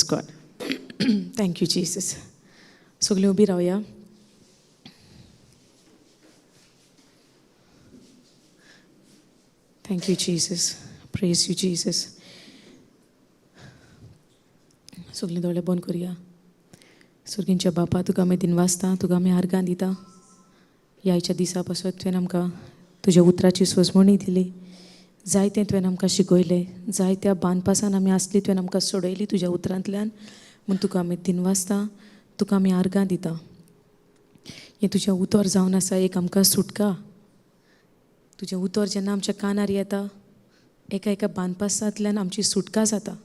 God. Thank you Jesus. सगलीं उबी रावया. Thank you Jesus. Praise you Jesus. सगलीं दोळे बंद करुया. सर्गींच्या बापा, तुका आमी दिनवासता, तुका आमी आर्गां दिता. ह्या आयच्या दिसा पासत तुवें आमकां तुज्या उतराची सोजमणी दिली. जायतें तुवें आमकां शिकयलें, जायत्या बांदपासान आमी आसली, तुवें आमकां सोडयली तुज्या उतरांतल्यान. म्हूण तुका आमी दिनवासता, तुका आमी आर्गां दिता. हें तुजें उतर जावन आसा एक आमकां सुटका. तुजें उतर जेन्ना आमच्या कानार येता, एका एका बांदपासांतल्यान आमची सुटका जाता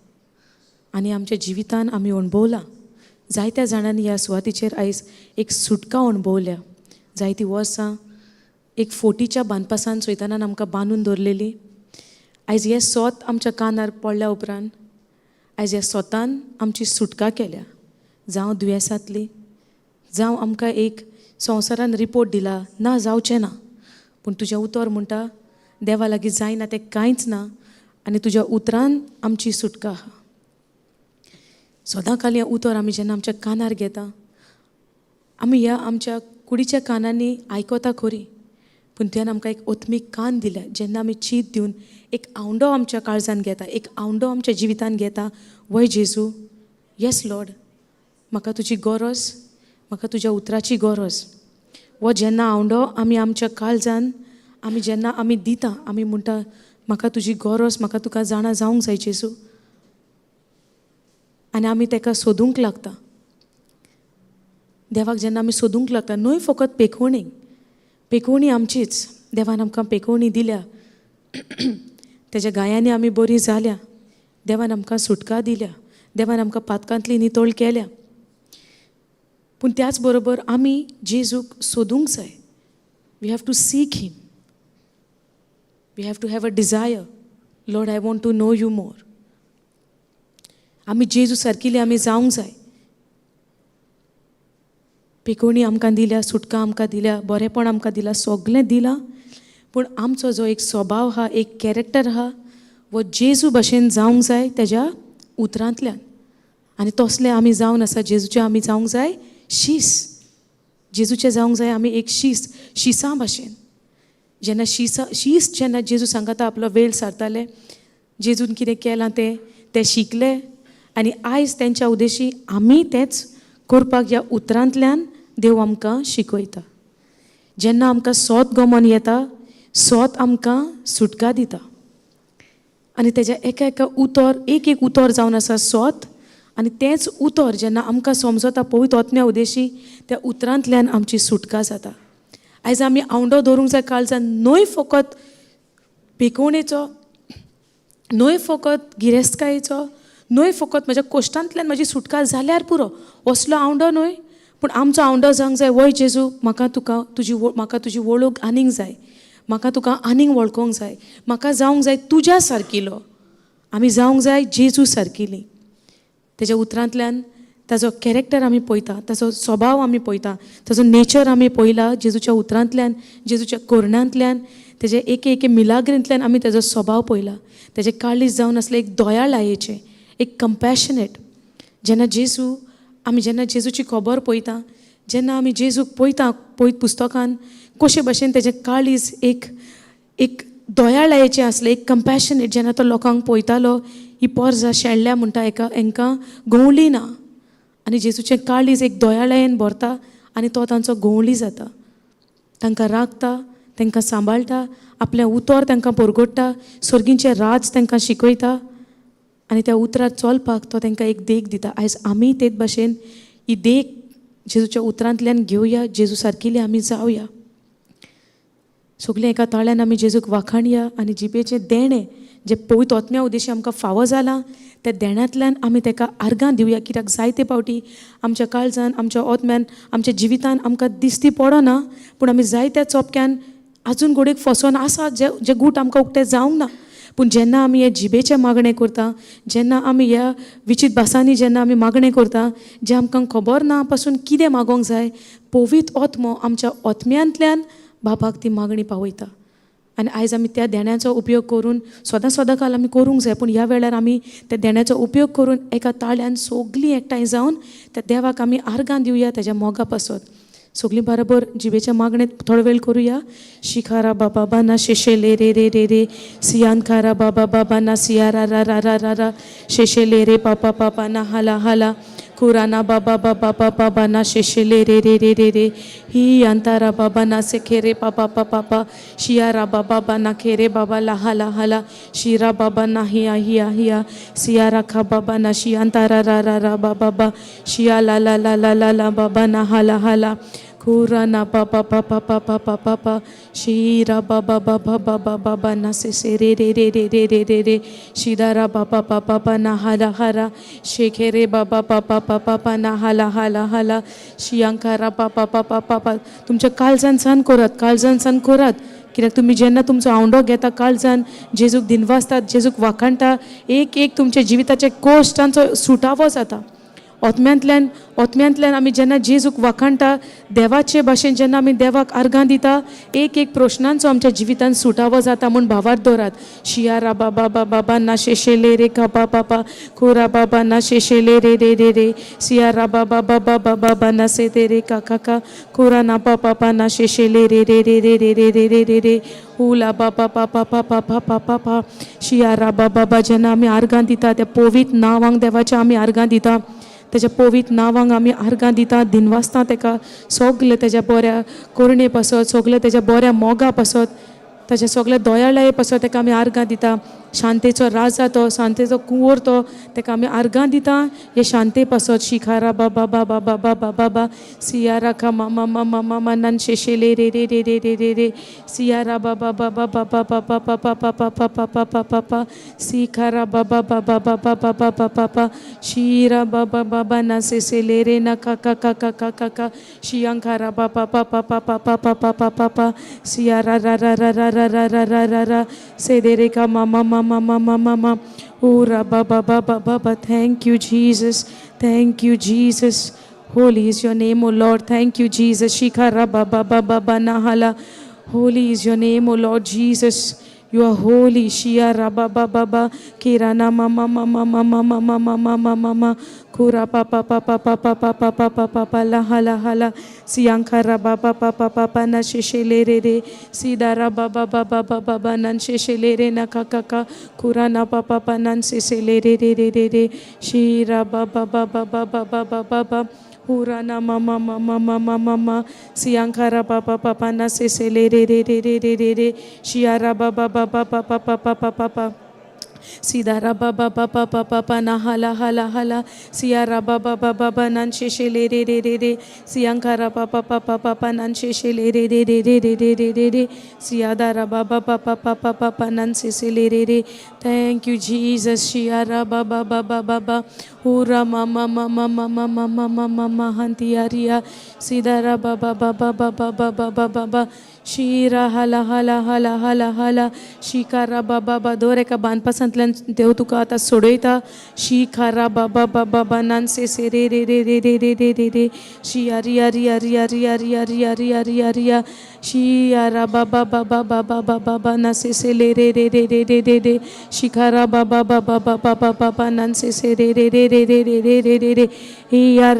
आनी आमच्या जिवितान आमी अणभवलां. जायत्या जाणांनी ह्या सुवातीचेर आयज एक सुटका अणभवल्या. जायतीं वर्सां एक फोटीच्या बांदपासान सैतानान आमकां बांदून दवरलेली. आयज हें सोत आमच्या कानार पडल्या उपरांत आयज ह्या सोतान आमची सुटका केल्या. जावं दुयेंसांतली, जावं आमकां एक संवसारान रिपोर्ट दिला ना जावचें ना, पूण तुजें उतर म्हणटा देवा लागीं जायना तें कांयच ना आनी तुज्या उतरान आमची सुटका आहा. सदां काल हें उतर आमी जेन्ना आमच्या कानार घेता, आमी ह्या आमच्या कुडीच्या कानांनी आयकता खरी, पूण तुवें आमकां एक ओत्मीक कान दिल्या. जेन्ना आमी चीत दिवन एक आवंडो आमच्या काळजान घेता, एक आवंडो आमच्या जिवितान घेता, वय जेजू, येस लॉर्ड, म्हाका तुजी गरज, म्हाका तुज्या उतराची गरज. वो जेन्ना आवंडो आमी आमच्या काळजान आमी जेन्ना आमी दिता, आमी म्हणटा म्हाका तुजी गरज, म्हाका तुका जाणा जावंक जाय जेजू, आनी आमी ताका सोदूंक लागता. देवाक जेन्ना आमी सोदूंक लागता, न्हय फकत पेखवणी, पेखवणी आमचीच, देवान आमकां पेखवणी दिल्या, तेज्या गायांनी आमी बरी जाल्या, देवान आमकां सुटका दिल्या, देवान आमकां पातकांतली नितळ केल्या. पूण त्याच बरोबर आमी जेजूक सोदूंक जाय. We have to seek him. We have to have a desire. Lord, I want to know you more. आमी जेजू सारकिले आमी जावंक जाय. पेकोवणी आमकां दिल्या, सुटका आमकां दिल्या, बरेंपण आमकां दिलां, सगलें दिलां, पूण आमचो जो एक स्वभाव आहा, एक कॅरेक्टर आहा, वो जेजू भशेन जावंक जाय तेज्या उतरांतल्यान. आनी तसलें आमी जावन आसा जेजूचें आमी जावंक जाय शीस. जेजूचें जावंक जाय आमी एक शीस, शिसां भशेन. जेन्ना शिसां शीस जेन्ना जेजू सांगता आपलो वेळ सारताले, जेजून कितें केलां तें ते शिकले आनी आयज तेंच्या उद्देशी आमी तेंच करपाक ह्या उतरांतल्यान देव आमकां शिकयता. जेन्ना आमकां सोत गमन येता, सोत आमकां सुटका दिता. आनी तेज्या एका एका उतर, एक एक उतर जावन आसा सोत, आनी तेंच उतर जेन्ना आमकां समजता पवित्र आत्म्या उद्देशी, त्या उतरांतल्यान आमची सुटका जाता. आयज आमी आवंडो दवरूंक जाय काळजान, न्हय फकत पेकोवणेचो, न्हय फकत गिरेस्तकायेचो, न्हय फकत म्हज्या कोश्टांतल्यान म्हजी सुटका जाल्यार पुरो असलो आवंडो न्हय, पूण आमचो आवंडो जावंक जाय, वय जेजू, म्हाका तुका तुजी म्हाका तुजी वळख आनीक जाय, म्हाका तुका आनीक वळखोंक जाय, म्हाका जावंक जाय तुज्या सारकिलो. आमी जावंक जाय जेजू सारकिली. तेज्या उतरांतल्यान ताजो कॅरेक्टर आमी पळयता, ताजो स्वभाव आमी पळयता, ताजो नेचर आमी पळयला. जेजूच्या उतरांतल्यान, जेजूच्या कोरणांतल्यान, तेजे एके एके मिलाग्रींतल्यान आमी ताजो स्वभाव पळयला. तेजें काळीज जावन आसलें एक दयाळायेचें, एक कंपॅशनेट. जेन्ना जेजू आमी जेन्ना जेजूची खबर पळयता, जेन्ना आमी जेजूक पळयता पळयत पुस्तकान कशे भशेन तेजें काळीज एक एक दयाळायेचें आसलें, एक कंपॅशनेट. जेन्ना तो लोकांक पळयतालो, ही पोरसां शेणल्या म्हणटा, हेका हेंकां गवली ना, आनी जेजूचें काळीज एक दयाळायेन भरता आनी तो तांचो गवळी जाता, तांकां राखता, तांकां सांबाळटा, आपलें उतर तांकां परगट्टा, सर्गींचें राज तांकां शिकयता आनी त्या उतरार चलपाक तो तांकां एक देख दिता. आयज आमी तेच भाशेन ही देख जेजूच्या उतरांतल्यान घेवया, जेजू सारकिले आमी जावया. सगळीं एका ताळ्यान आमी जेजूक वाखाणया आनी जिबेचें देणें जें पवित्र आत्म्या उद्देशी आमकां फावो जालां त्या देण्यांतल्यान आमी ताका आर्गां दिवया. कित्याक जायते फावटी आमच्या काळजान, आमच्या आत्म्यान, आमच्या जिवितान आमकां दिश्टी पडना, पूण आमी जायत्या चोपक्यान आजून घोडेक फसोन आसा, जे जे गूट आमकां उक्ते जावंक ना. पूण जेन्ना आमी हे जिबेचें मागणें करता, जेन्ना आमी ह्या विचीत भासांनी जेन्ना आमी मागणें करता, जें आमकां खबर ना पासून कितें मागोंक जाय, पवित्र आत्मो आमच्या आत्म्यांतल्यान बाबाक ती मागणी पावयता. आनी आयज आमी त्या देण्याचो उपयोग करून सदां सदां काल आमी करूंक जाय, पूण ह्या वेळार आमी त्या देण्याचो उपयोग करून एका ताळ्यान सगलीं एकठांय जावन त्या देवाक आमी आर्गां दिवया तेज्या मोगा पासत. सगलीं बरोबर जिबेच्या मागणें थोडो वेळ करुया. शिखारा बाबा बाना शेशेले रे रे रे रे सियान खारा बाबा बाबा ना सिया रा रा रा रा रा रा शेशेले रे पापा पापा ना हाला हाला कुराना बाबा बाबा बाबा ना शेशेले रे रे रे रे रे ही अंतारा बाबा ना से खेरे पापा पापा पापा शिया रा बाबा बाना खेरे बाबा ला हाला हाला शिरा बाबा ना हिया हिया हिया सिया राखा बाबा ना शिया अंतारा रा रा रा बाबा बा शिया ला ला ला ला ला ला बाबा ना हाला हाला खुरा ना बाबा बाबा बाबा बाबा बा शिरा बाबा बाबा बाबा बाबा ना से से रे रे रे रे रे रे रे रे शिदारा बाबा बाबा बाबा ना हाला हाला शेखे रे बाबा बाबा बाबा बाबा ना हाला हाला हाला शियांकारा बाबा बाबा बाबा. तुमच्या काळजान सान करात, काळजान सान करात, कित्याक तुमी जेन्ना तुमचो आवंडो घेता काळजान जेजूक दिनवासतात, जेजूक वाखाणटा, एक एक तुमच्या जिविताच्या कोश्टांचो सुटावो जाता. ओतम्यांतल्यान ओतम्यांतल्यान आमी जेन्ना जेजूक वाखाणटा, देवाचे भाशेन जेन्ना आमी देवाक आर्गां दिता, एक एक प्रश्नांचो आमच्या जिवितान सुटावो जाता म्हूण भावार्थ दवरात. शिया रा बाबा बाबा ना शेशेले रे का बा बाबा खुरा बाबा ना शेशेले रे रे रे रे सिया रा बाबा बाबा बाबा ना से ते रे का का का खुरा ना पा पा ना शेशेले रे रे रे रे रे रे रे रे रे रे उला बाबा बाबा बाबा बाबा बाबा शिया रा बाबा बा. जेन्ना आमी आर्गां दिता त्या पवित्र नांवांक देवाच्या आमी आर्गां दिता, तेज्या पवित्र नांवांक आमी आर्गां दिता, दिनवासता तेका सगलें तेज्या बऱ्या करणे पासत, सगलें तेज्या बऱ्या मोगा पासत, ताच्या सगल्या दयाळाये पासत तेका आमी आर्गां दिता. शांतेचो राजा तो, शांतेचो कुंवर तो, तेका आमी आर्गां दिता हे शांते पासत. शिखारा बाबा बाबा बाबा बाबा बा सिया राखा मामा मामा मामा नन शेशेले रे रे रे रे रे रे रे सिया रा बाबा बाबा बाबा बाबा बाबा बाबा बाबा बाबा बाबा सिखारा बाबा बाबा बाबा बाबा बाबा बा शिरा बाबा बाबा ना सेसेले रे ना का का का का का का का शियांकारा बाबा बाबा बाबा बाबा बाबा बाबा सिया रा रा रा रा रा रा रा रा रा रा रा से दे रे का मामा मामा मामा मामा रा बाबा बाबा बाबा. Thank you Jesus, thank you Jesus. Holy is your name, O Lord. Thank you, Jesus. Shikhara baba baba banahala. Holy is your name, O Lord Jesus. You are holy. Shia raba baba ba. Kirana mama mama mama mama mama mama mama. Kura papa papa papa papa papa papa la hala hala. Siyankara baba papa papa na sheshele re re. Sidara baba baba baba ba nan sheshele re na ka ka ka. Kurana papa papa nan sheshele re re re re re. Shira baba baba baba baba baba. Hurana mama mama mama mama siyankara baba baba na sesele re re re re re re re shiara baba baba baba baba baba Sidara baba baba baba na hala hala hala siyara baba baba baba nan sheshele re re re re siyankara baba baba baba nan sheshele re re re re re re re re re siyadara baba baba baba baba nan sesele re re. Thank you Jesus. Shiyara baba baba baba hura mama mama mama mama mama mama hantiaria sidara baba baba baba baba baba Shira hala hala hala hala hala shikara बाबा बा. दर एका बांदपासांतल्यान देव तुका आतां सोडयता. शिकारा बाबा बाबा बा नान से से रे रे रे रे रे रे रे रे रे शिया रिया रिया रिया रिया रिया रिया रिया रिया रिया शिया बाबा बाबा बाबा बाबा बा ना से से ले रे रे रे रे रे रे रे शिखारा बाबा बाबा बाबा बाबा बा नान से से रे रे रे रे रे रे रे रे रे रे हिया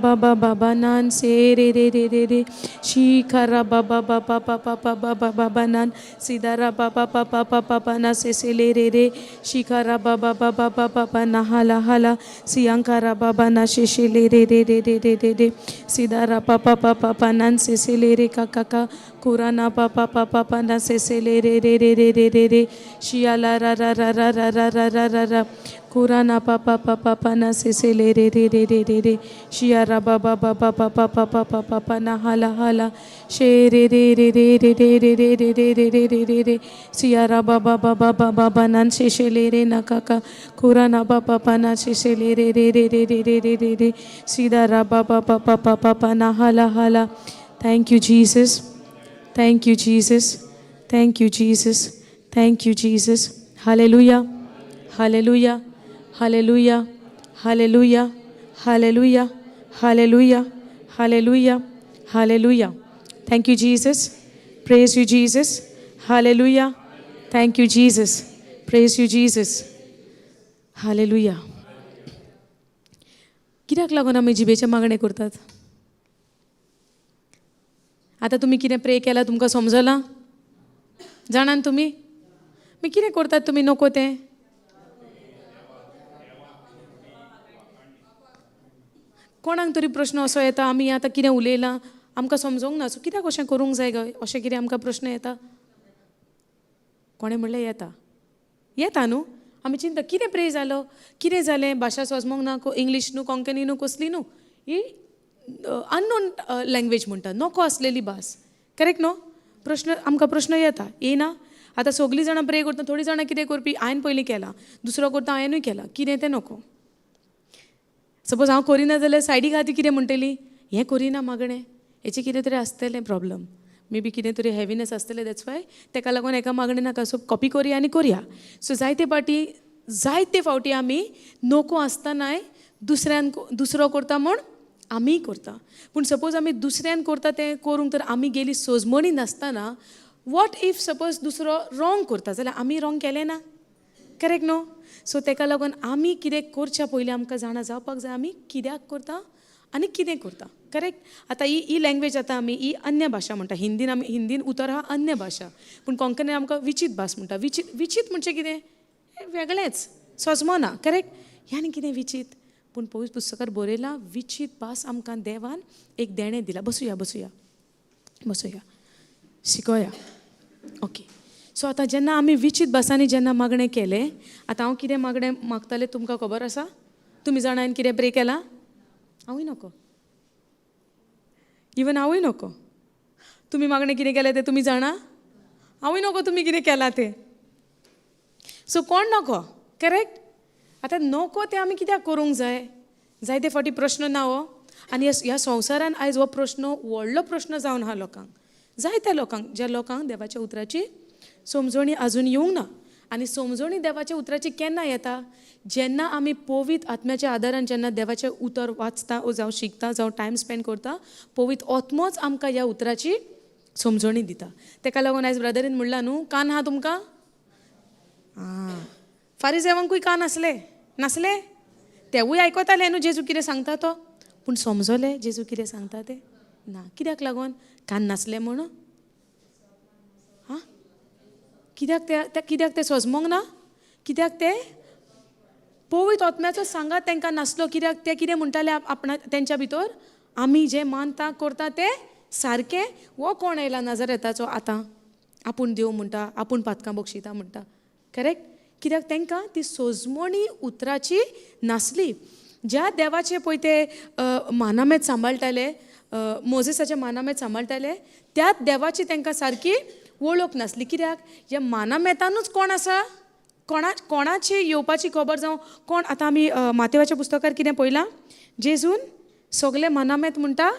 बाबा बाबा नान से रे रे रे रे रे शिखारा बाबा बाबा बाबा बाबा बाबा बा नान सिदारा बाबा बाबा बाबा बा ना से से ले रे रे शिखारा बाबा बाबा बाबा बा ना हाला हाला सियांकारा बाबा ना शे शे ले रे रे रे रे रे रे रे सिदारा बाबा बाबा बा नान से से ले रे का का का कुराना बाबा बाबा बा ना से से ले रे रे रे रे रे रे रे शिया ला रा रा रा रा रा रा रा रा रा रा कुराना पापा पापा पा ना से से ले रे रे रे रे रे रे शिया रा बाबा बाबा बाबा बाबा बाबा पा ना हाला हाला शे रे रे रे रे रे रे रे रे रे रे रे रे रे रे रे सिया रा बाबा बाबा बाबा बा नान शे शे ले रे ना काका कुराना बाबा पा ना शे शे ले रे रे रे रे रे रे रे रे रे सीधा रा बाबा बाबा बाबा पा ना हाला हाला. Thank you Jesus, thank you Jesus, thank you Jesus, thank you Jesus. Hallelujah, hallelujah, hallelujah, hallelujah, hallelujah, hallelujah, hallelujah, hallelujah. Thank you Jesus. Praise you Jesus. Hallelujah. Thank you Jesus. Praise you Jesus. Hallelujah. कित्याक लागून आमी जिबेचें मागणें करतात? आतां तुमी कितें pray केलां तुमकां समजलां? जाणान तुमी? मागीर कितें करतात तुमी नको तें? कोणाक तरी प्रश्न असो येता, आमी आतां कितें उलयलां आमकां समजोंक ना, सो कित्याक अशें करूंक जाय काय, अशें कितें आमकां प्रश्न येता? कोणें म्हणलें येता, येता न्हू. आमी चिंता कितें प्रे जालो, कितें जालें, भाशा समजोंक ना, इंग्लीश न्हू, कोंकणी न्हू, कसली न्हू, ही अननोन लँग्वेज म्हणटा, नको आसलेली भास, करेक्ट न्हू? प्रश्न आमकां प्रश्न येता, येना? आतां सगळीं जाणां प्रे करता, थोडीं जाणां कितें करपी, हांवें पयलीं केलां, दुसरो करता, हांवेंनूय केलां, कितें तें नको. सपोज हांव करिना जाल्यार सायडी खातीर कितें म्हणटली, हें करिना मागणें, हेचें कितें तरी आसतलें प्रॉब्लम, मे बी कितें तरी हेविनेस आसतलें, that's why तेका लागून एका मागणें नाका, सो कॉपी करया आनी करया. सो जायते पाटी, जायते फावटी आमी नको आसतनाय दुसऱ्यान दुसरो करता म्हूण आमीय करता. पूण सपोज आमी दुसऱ्यान करता तें करूंक तर आमी गेली सोजमणी नासतना, what if suppose दुसरो रॉंग करता जाल्यार आमी रॉंग केलें ना, करेक्ट न्हू? सो तेका लागून आमी कितें करच्या पयलीं आमकां जाणा जावपाक जाय आमी कित्याक करता आनी कितें करता, करेक्ट? आतां ही ही लँग्वेज आतां आमी ही अन्य भाशा म्हणटा, हिंदीन आमी हिंदीन उतर आहा अन्य भाशा, पूण कोंकणीन आमकां विचीत भास म्हणटा. विचीत विचीत म्हणजे कितें, वेगळेंच, सजमना, करेक्ट? हें आनी कितें विचीत? पूण पवित्र पुस्तकार बरयलां विचीत भास आमकां देवान एक देणें दिलां. बसुया बसुया बसुया, शिकोया. ओके, सो आतां जेन्ना आमी विचीत भासांनी जेन्ना मागणें केलें, आतां हांव कितें मागणें मागतालें तुमकां खबर आसा? तुमी जाणा हांवें कितें प्रे केलां? हांवूय नको, इवन हांवूय नको. तुमी मागणें कितें केलें तें तुमी जाणा? हांवूय नको तुमी कितें केलां तें. सो कोण नको, करेक्ट? आतां नको तें आमी कित्याक करूंक जाय? जायते फावटी प्रश्न ना हो, आनी ह्या संवसारान आयज हो प्रश्न व्हडलो प्रश्न जावन आहा लोकांक, जायत्या लोकांक, ज्या लोकांक देवाच्या उतराची समजणी आजून येवंक ना. आनी समजणी देवाच्या उतराची केन्ना येता? जेन्ना आमी पवित्र आत्म्याच्या आदारान जेन्ना देवाचें उतर वाचता जावं शिकता जावं टायम स्पेंड करता, पवित्र आत्मोच आमकां ह्या उतराची समजणी दिता. तेका लागून आयज ब्रदरीन म्हणलां न्हू, कान आहा तुमकां? आं, फारिजेवांकूय कान आसले नासले? तेवूय आयकताले न्हू जेजू कितें सांगता तो, पूण समजले जेजू कितें सांगता तें ना. कित्याक लागून? कान नासले म्हूण? आं, कित्याक ते कित्याक ते सजमोंक ना? कित्याक ते पवित्र आत्म्याचो सांगात तांकां नासलो. कित्याक ते कितें म्हणटाले आपणा तेंच्या भितर, आमी जें मानता करता तें सारकें, हो कोण आयला नाजरेताचो आतां आपूण देव म्हणटा, आपूण पातकां बक्षिता म्हणटा, करेक्ट? कित्याक तांकां ती सोजमणी उतराची नासली. ज्या देवाचे पळय ते मानामेत सांबाळटाले, मोजेसाचे मानामेत सांबाळटाले, त्याच देवाची तांकां सारकी वळख नासली. कित्याक ह्या मानामेतानूच कोण आसा, कोणाची येवपाची खबर जावं कोण. आतां आमी मातेवाच्या पुस्तकार कितें पळयलां, जेजून सगळे मानामेत म्हणटा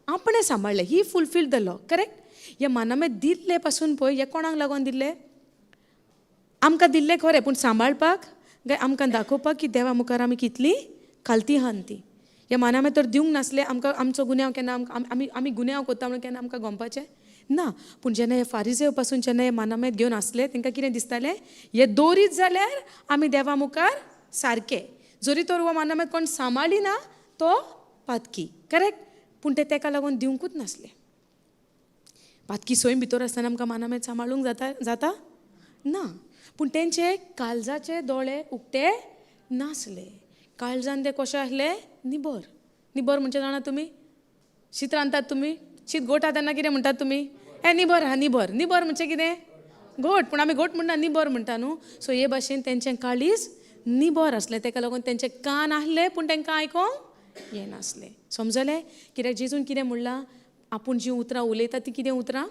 आपणें सांबाळ्ळें, he fulfil the law, correct? हे मानामेत दिल्ले पासून पळय हे कोणाक लागून दिल्ले? आमकां दिल्लें खरें, पूण सांबाळपाक काय आमकां दाखोवपाक की देवा मुखार आमी कितली खालती आहान ती. हे मानामेत तर दिवंक नासले आमकां, आमचो गुन्यांव केन्ना आमी आमी गुन्यांव करता म्हणून केन्ना आमकां गमपाचें ना. पूण जेन्ना हे फारिजेव पासून जेन्ना हे मानामेत घेवन आसले, तांकां कितें दिसतालें, हे दवरीत जाल्यार आमी देवा मुखार सारके, जरी तर हो मानामेत कोण सांबाळी ना तो पातकी, करेक्ट? पूण ते तेका लागून दिवंकूच नासले. पातकी स्वयं भितर आसतना आमकां मानामेत सांबाळूंक जाता जाता ना. पूण तेंचे काळजाचे दोळे उक्ते नासले. काळजान ते कशें आसले? निबर. निबर म्हणजे जाणा तुमी, शीत रांदतात तुमी, शीत गोठा तेन्ना कितें म्हणटात तुमी? हे निबर आहा, निबर. निबर म्हणजे कितें? घोट. पूण आमी घोट म्हणना, निबर म्हणटा न्हू. सो हे भाशेन तेंचें काळीज निबर आसलें, तेका लागून तेंचे कान आसले पूण तांकां आयकोंक येनासलें. समजलें? कित्याक जेजून कितें म्हणलां, आपूण जीं उतरां उलयता तीं कितें उतरां?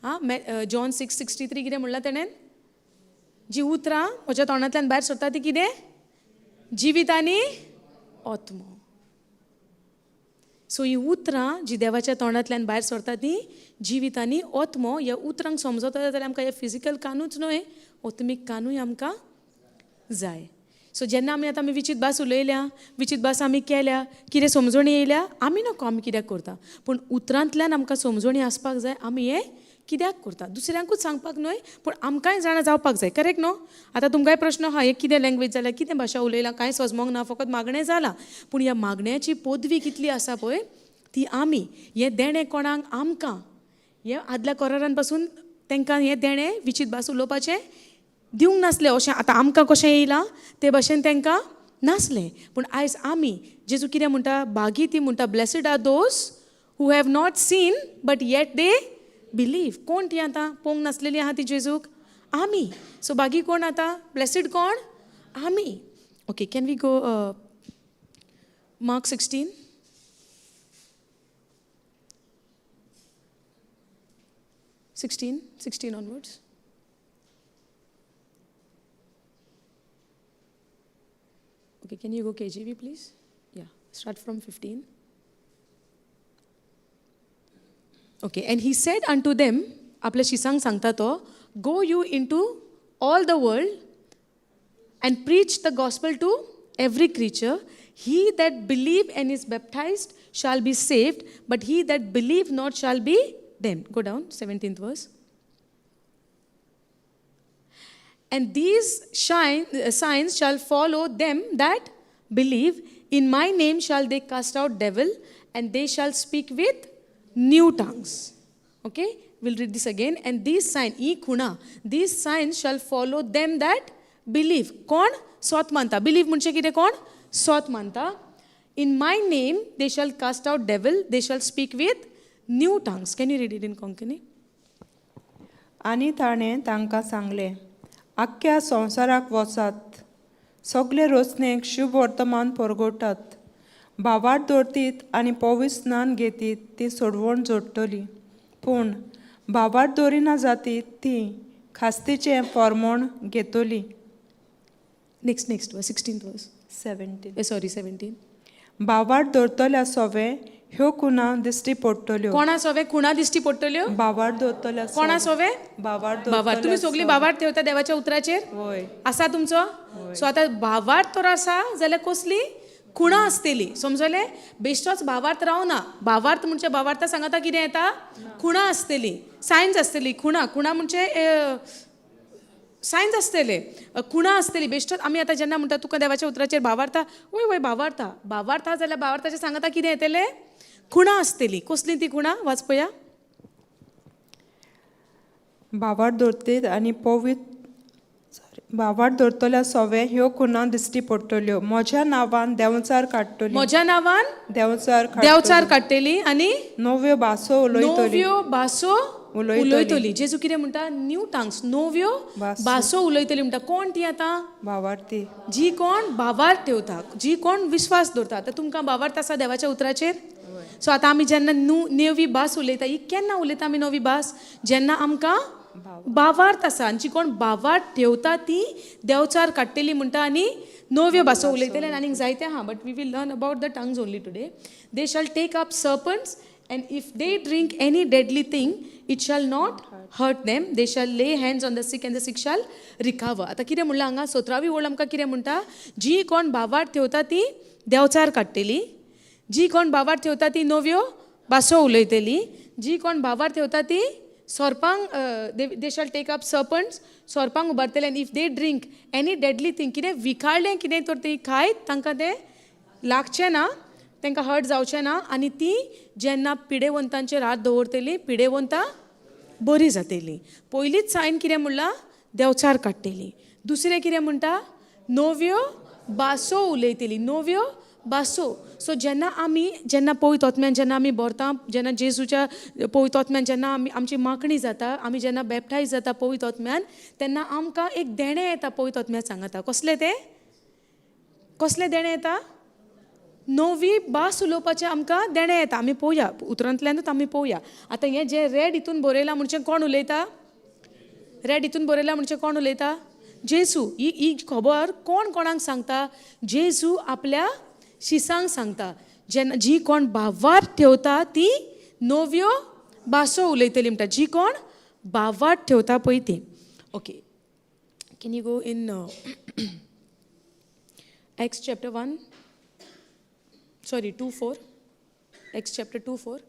आं, जॉन 6:63 कितें म्हणलां तेणेन? जी उतरां म्हज्या तोंडांतल्यान भायर सरता ती कितें? जिवीत आनी आत्मो. सो ही उतरां जी देवाच्या तोंडांतल्यान भायर सरता ती जिवीत आनी आत्मो. ह्या उतरांक समजता जाल्यार आमकां हे फिजिकल कानूच न्हय, आत्मीक कानूय आमकां जाय. सो जेन्ना आमी आतां आमी विचीत भास उलयल्या, विचीत भास आमी केल्या, कितें समजणी येयल्या, आमी नको आमी कित्याक करता, पूण उतरांतल्यान आमकां समजणी आसपाक जाय आमी हें कित्याक करता? दुसऱ्यांकूच सांगपाक न्हय, पूण आमकांय जाणा जावपाक जाय, करेक्ट न्हू? आतां तुमकांय प्रश्न आहा, हे कितें लँग्वेज जाल्या, कितें भाशा उलयला, कांय सजमोंक ना, फकत मागणें जालां. पूण ह्या मागण्याची पदवी कितली आसा पळय ती आमी हें देणें कोणाक? आमकां. हें आदल्या करारान पासून तांकां हें देणें विचीत भास उलोवपाचें दिवंक नासलें. अशें आतां आमकां कशें येयलां ते भाशेन तांकां नासलें. पूण आयज आमी जेजू कितें म्हणटा? बागी ती म्हणटा, blessed are those who have not seen but yet they believe. कोण ती आतां पळोवंक नासलेली आहा ती जेजूक? आमी. सो बागी कोण आतां? ब्लेसीड कोण? आमी. Okay, can we go Mark 16? 16 onwards. Okay, can you go KJV, please? Yeah, start from 15. Okay, and he said unto them, आपल्या शिसांक सांगता तो, go you into all the world and preach the gospel to every creature. He that believe and is baptized shall be saved, but he that believe not shall be damned. Go down, 17th verse. And these signs shall follow them that believe. In my name shall they cast out devil, and they shall speak with new tongues. Okay, we'll read this again. And these signs, e khuna, these signs shall follow them that believe. कोण सोत मानता? Believe म्हणजे कितें? कोण सोत मानता? In my name they shall cast out devil, they shall speak with new tongues. Can you read it in Konkani? आनी ताणें तांकां सांगलें, आख्ख्या संवसाराक वचात, सगळे रोसणेक शुभ वर्तमान परगटात, भावार्थ दवरतीत आनी पवित्र स्नान घेतीत ती सोडवण जोडटली, पूण भावार्थ दवरिना जातीत ती खास्तीचें फॉर्मोण घेतली. Next verse, 16th verse. 17. Sorry, 17. भावार्थ दवरतल्या सोवे ह्यो खुणा दिश्टी पडटल्यो. कोणा सोवे खुणा दिश्टी पडटल्यो? भावार्थ दवरतल्या. कोणा सोवे? भावार्थ. भावार्थ. तुमी सगळीं भावार्थ ठेवता देवाच्या उतराचेर? वय. आसा तुमचो? सो आतां भावार्थ तर आसा जाल्यार कसली खुणा आसतली, समजलें? बेश्टोच भावार्थ रावना. भावार्थ म्हणजे भावार्था सांगता कितें येता? खुणा आसतली, सायन्स आसतली. खुणा, खुणा म्हणजे सायन्स आसतले, खुणा आसतली. बेश्टोच आमी आतां जेन्ना म्हणटा तुका देवाच्या उतराचेर भावार्था, वय वय भावार्था, भावार्था जाल्यार भावार्थाचें सांगता कितें येतलें? खुणा आसतली. कसली ती खुणा? वाच पळया. भावार्थ दवरतीत आनी पवित्र सॉरी भावार्थ दवरतल्या सोवे ह्यो खुणा दिश्टी पडटल्यो, म्हज्या नांवान देंवचार काडटली. म्हज्या नांवान देंवचार. देंवचार काडटली आनी नव्यो भासो उलयतली. नव्यो भासो उलयतली. उलयतली. जेजू कितें म्हणटा? न्यू टांग्स, नव्यो भासो. भासो उलयतली म्हणटा. कोण ती आतां? भावार्थी. जी कोण भावार्थ ठेवता, जी कोण विश्वास दवरता. आतां तुमकां भावार्थ आसा देवाच्या उतराचेर? सो आतां आमी जेन्ना नवी भास उलयता, ही केन्ना उलयता आमी नवी भास? जेन्ना आमकां भावार्थ आसा. आनी जी कोण भावार्थ ठेवता ती देंवचार काडटली म्हणटा आनी नव्यो भासो उलयतले. आनी आनीक जायते आहा, but we will learn about the tongues only today. They shall take up serpents, and if they drink any deadly thing it shall not hurt them. They shall lay hands on the sick and the sick shall recover. आतां कितें म्हणलां हांगा? 17वी ओळ आमकां कितें म्हणटा? जी कोण भावार्थ ठेवता ती देंवचार काडटली, जी कोण भावार्थ ठेवता ती नव्यो भासो उलयतली, जी कोण भावार्थ ठेवता ती सोरपांक, they shall take up serpents, सोरपांक उबारतले, आनी if they drink any deadly thing, कितें विखाळलें कितें तर ती खायत तांकां तें लागचें ना, तांकां हर्ट जावचें ना, आनी ती जेन्ना पिडेवंतांचेर हात दवरतली पिडेवंतां बरी जातली. पयलीच सायन कितें म्हणलां? देंवचार काडटली. दुसरें कितें म्हणटा? नव्यो भासो उलयतली, नव्यो भासो. सो जेन्ना आमी जेन्ना पवित्र आत्म्यान जेन्ना आमी भरता, जेन्ना जेजूच्या पवित्र आत्म्यान जेन्ना आमी आमची मागणी जाता, आमी जेन्ना बॅप्टायज जाता पवित्र आत्म्यान, तेन्ना आमकां एक देणें येता पवित्र आत्म्या सांगता. कसलें तें? कसलें देणें येता? नवी भास उलोवपाचें आमकां देणें येता. आमी पळोवया, उतरांतल्यानूच आमी पळोवया. आतां हें जें रेड हितून बरयलां म्हणजे कोण उलयता? रेड हितून बरयलां म्हणजे कोण उलयता? जेजू. ही ही खबर कोण कोणाक सांगता? जेजू आपल्या शिसांक सांगता. जेन्ना जी कोण भावार्थ ठेवता ती नव्यो भासो उलयतली म्हणटा. जी कोण भावार्थ ठेवता पळय ती. Okay, can you go in Acts chapter 1, sorry 2:4, Acts chapter 2:4.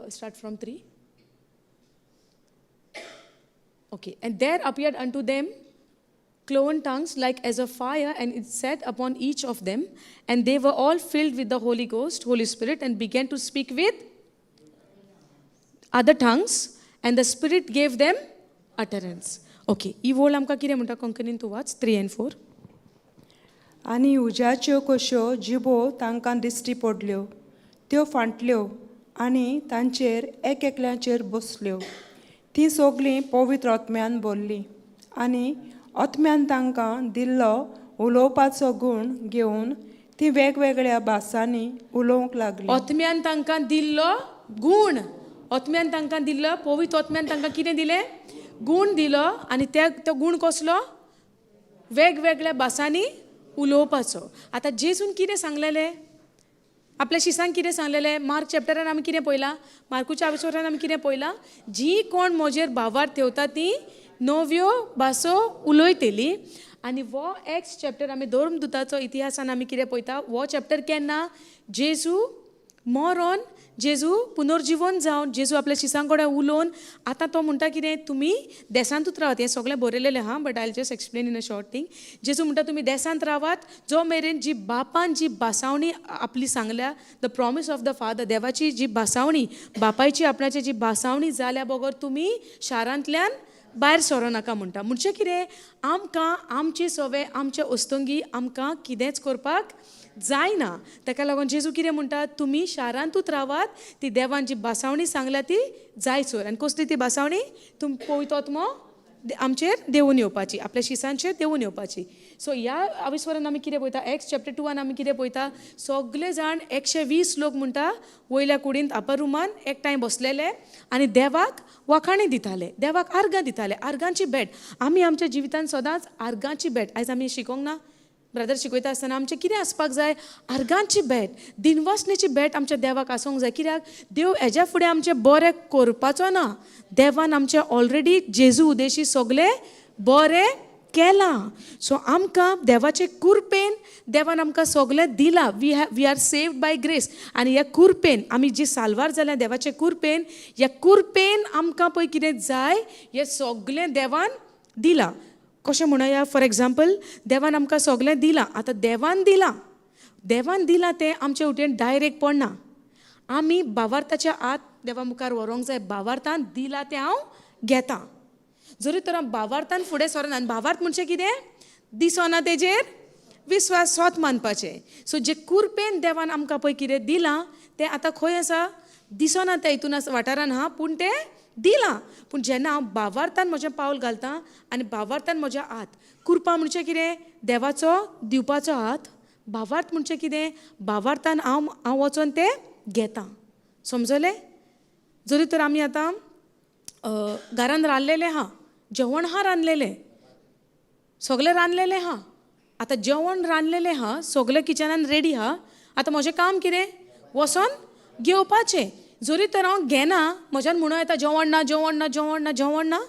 Start from 3. Okay, and there appeared unto them cloven tongues like as a fire, and it sat upon each of them, and they were all filled with the Holy Ghost, Holy Spirit, and began to speak with other tongues, and the Spirit gave them utterance. Okay, ही वळ आमकां कितें म्हणटा कोंकणीन तूं वाच 3 and 4. आनी उज्याच्यो कश्यो जिबो तांकां दिश्टी पडल्यो, त्यो फांटल्यो आनी तांचेर एक एकल्याचेर बसल्यो. तीं सगलीं पवित्र आत्म्यान भरलीं आनी आत्म्यान तांकां दिल्लो उलोवपाचो गूण घेवन तीं वेगवेगळ्या भासांनी उलोवंक लागलीं. आत्म्यान तांकां दिल्लो गूण, आत्म्यान तांकां दिल्लो पवित्र आत्म्यान तांकां कितें दिलें? गूण दिलो. आनी त्या तो गूण कसलो? वेगवेगळ्या भासांनी उलोवपाचो. आतां जेजून कितें सांगलेलें आपल्या शिसांक? कितें सांगलेलें? मार्क चॅप्टरान आमी कितें पळयलां? मार्कूच्या आविस्वरान आमी कितें पळयलां? जी कोण म्हजेर भावार्थ ठेवता ती नव्यो भासो उलयतली. आनी हो एक्स चॅप्टर आमी धर्मदुताचो इतिहासान आमी कितें पळयता? हो चॅप्टर केन्ना जेजू मरोन, जेजू पुनर्जिवन जावन, जेजू आपल्या शिसां कडेन उलोवन आतां तो म्हणटा कितें? तुमी देसांतूच रावात. हें सगळें बरयलेलें आहा, but I just explain in a short thing. जेजू म्हणटा तुमी देसांत रावात जो मेरेन जी बापान जी भासावणी आपली सांगल्या, the promise of the Father, देवाची जी भासावणी, बापायची आपणाची जी भासावणी जाल्या बगर तुमी शारांतल्यान भायर सरो नाका म्हणटा. म्हणजे कितें? आमकां आमचे सवे आमचे अस्तंगी आमकां कितेंच करपाक जायना. ताका लागून जेजू कितें म्हणटा? तुमी शारांतूच रावात, ती देवान जी भासावणी सांगल्या ती जायसर. आनी कसली ती भासावणी? तुम पवित्र आत्मो आमचेर देवून येवपाची, आपल्या शिसांचेर देवून येवपाची. सो ह्या आविस्वरान आमी कितें पळयता? एक्स चॅप्टर 2 आमी कितें पळयता? सगळे जाण 120 लोक म्हणटा वयल्या कुडींत अपर रुमान एकठांय बसलेले आनी देवाक वाखाणी दिताले, देवाक आर्गां दिताले. आर्गांची भेट आमी आमच्या जिवितान सदांच आर्गांची भेट. आयज आमी शिकोंक ना? ब्रदर शिकयता आसतना आमचें कितें आसपाक जाय? आर्गांची भेट, दिनवासनेची भेट आमच्या देवाक आसूंक जाय. कित्याक देव हेज्या फुडें आमचें बरें करपाचो ना. देवान आमचें ऑलरेडी जेजू उदेशी सगलें बरें केलां. सो आमकां देवाचे कुरपेन देवान आमकां सगलें दिलां. We are saved by grace. आनी ह्या कुरपेन आमी जी साल्वार जाल्या देवाचे कुरपेन, ह्या कुरपेन आमकां पळय कितें जाय हें सगलें देवान दिलां. कशें म्हणोया? फॉर एग्जाम्पल, देवान आमकां सगलें दिलां. आतां देवान दिलां, देवान दिलां तें आमचे वटेन डायरेक्ट पडना. आमी भावार्थाच्या आत देवा मुखार व्हरोंक जाय. भावार्थान दिलां तें हांव घेतां. जरी तर हांव भावार्थान फुडें सरना, आनी भावार्थ म्हणजे कितें? दिसना तेजेर विस्वास, सोत मानपाचें. सो जे कुरपेन देवान आमकां पळय कितें दिलां तें आतां खंय आसा? दिसना तें हितून आसा वाठारान आहा, पूण तें दिलां. पूण जेन्ना हांव भावार्थान म्हजें पावल घालता आनी भावार्थान म्हज्या हात, कुरपा म्हणजे कितें? देवाचो दिवपाचो हात. भावार्थ म्हणजे कितें? भावार्थान हांव वचोन तें घेता. समजलें? जरी तर आमी आतां घरान रांदलेलें आहा, जेवण आहा रांदलेलें, सगळें रांदलेलें आहा. आतां जेवण रांदलेलें आहा, सगळें किचनान रेडी आहा. आतां म्हजें काम कितें? वचोन घेवपाचें. जरी तर हांव घेना, म्हज्यान म्हणूं येता जेवण ना, जेवण ना, जेवण ना, जेवण ना?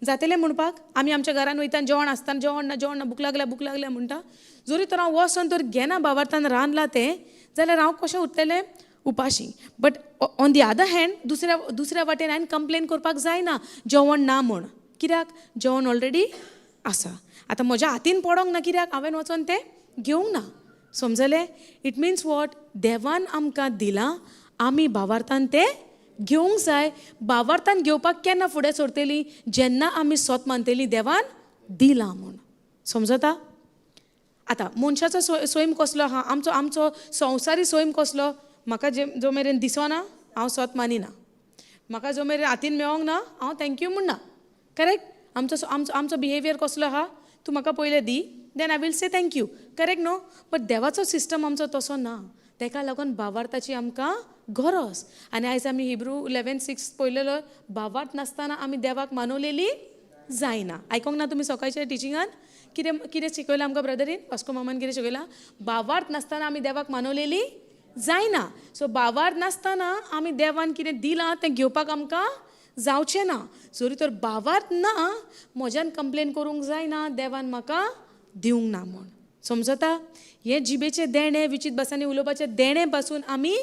जातलें म्हणपाक? आमी आमच्या घरान वयता, जेवण आसतना जेवण ना, जेवण ना, भूक लागल्या, भूक लागल्या म्हणटा. जरी तर हांव वचोन तर घेना, भावार्थान रांदलां तें, जाल्यार हांव कशें उरतलें? उपाशी. But on the other hand, दुसऱ्या वाटेन हांवें कंप्लेन करपाक जायना जेवण ना म्हूण. कित्याक? जेवण ऑलरेडी आसा. आतां म्हज्या हातीन पडोंक ना, कित्याक हांवें वचोन तें घेवंक ना. समजलें? It means what? देवान आमकां दिलां, आमी भावार्थान तें घेवंक जाय. भावार्थान घेवपाक केन्ना फुडें सरतली? जेन्ना आमी सोत मानतली देवान दिलां म्हूण. समजता? आतां मनशाचो सैम कसलो आहा? आमचो संवसारी सैम कसलो? म्हाका जे जो मेरेन दिसना हांव सोत मानिना, म्हाका जो मेरेन हातीन मेळोंक ना हांव thank you म्हणना. करेक्ट? आमचो बिहेवियर कसलो आहा? तूं म्हाका पयलें दी, then I will say thank you. Correct न्हू? बट देवाचो सिस्टम आमचो तसो ना. तेका लागून भावार्थाची आमकां गरज. आनी आयज आमी हिब्रू 11:6 पळयलेलो, भावार्थ नासतना आमी देवाक मानवलेली जायना. आयकोंक ना तुमी सकाळच्या टिचिंगान कितें कितें शिकयलां आमकां ब्रदरीन? वास्को मामान कितें शिकयलां? भावार्थ नासतना आमी देवाक मानवलेली जायना. सो भावार्थ नासतना आमी देवान कितें दिलां तें घेवपाक आमकां जावचें ना. जरी तर भावार्थ ना, म्हज्यान कंप्लेन करूंक जायना देवान म्हाका दिवंक ना म्हूण. समजता? हें जिबेचें देणें, विचीत भासांनी उलोवपाचें देणें पासून आमी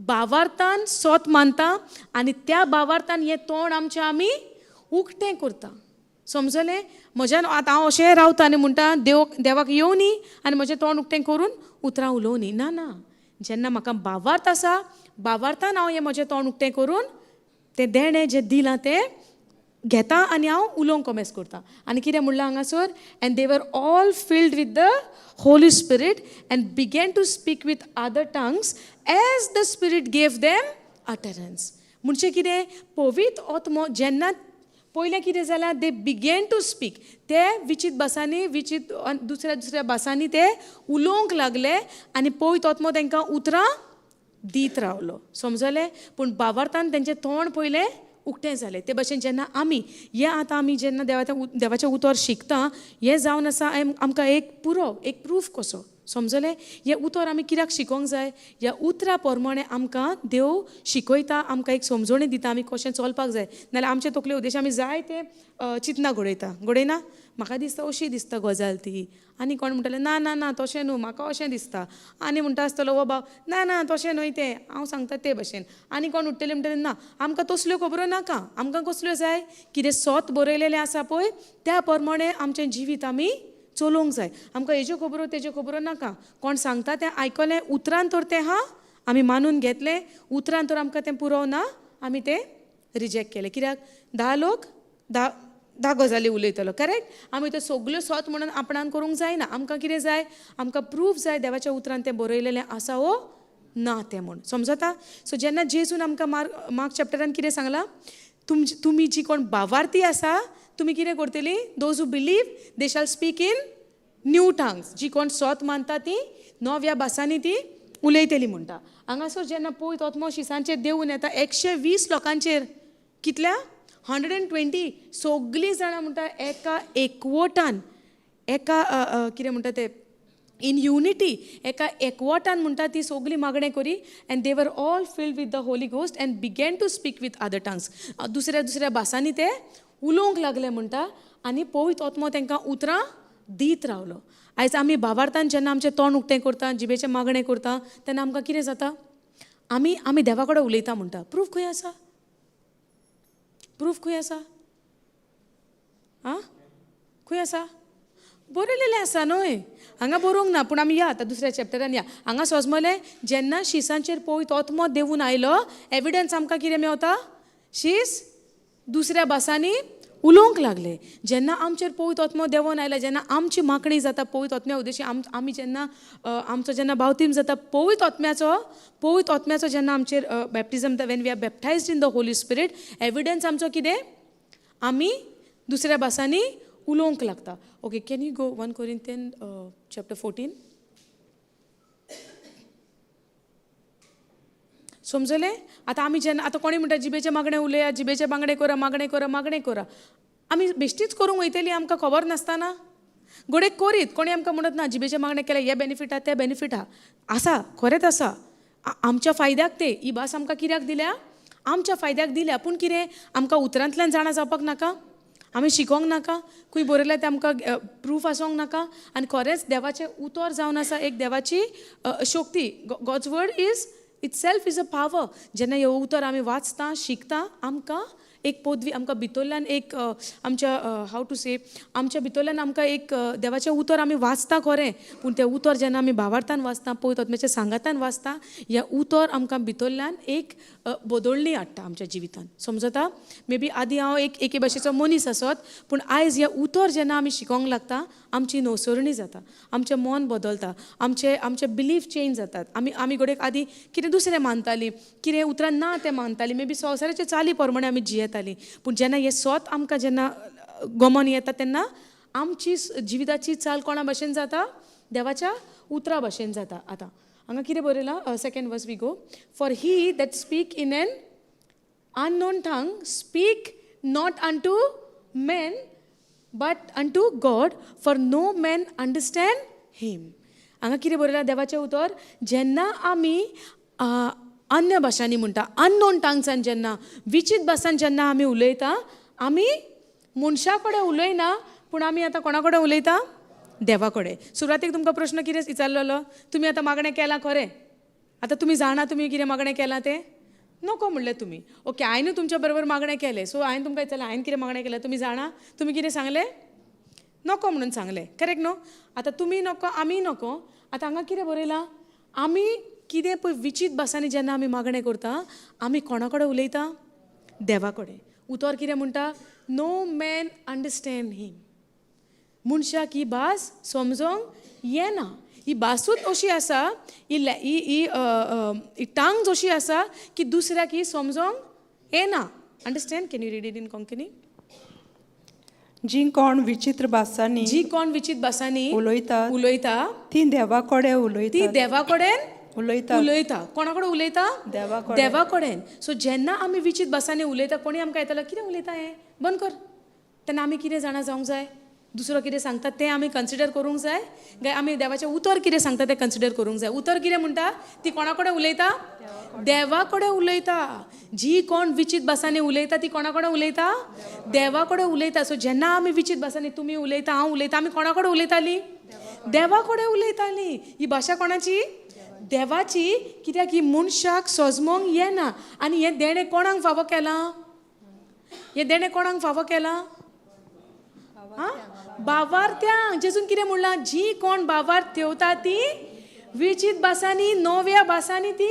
बावार्थान सोत मानता आनी त्या बावार्थान हें तोंड आमचें आमी उक्तें करता. समजलें? म्हज्यान आतां हांव अशें रावता आनी म्हणटा देव देवाक येवनी आनी म्हजें तोंड उक्तें करून उतरां उलोवनी. ना ना, जेन्ना म्हाका बावार्थ आसा, बावार्थान हांव हें म्हजें तोंड उक्तें करून तें देणें जें दिलां तें घेता आनी हांव उलोवंक कोमेस करता. आनी कितें म्हणलां हांगासर? And they were all filled with the Holy Spirit and began to speak with other tongues as the Spirit gave them utterance. म्हणजे कितें? पवित्र आत्मो जेन्ना पयलें कितें जालां, they began to speak, ते विचीत भासांनी, विचीत दुसऱ्या दुसऱ्या भासांनी ते उलोवंक लागले आनी पवित्र आत्मो तांकां उतरां दीत रावलो. समजलें? पूण बावार्थान तेंचें तोंड पयलें उक्तें जालें. ते भशेन जेन्ना आमी हें आतां आमी जेन्ना देवाचें उतर शिकता, हें जावन आसा आमकां एक पुरो, एक प्रूफ कसो. समजलें? हें उतर आमी कित्याक शिकोंक जाय? ह्या उतरा प्रमाणे आमकां देव शिकयता, आमकां एक समजणी दिता आमी कशें चलपाक जाय. नाल्यार आमचे तकले उद्देश आमी जाय ते चिंतना घडयता. घडयना? म्हाका दिसता अशी दिसता गजाल ती, आनी कोण म्हणटले ना ना ना तशें न्हू, म्हाका अशें दिसता, आनी म्हणटा आसतलो हो बाब ना ना तशें न्हय तें, हांव सांगता ते भशेन, आनी कोण उठ्ठले म्हणटले ना आमकां तसल्यो खबरो नाका, आमकां कसल्यो जाय, कितें सोत बरयलेलें आसा पळय त्या प्रमाणे आमचें जिवीत आमी चलोवंक जाय. आमकां हेज्यो खबरो तेज्यो खबरो नाका, कोण सांगता तें आयकलें, उतरान तर तें हा आमी मानून घेतलें, उतरान तर आमकां तें पुरो ना, आमी तें रिजेक्ट केलें. कित्याक 10 लोक 10 गजाली उलयतलो, करेक्ट? आमी त्यो सगल्यो सोत म्हणून आपणान करूंक जायना. आमकां कितें जाय? आमकां प्रूफ जाय देवाच्या उतरान तें बरयलेलें आसा वो ना तें म्हूण. समजता? सो जेन्ना जेजून आमकां मार्क चॅप्टरान कितें सांगलां, तुमी जी कोण बावार्थी आसा तुमी कितें करतली? Those who believe they shall speak in new tongues. जी कोण सोत मानता ती नव्या भासांनी ती उलयतली म्हणटा. हांगासर जेन्ना पळयत आत्मो शिसांचेर देवून येता 120 लोकांचेर, कितल्या? 120 सगळीं जाणां म्हणटा एका एकवटान, एका कितें म्हणटा ते इन युनिटी, एका एकवटान म्हणटा ती सगळीं मागणें करी. And they were all filled with the Holy Ghost and began to speak with other tongues. दुसऱ्या दुसऱ्या भासांनी ते उलोवंक लागले म्हणटा आनी पवित्र आत्मो तांकां उतरां दीत रावलो. आयज आमी भावार्थान जेन्ना आमचें तोंड उक्तें करता, जिबेचें मागणें करता, तेन्ना आमकां कितें जाता? आमी आमी देवा कडेन उलयता म्हणटा. प्रूफ खंय आसा? प्रूफ खंय आसा? आं, खंय आसा? बरयलेलें आसा न्हय, हांगा बरोवंक ना, पूण आमी या आतां दुसऱ्या चॅप्टरान या. हांगा सोजमलें जेन्ना शिसांचेर पवित्र आत्मो देवून आयलो, एविडन्स आमकां कितें मेवता? शीस दुसऱ्या भासांनी उलोवंक लागले. जेन्ना आमचेर पवित्र आत्मो देंवोन आयला, जेन्ना आमची मागणी जाता पवित्र आत्म्या उद्देशी, आमी जेन्ना आमचो जेन्ना बावतीम जाता पवित्र आत्म्याचो, पवित्र आत्म्याचो जेन्ना आमचेर baptism, when we are baptized in the Holy Spirit, evidence आमचो कितें? आमी दुसऱ्या भासांनी उलोवंक लागता. Okay, can you go 1 Corinthians chapter 14? समजलें? आतां आमी जेन्ना आतां कोणी म्हणटा जिबेचें मागणें उलया, जिबेचें मागणें करा, मागणें करा, मागणें करा, आमी बेश्टीच करूंक वयतली आमकां खबर नासतना. घडये करीत कोणी आमकां म्हणत ना जिबेचें मागणें केलें हे बेनिफीट आहा, ते बेनिफीट आहा, आसा, खरेंच आसा, आमच्या फायद्याक ते ही भास आमकां कित्याक दिल्या? आमच्या फायद्याक दिल्या. पूण कितें आमकां उतरांतल्यान जाणा जावपाक नाका? आमी शिकोंक नाका? खंय बरयलें तें आमकां प्रूफ आसोंक नाका? आनी खरेंच देवाचें उतर जावन आसा एक देवाची शक्ती. God's word is itself is a power. जेन्ना हें उतर आमी वाचता, शिकता, आमकां एक पदवी, आमकां भितरल्यान एक आमच्या हाव टू से, आमच्या भितरल्यान आमकां एक देवाचें उतर आमी वाचता खरें, पूण तें उतर जेन्ना आमी भावार्थान वाचता, पवित्र आत्म्याच्या सांगातान वाचता, हें उतर आमकां भितरल्यान एक बदलणी हाडटा आमच्या जिवितान. समजता? मे बी आदी हांव एक एके भाशेचो मनीस आसत, पूण आयज हें उतर जेन्ना आमी शिकोंक लागता, आमची नवसरणी जाता, आमचें मन बदलता, आमचे आमचे बिलीफ चेंज जातात. आमी आमी घडये आदी कितें दुसरें मानतालीं, कितें उतरां ना तें मानतालीं, मे बी संवसाराचे चाली प्रमाणे आमी जियेतालीं, पूण जेन्ना हें सोत आमकां जेन्ना गमन येता तेन्ना आमची जिविताची चाल कोणा भशेन जाता? देवाच्या उतरा भशेन जाता. आतां हांगा कितें बरयलां? Second verse we go. For he that speak in an unknown tongue speak not unto men but unto God, for no man understand him. हांगा कितें बरयलां देवाचें उतर? जेन्ना आमी अन्य भाशांनी म्हणटा, अननोन टंग्सान जेन्ना, विचीत भासान जेन्ना आमी उलयता, आमी मनशा कडेन उलयना, पूण आमी आतां कोणा कडेन उलयता? देवा कडेन. सुरवातीक तुमकां प्रश्न कितें विचारलेलो? तुमी आतां मागणें केलां खरें, आतां तुमी जाणा तुमी कितें मागणें केलां तें? नको म्हणलें तुमी. ओके, हांवें तुमच्या बरोबर मागणें केलें. सो हांवें तुमकां विचारलें, हांवें कितें मागणें केलें तुमी जाणा? तुमी कितें सांगलें? नको म्हणून सांगलें. करेक्ट न्हू? आतां तुमी नको, आमी नको. आतां हांगा कितें बरयलां? आमी कितें पळय विचीत भासांनी जेन्ना आमी मागणें करता, आमी कोणा कडेन उलयता? देवा कडेन. उतर कितें म्हणटा? No man understand him. मनशाक ही भास समजोंक येना. ही भासूच अशी आसा, ही ही ही ही टांग अशी आसा की दुसऱ्याक ही समजोंक येना. Understand? Can you read it in Konkani? जीं कोण विचित्र भासांनी जी कोण विचीत भासांनी उलयतात उलयता तीं देवा कडेन ती उलयतात. देवा कडेन उलयतात. उलयता. कोणा कडेन उलयता? देवा कडेन. देवा कडेन. सो जेन्ना आमी विचीत भासांनी उलयता, कोणी आमकां येतालो कितें उलयता हें, बंद कर, तेन्ना आमी कितें जाणा जावंक जाय? दुसरो कितें सांगता तें आमी कन्सिडर करूंक जाय काय आमी देवाचें उतर कितें सांगता तें कन्सिडर करूंक जाय? उतर कितें म्हणटा? ती कोणा कडेन उलयता? देवा कडेन उलयता. जी कोण विचीत भासांनी उलयता ती कोणा कडेन उलयता? देवा कडेन उलयता. सो जेन्ना आमी विचीत भासांनी, तुमी उलयता, हांव उलयता, आमी कोणा कडेन उलयतालीं? देवा कडेन उलयतालीं. ही भाशा कोणाची? देवाची. कित्याक ही मनशाक सजमोंक येना. आनी हें देणें कोणाक फावो केलां? हें देणें कोणाक फावो केलां? आं, बावार्थ्यांक. जेजून कितें म्हणलां? जी कोण बावार्थ ठेवता ती विचीत भासांनी, नव्या भासांनी ती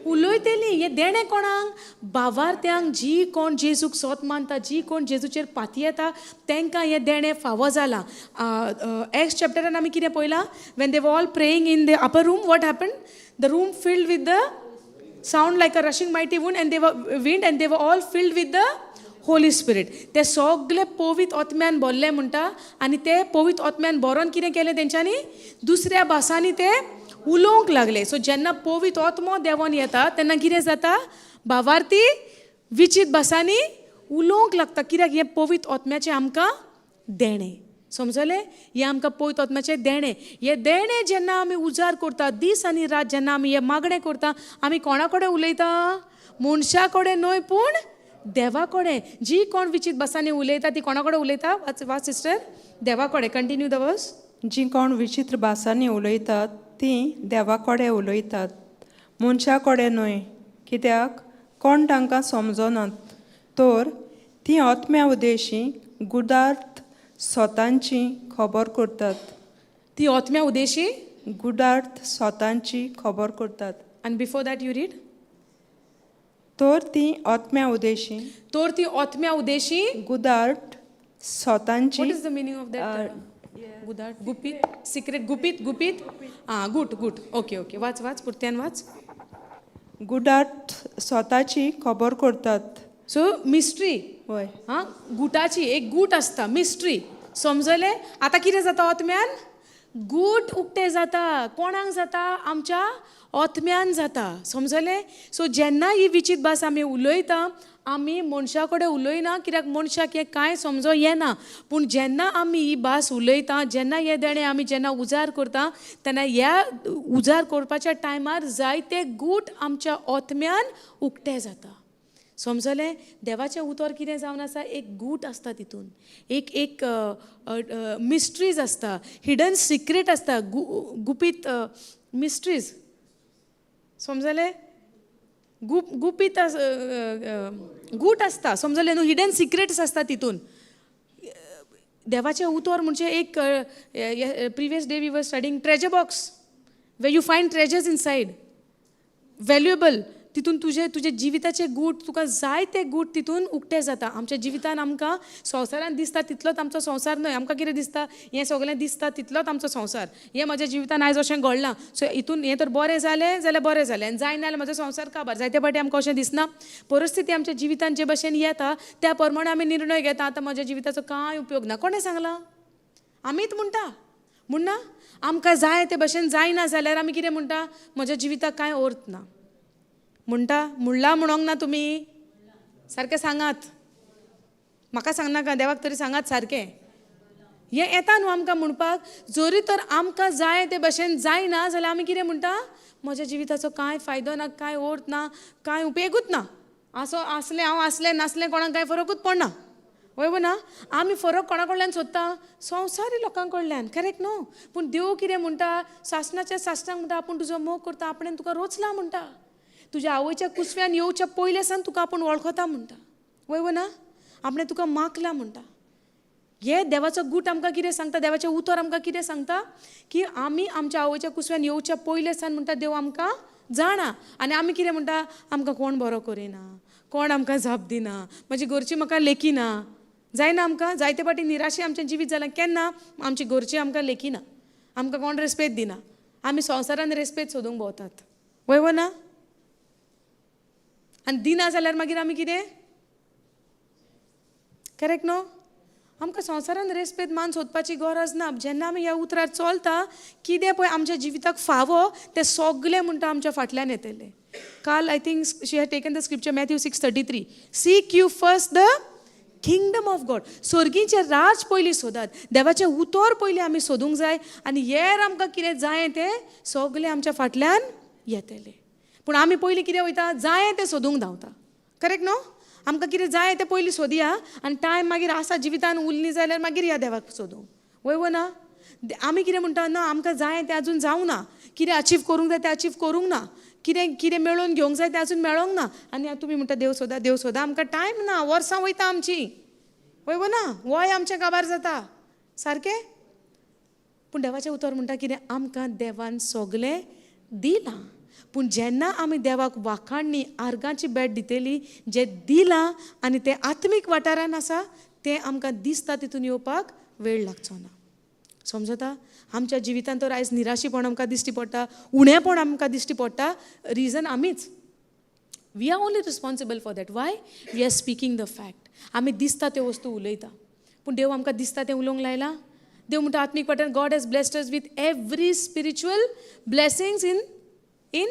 उलयतली. हें देणें कोणाक? बावार्थ्यांक. जी कोण जेजूक सोत मानता, जी कोण जेजूचेर पातयेता, तांकां हें देणें फावो जालां. एक्स चॅप्टरान आमी कितें पळयलां? When they all praying in the upper room, what happen? The room filled with the sound like a rushing mighty wind and they wind and they were all filled with the Holy Spirit. ते सगळे पवित्र आत्म्यान भरले म्हणटा. आनी ते पवित्र आत्म्यान भरोन कितें केलें तेंच्यांनी? दुसऱ्या भासांनी ते उलोवंक लागले. सो जेन्ना पवित्र आत्मो देंवोन येता तेन्ना कितें जाता? भावार्थी विचीत भासांनी उलोवंक लागता. कित्याक? हें पवित्र आत्म्याचें आमकां देणें. समजलें? हें आमकां पवित्र आत्म्याचें देणें. हें देणें जेन्ना आमी उजार करता, दीस आनी रात जेन्ना आमी हें मागणें करता, आमी कोणा कडेन उलयता? मनशा कडेन न्हय, पूण देवा कडेन. जी कोण विचीत भासांनी उलयता ती कोणा कडेन उलयता? वाच, वाच सिस्टर. देवा कडेन. Continue the verse. जीं कोण विचित्र भासांनी उलयतात तीं देवा कडेन उलयतात, मनशा कडेन न्हय, कित्याक कोण तांकां समजनात, तर तीं आत्म्या उदेशी गुडार्थ सोतांची खबर करतात. ती आत्म्या उदेशी गुडार्थ सोतांची खबर करतात. आनी बिफोर that you read. तर तीं आत्म्या उदेशी तर ती आत्म्या Udeshi गुदार्थ सोतांची. What is the meaning of that? गुदाट, गुपीत, सिक्रेट, गुपीत, गुपीत. आं, गुट, गुट. ओके, ओके, वाच, वाच, पुरत्यान वाच. गुडार्थ स्वताची खबर करतात. So mystery. वय. आं, गुटाची, एक गूट आसता, मिस्ट्री. समजलें? आतां कितें जाता? आत्म्यान गूट उक्तें जाता. कोणाक जाता? आमच्या आत्म्यान जाता. समजलें? सो जेन्ना ही विचीत भास आमी उलयता, आमी मनशा कडेन उलयना, कित्याक मनशाक हें कांय समजो येना. पूण जेन्ना आमी ही भास उलयता, जेन्ना हें देणें आमी जेन्ना उजार करता, तेन्ना ह्या उजार करपाच्या टायमार जायते गूट आमच्या आत्म्यान उक्ते जाता. समजलें? देवाचें उतर कितें जावन आसा? एक गूट आसता तितून, एक एक मिस्ट्रीज आसता, हिडन सिक्रेट आसता, गुपीत मिस्ट्रीज. समजलें? गुपीत गूट आसता. समजलें न्हू? हिडन सिक्रेट्स आसता तितून. देवाचें उतर म्हणजे एक, previous day we were studying treasure box, where you find treasures inside, valuable. तितून तुजे तुजे जिविताचे गूट, तुका जाय ते गूट तितून उक्ते जाता. आमच्या जिवितान आमकां संवसारान दिसता तितलोच आमचो संवसार न्हय. आमकां कितें दिसता? हें सगळें दिसता तितलोच आमचो संवसार. हें म्हज्या जिवितान आयज अशें घडलां, सो हितून हें तर बरें जालें जाल्यार बरें जालें, आनी जायना जाल्यार म्हजो संवसार काबार. जायते फावटी आमकां अशें दिसना. परिस्थिती आमच्या जिवितान जे भशेन येता त्या प्रमाणे आमी निर्णय घेता, आतां म्हज्या जिविताचो कांय उपयोग ना. कोणें सांगलां? आमीच म्हणटा. म्हणना आमकां जाय ते भशेन जायना जाल्यार आमी कितें म्हणटा? म्हज्या जिविताक कांय अर्थ ना म्हणटा. म्हणला म्हणोंक ना तुमी? सारकें सांगात. म्हाका सांगनाका, देवाक तरी सांगात सारकें. हें येता न्हू आमकां म्हणपाक. जरी तर आमकां जाय ते भशेन जायना जाल्यार आमी कितें म्हणटा? म्हज्या जिविताचो कांय फायदो ना, कांय अर्थ ना, कांय उपेगूच ना. असो आसलें हांव, आसलें नासलें कोणाक कांय फरकूच पडना. वय वो ना? आमी फरक कोणा कडल्यान सोदता? संवसारी लोकां कडल्यान, करेक्ट न्हू? पूण देव कितें म्हणटा? सासणाच्या सासणाक म्हणटा, आपूण तुजो मोग करता, आपणें तुका रोचला म्हणटा, तुज्या आवयच्या कुसव्यान येवच्या पयले सावन तुका आपूण वळखता म्हणटा. वय वो ना? आपणें तुका माखला म्हणटा. हे देवाचो गूट आमकां कितें सांगता? देवाचें उतर आमकां कितें सांगता? की आमी आमच्या आवयच्या कुसव्यान येवच्या पयले सावन म्हणटा देव आमकां जाणा. आनी आमी कितें म्हणटा? आमकां कोण बरो करिना, कोण आमकां जाप दिना, म्हजी घरची म्हाका लेखिना. जायना आमकां जायते फावटी निराशे आमचें जिवीत जालां. केन्ना आमची घरची आमकां लेखिना, आमकां कोण रेस्पेद दिना, आमी संवसारान रेस्पेद सोदूंक भोंवतात. वय वो ना? आनी दिना जाल्यार मागीर आमी कितें? करेक्ट न्हू? आमकां संवसारान रेस्पेद मान सोदपाची गरज ना. जेन्ना आमी ह्या उतरार चलता, कितें पळय आमच्या जिविताक फावो तें सगलें म्हणटा आमच्या फाटल्यान येतलें. काल I think she had taken the scripture Matthew 6:33, seek you first the kingdom of God. स्वर्गीचें राज पयलीं सोदात, देवाचें उतर पयलीं आमी सोदूंक जाय आनी हेर आमकां कितें जाय तें सगलें आमच्या फाटल्यान येतलें. पूण आमी पयलीं कितें वयता? जाय तें सोदूंक धांवता. करेक्ट न्हू? आमकां कितें जाय तें पयलीं सोदया आनी टायम मागीर आसा जिवितान उरली जाल्यार मागीर ह्या देवाक सोदूंक. वय वो ना? आमी कितें म्हणटा? ना, आमकां जाय तें आजून जावंक ना, कितें अचीव करूंक जाय तें अचीव करूंक ना, कितें कितें मेळोवन घेवंक जाय तें आजून मेळोंक ना. आनी आतां तुमी म्हणटा देव सोदा, देव सोदा. आमकां टायम ना, वर्सां वयता आमची. वय वो ना? वय आमचें काबार जाता सारकें. पूण देवाचें उतर म्हणटा कितें? आमकां देवान सगलें दिलां. पूण जेन्ना आमी देवाक वाखाणणी आर्गांची भेट दितली, जें दिलां आनी तें आत्मीक वाठारान आसा, तें आमकां दिसता तितून येवपाक वेळ लागचो ना. समजता? आमच्या जिवितांत तर आयज निराशीपण आमकां दिश्टी पडटा, उणेपण आमकां दिश्टी पडटा. रिजन आमीच. We are only responsible for that. Why? We are speaking the fact. आमी दिसता त्यो वस्तू उलयता. पूण देव आमकां दिसता तें उलोवंक लायला? देव म्हणटा आत्मीक वाठारान God has blessed us with every spiritual blessings in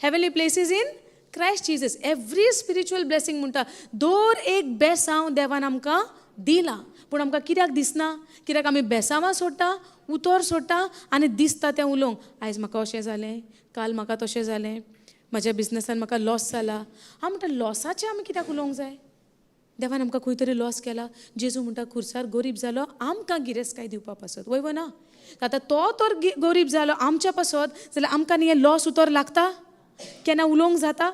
heavenly places in Christ Jesus. Every spiritual blessing म्हणटा, दर एक बेसांव देवान आमकां दिला. पूण आमकां कित्याक दिसना? कित्याक आमी बेसांवां सोडटा, उतर सोडटा आनी दिसता तें उलोवंक. आयज म्हाका अशें जालें, काल म्हाका तशें जालें, म्हज्या बिजनसान म्हाका लॉस जाला. हांव म्हणटा लॉसाचें आमी कित्याक उलोवंक जाय? देवान आमकां खंय तरी लॉस केला. जेजू म्हणटा खुर्सार गरीब जालो आमकां गिरेस्तकाय दिवपा पासत. वय वो ना? आतां तो तर गरीब जालो आमच्या पासत जाल्यार आमकां न्ही हें लॉस उतर लागता? केन्ना उलोवंक जाता?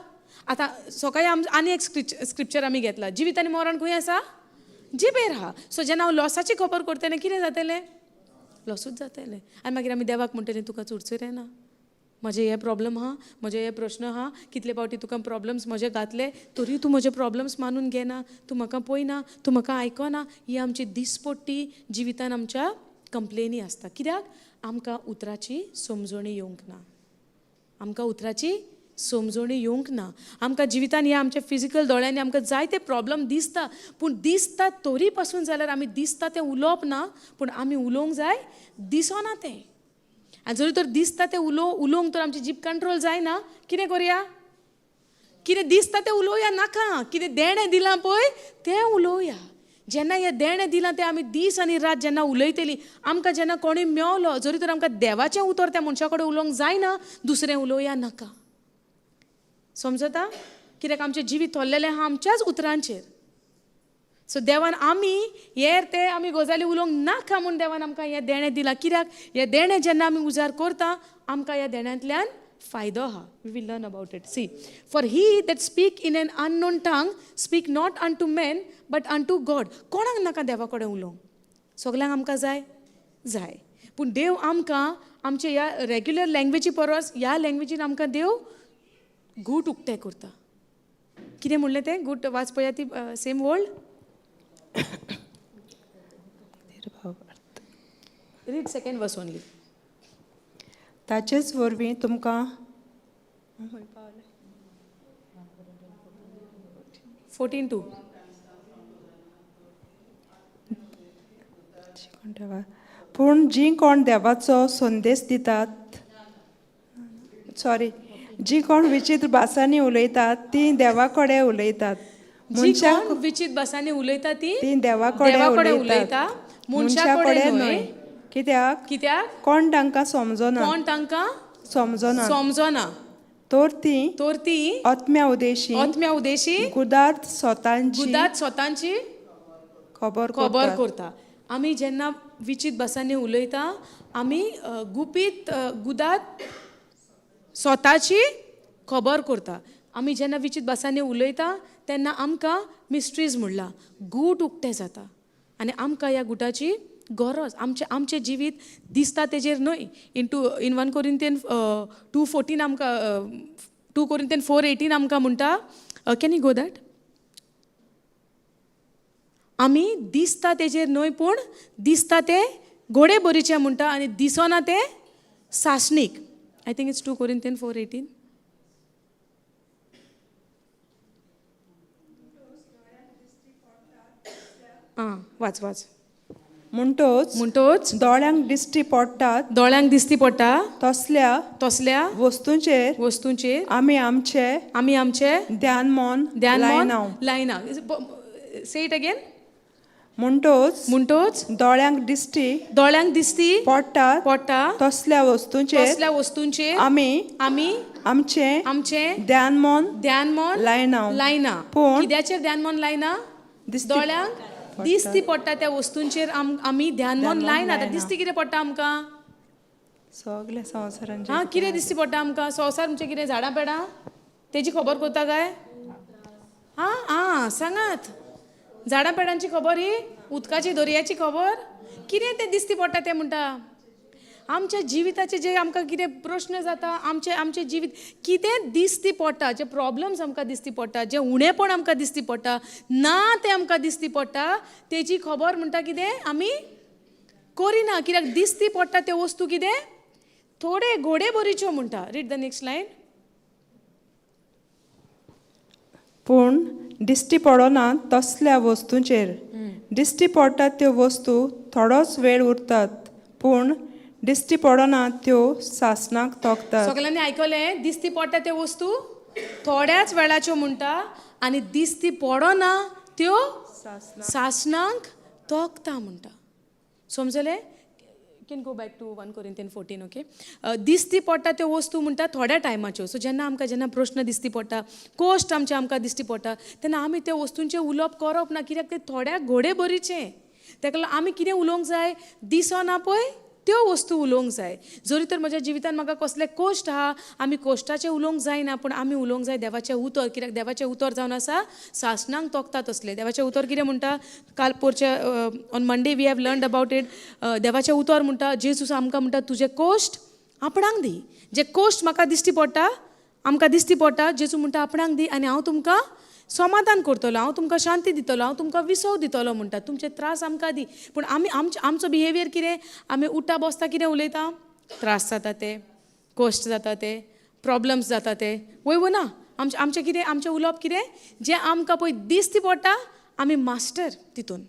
आतां सकाळीं आनी एक स्क्रिप्चर आमी घेतला, जिवीत आनी मरण खंय आसा? जिबेर आहा. सो जेन्ना हांव लॉसाची खबर करतलें कितें जातलें? लॉसूच जातलें. आनी मागीर आमी देवाक म्हणटलें तुका चुरचुरें ना, म्हजे हे प्रॉब्लम आहा, म्हजे हे प्रश्न आहा, कितले फावटी तुका प्रॉब्लम्स म्हजे घातले तरी तूं म्हजे प्रॉब्लम्स मानून घेना, तूं म्हाका पळयना, तूं म्हाका आयकना. ही आमची दिसपट्टी जिवितान आमच्या कंप्लेनी आसता. कित्याक? आमकां उतराची समजणी येवंक ना, आमकां उतराची समजणी येवंक ना. आमकां जिवितान ह्या आमच्या फिजिकल दोळ्यांनी आमकां जायते प्रॉब्लम दिसता, पूण दिसता तरी पासून जाल्यार आमी दिसता तें उलोवप ना, पूण आमी उलोवंक जाय दिसना तें. आनी जरी तर दिसता तें उलोवंक तर आमची जीब कंट्रोल जायना, कितें करुया? कितें दिसता तें उलोवया नाका, कितें देणें दिलां पळय तें उलोवया. जेन्ना हें देणें दिलां तें आमी दीस आनी रात जेन्ना उलयतलीं, आमकां जेन्ना कोणूय मेवलो जरी तर आमकां देवाचें उतर त्या मनशा कडेन उलोवंक जायना, दुसरें उलोवया नाका. समजता? कित्याक आमचें जिवीत थोरलेलें आहा आमच्याच उतरांचेर. सो देवान आमी हेर ते आमी गजाली उलोवंक नाका म्हूण देवान आमकां हें देणें दिलां. कित्याक हें देणें जेन्ना आमी उजार करता आमकां ह्या देण्यांतल्यान फायदो आहा. We will learn about it. See, for he that speak in an unknown tongue speak not unto men but unto God. कोणाक नाका देवा कडेन उलोवंक? सगल्यांक आमकां जाय जाय. पूण देव आमकां आमचे ह्या रेग्युलर लँग्वेजी परस ह्या लँग्वेजीन आमकां देव गूट उक्ते करता. कितें म्हणलें तें? गूट वाच पळया ती same word. Read second verse only. ताचेच वरवीं तुमकां 14:2. पूण जीं कोण देवाचो संदेश दितात, सॉरी, जीं कोण विचित्र भासांनी उलयतात तीं देवा कडेन उलयतात. मनशां विचित्र भासांनी उलयता ती तीं देवा कडेन उलयता, मनशा कडेन न्हय. कित्याक? कित्याक कोण तांकां समजना, कोण तांकां समजना, समजना. तर ती तर ती आत्म्या उदेशी, आत्म्या उदेशी गुदार्थ स्वतांची, गुदार्थ स्वतांची खबर खबर करतात. करता. आमी जेन्ना विचीत भासांनी उलयता, आमी गुपीत गुदात स्वताची खबर करता. आमी जेन्ना विचीत भासांनी उलयता तेन्ना आमकां मिस्ट्रीज म्हणला गूट उक्तें जाता आनी आमकां ह्या गुटाची गरज. आमचें आमचें जिवीत दिसता तेजेर न्हय. In 1 Corinthian 2:14 आमकां, 2 कोरिंतियन 4:18 आमकां म्हणटा, can you go that? आमी दिसता तेजेर न्हय, पूण दिसता तें घोडे बोरीचें म्हणटा आनी दिसना तें सासणीक. I think it's 2 Corinthian 4:18. आं, वाच वाच. म्हणटोच म्हणटोच दोळ्यांक दिश्टी पडटात दोळ्यांक दिसती पडटा तसल्या तसल्या वस्तूंचेर वस्तूंचेर आमी आमचे आमी आमचे ध्यान मन ध्यान लायना. लायना. Say it again. म्हणटोच म्हणटोच दोळ्यांक दिश्टी दोळ्यांक दिसती पडटात पडटा तसल्या वस्तूंचेर तसल्या वस्तूंचेर आमी आमी आमचे आमचे ध्यान मन ध्यान मन लायना. लायना. पूण कित्याचेर ध्यान मन लायना? दिसती दोळ्यांक दिसती पडटा त्या वस्तूंचेर आमी ध्यान मन लायना. आतां दिसती कितें पडटा आमकां? सगल्या संवसारांचेर. आं, कितें दिसती पडटा आमकां? संवसार म्हणजे कितें, झाडां पेडां तेजी खबर करता काय? आं आं, सांगात. झाडां पेडांची खबर ही, उदकाची दर्याची खबर, कितें तें दिसती पडटा तें म्हणटा. आमच्या जिविताचे जे आमकां कितें प्रश्न जाता, आमचें आमचें जिवीत कितें दिसती पडटा, जे प्रॉब्लम्स आमकां दिसती पडटा, जें उणेपण आमकां दिसती पडटा ना, तें आमकां दिसती पडटा, तेजी खबर म्हणटा कितें आमी करिना, कित्याक दिसती पडटा त्यो वस्तू कितें थोडे घोडे बोरीच्यो म्हणटा. Read the next line. पूण दिश्टी पडना तसल्या वस्तूंचेर. दिश्टी पडटात त्यो वस्तू थोडोच वेळ उरतात, पूण दिश्टी पडना त्यो सासणाक तोखतात. सगळ्यांनी आयकलें? दिसती पडटा त्यो वस्तू थोड्याच वेळाच्यो म्हणटा आनी दिसती पडना त्यो सासणाक तोखता म्हणटा. समजलें? Can go back to 1 Corinthian 14. Okay, दिसती पडटा त्यो वस्तू म्हणटा थोड्या टायमाच्यो. सो जेन्ना आमकां जेन्ना प्रश्न दिसती पडटा, कोश्ट आमचे आमकां दिसती पडटा, तेन्ना आमी त्या वस्तूंचें उलोवप करप ना, कित्याक ते थोड्या घोडे बरीचें. ताका लागून आमी कितें उलोवंक जाय? दिसना पळय त्यो वस्तू उलोवंक जाय. जरी तर म्हज्या जिवितान म्हाका कसले कोश्ट आहा, आमी कोश्टाचें उलोवंक जायना, पूण आमी उलोवंक जाय देवाचें उतर, कित्याक देवाचें उतर जावन आसा सासणाक तोखता तसलें. देवाचें उतर कितें म्हणटा? काल पोरचे on Monday we have learned about it. देवाचें उतर म्हणटा, जेजूस आमकां म्हणटा, तुजें कोश्ट आपणाक दी. जे कोश्ट म्हाका दिश्टी पडटा, आमकां दिश्टी पडटा, जेजू म्हणटा आपणाक दी आनी हांव तुमकां समाधान करतलो, हांव तुमकां शांती दितलो, हांव तुमकां विसव दितलो म्हणटा. तुमचे त्रास आमकां दी. पूण आमी आमचे आमचो बिहेवियर कितें? आमी उठ्ठा बसता कितें उलयता? त्रास जाता ते, कश्ट जाता ते, प्रॉब्लम्स जाता ते. वय वो ना? आमचें आमचें कितें, आमचें उलोवप कितें? जें आमकां पळय दिसती पडटा, आमी मास्टर तितून,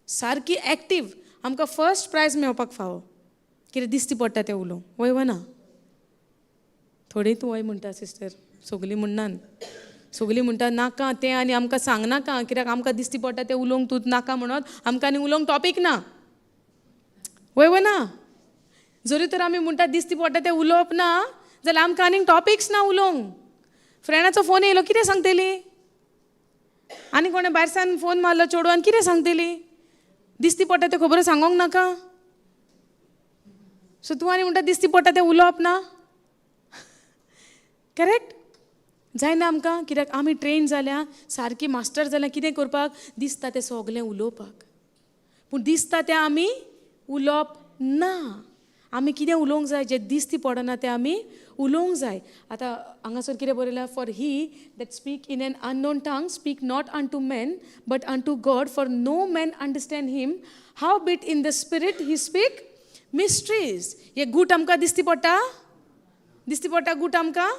सारकी एक्टीव, आमकां फर्स्ट प्रायज मेळपाक फावो. कितें दिसती पडटा तें उलोवंक. वय वो ना? थोडीं तूं वय म्हणटा सिस्टर, सगलीं म्हणनान. सगलीं म्हणटा नाका तें आनी आमकां सांगनाका, कित्याक आमकां दिसती पडटा तें उलोवंक तूं नाका म्हणत आमकां आनी उलोवंक टॉपीक ना. वय वो ना? जरी तर आमी म्हणटा दिसती पडटा तें उलोवप ना जाल्यार आमकां आनीक टॉपिक्स ना उलोवंक. फ्रेंडाचो फोन येयलो, कितें सांगतली? आनी कोणें भायरसान फोन मारलो चेडवान, कितें सांगतली? दिसती पडटा त्यो खबरो सांगोंक नाका. सो तूं आनी म्हणटा दिसती पडटा तें उलोवप ना. करेक्ट जायना आमकां, कित्याक आमी ट्रेन जाल्या, सारकी मास्टर जाल्या कितें करपाक? दिसता तें सगलें उलोवपाक. पूण दिसता तें आमी उलोवप ना. आमी कितें उलोवंक जाय? जें दिसती पडना तें आमी उलोवंक जाय. आतां हांगासर कितें बरयलां? For he that speak in an unknown tongue speak not unto men but unto God, for no man understand him, howbeit in the spirit he speak mysteries. हे गूट आमकां दिसती पडटा? दिसती पडटा गूट आमकां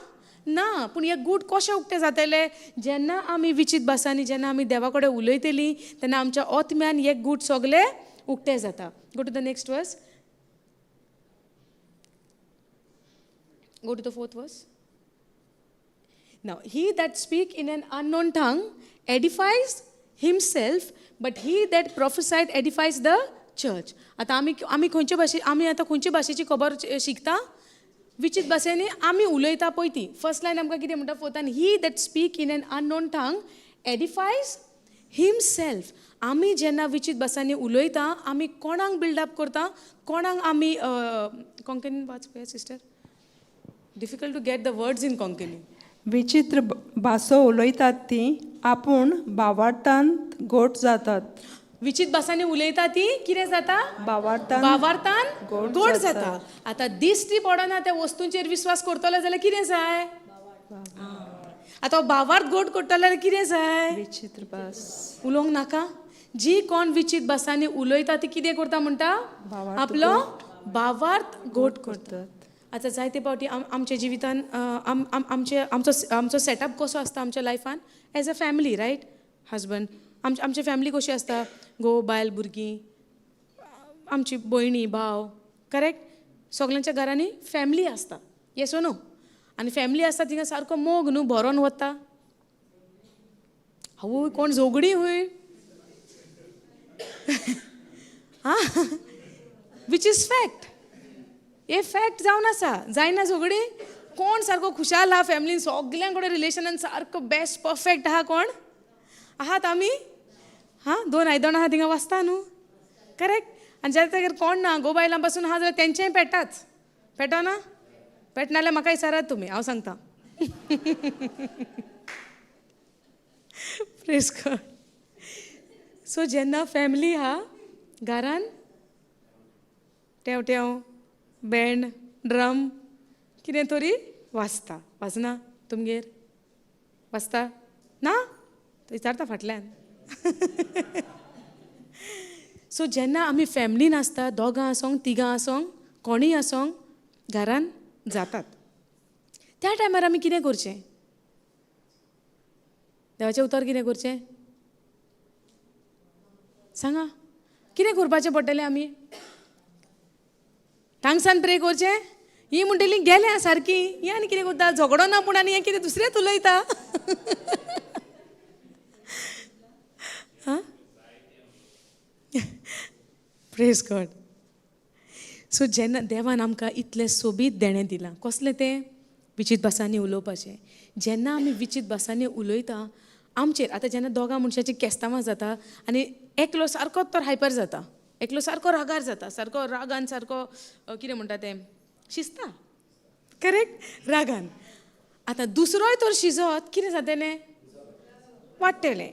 ना. पूण हे गूट कशें उक्ते जातले? जेन्ना आमी विचीत भासांनी जेन्ना आमी देवा कडेन उलयतली तेन्ना आमच्या ओतम्यान हे गूट सगले उक्ते जाता. Go to the next verse. Go to the fourth verse. Now, he that speak in an unknown tongue edifies himself, but he that prophesied edifies the church. आतां आमी आमी खंयचे भाशे आमी आतां खंयचे भाशेची खबर शिकता? विचीत भाशेंनी आमी उलयता पळय ती. फर्स्ट लायन आमकां कितें म्हणटा फोर्थान? He that speak in an unknown tongue edifies himself. आमी जेन्ना विचीत भासांनी उलयता आमी कोणाक बिल्डअप करता, कोणाक आमी कोंकणी वाच पळया sister, difficult to get the words in Konkani. विचित्र भासो उलयतात ती आपूण भावार्थांत घोट जातात. विचीत भासांनी उलयता ती कितें जाता? भावार्थान भावार्थान गोड गोड जाता. जाता. आतां दिश्टी पडना त्या वस्तूंचेर विस्वास करतलो जाल्यार कितें जाय? आतां भावार्थ गोड करतलो जाल्यार कितें जाय? विचित्र भास उलोवंक नाका. जी कोण विचीत भासांनी उलयता ती कितें करता म्हणटा? भावार्थ आपलो भावार्थ गोड करता. करतात. आतां जायते फावटी आमच्या जिवितान आमचे आमचो आमचो सेटअप कसो आसता आमच्या लायफान as a family, right? Husband, आमची फॅमिली कशी आसता? घोव, बायल, भुरगीं, आमची भयणी, भाव, करेक्ट? सगल्यांच्या घरांनी फॅमिली आसता, येस ओ नो? आनी फॅमिली आसता थिंगा सारको मोग न्हू भरोन वता. आवय कोण झगडी हूय आं, which is fact, हे फॅक्ट जावन आसा. जायना झगडी? कोण सारको खुशाल आहा फॅमिलीन, सगल्यां कडेन रिलेशनान सारको बेस्ट परफेक्ट आहा? कोण आहात आमी? हां, दोन आयदनां आहा थिंगा वाचता न्हू, करेक्ट? आनी ज्या तागेर कोण ना, घोव बायलां पासून आहा जाल्यार तेंचेंय पेटाच. पेटना? पेटना जाल्यार म्हाका विचारात तुमी, हांव सांगता. Praise God. सो जेन्ना फॅमिली आहा घरान, टेंव टेंव बँड ड्रम कितें तरी वाजता. वाजना तुमगेर? वाजता ना? विचारता फाटल्यान. सो जेन्ना आमी फॅमिलीन आसता, दोगां आसोंक, तिगां आसोंक, कोणूय आसोंक, घरान जातात त्या टायमार आमी कितें करचें? देवाचें उतर कितें करचें सांगा? कितें करपाचें पडटलें आमी? तांगसान प्रे करचें? ही म्हणटली गेल्या सारकी, ही आनी कितें करता? झगडो ना पूण आनी हें कितें दुसरेंच उलयता. आं, प्रेज गॉड. सो जेन्ना देवान आमकां इतलें सोबीत देणें दिलां, कसलें तें? विचीत भासांनी उलोवपाचें. जेन्ना आमी विचीत भासांनी उलयता आमचेर आतां जेन्ना दोगां मनशाचीं केस्तांवां जाता आनी एकलो सारकोच तर हायपर जाता, एकलो सारको रागार जाता, सारको रागान सारको कितें म्हणटा तें शिजता, करेक्ट? रागान. आतां दुसरोय तर शिजत कितें जातलें? वाडटलें.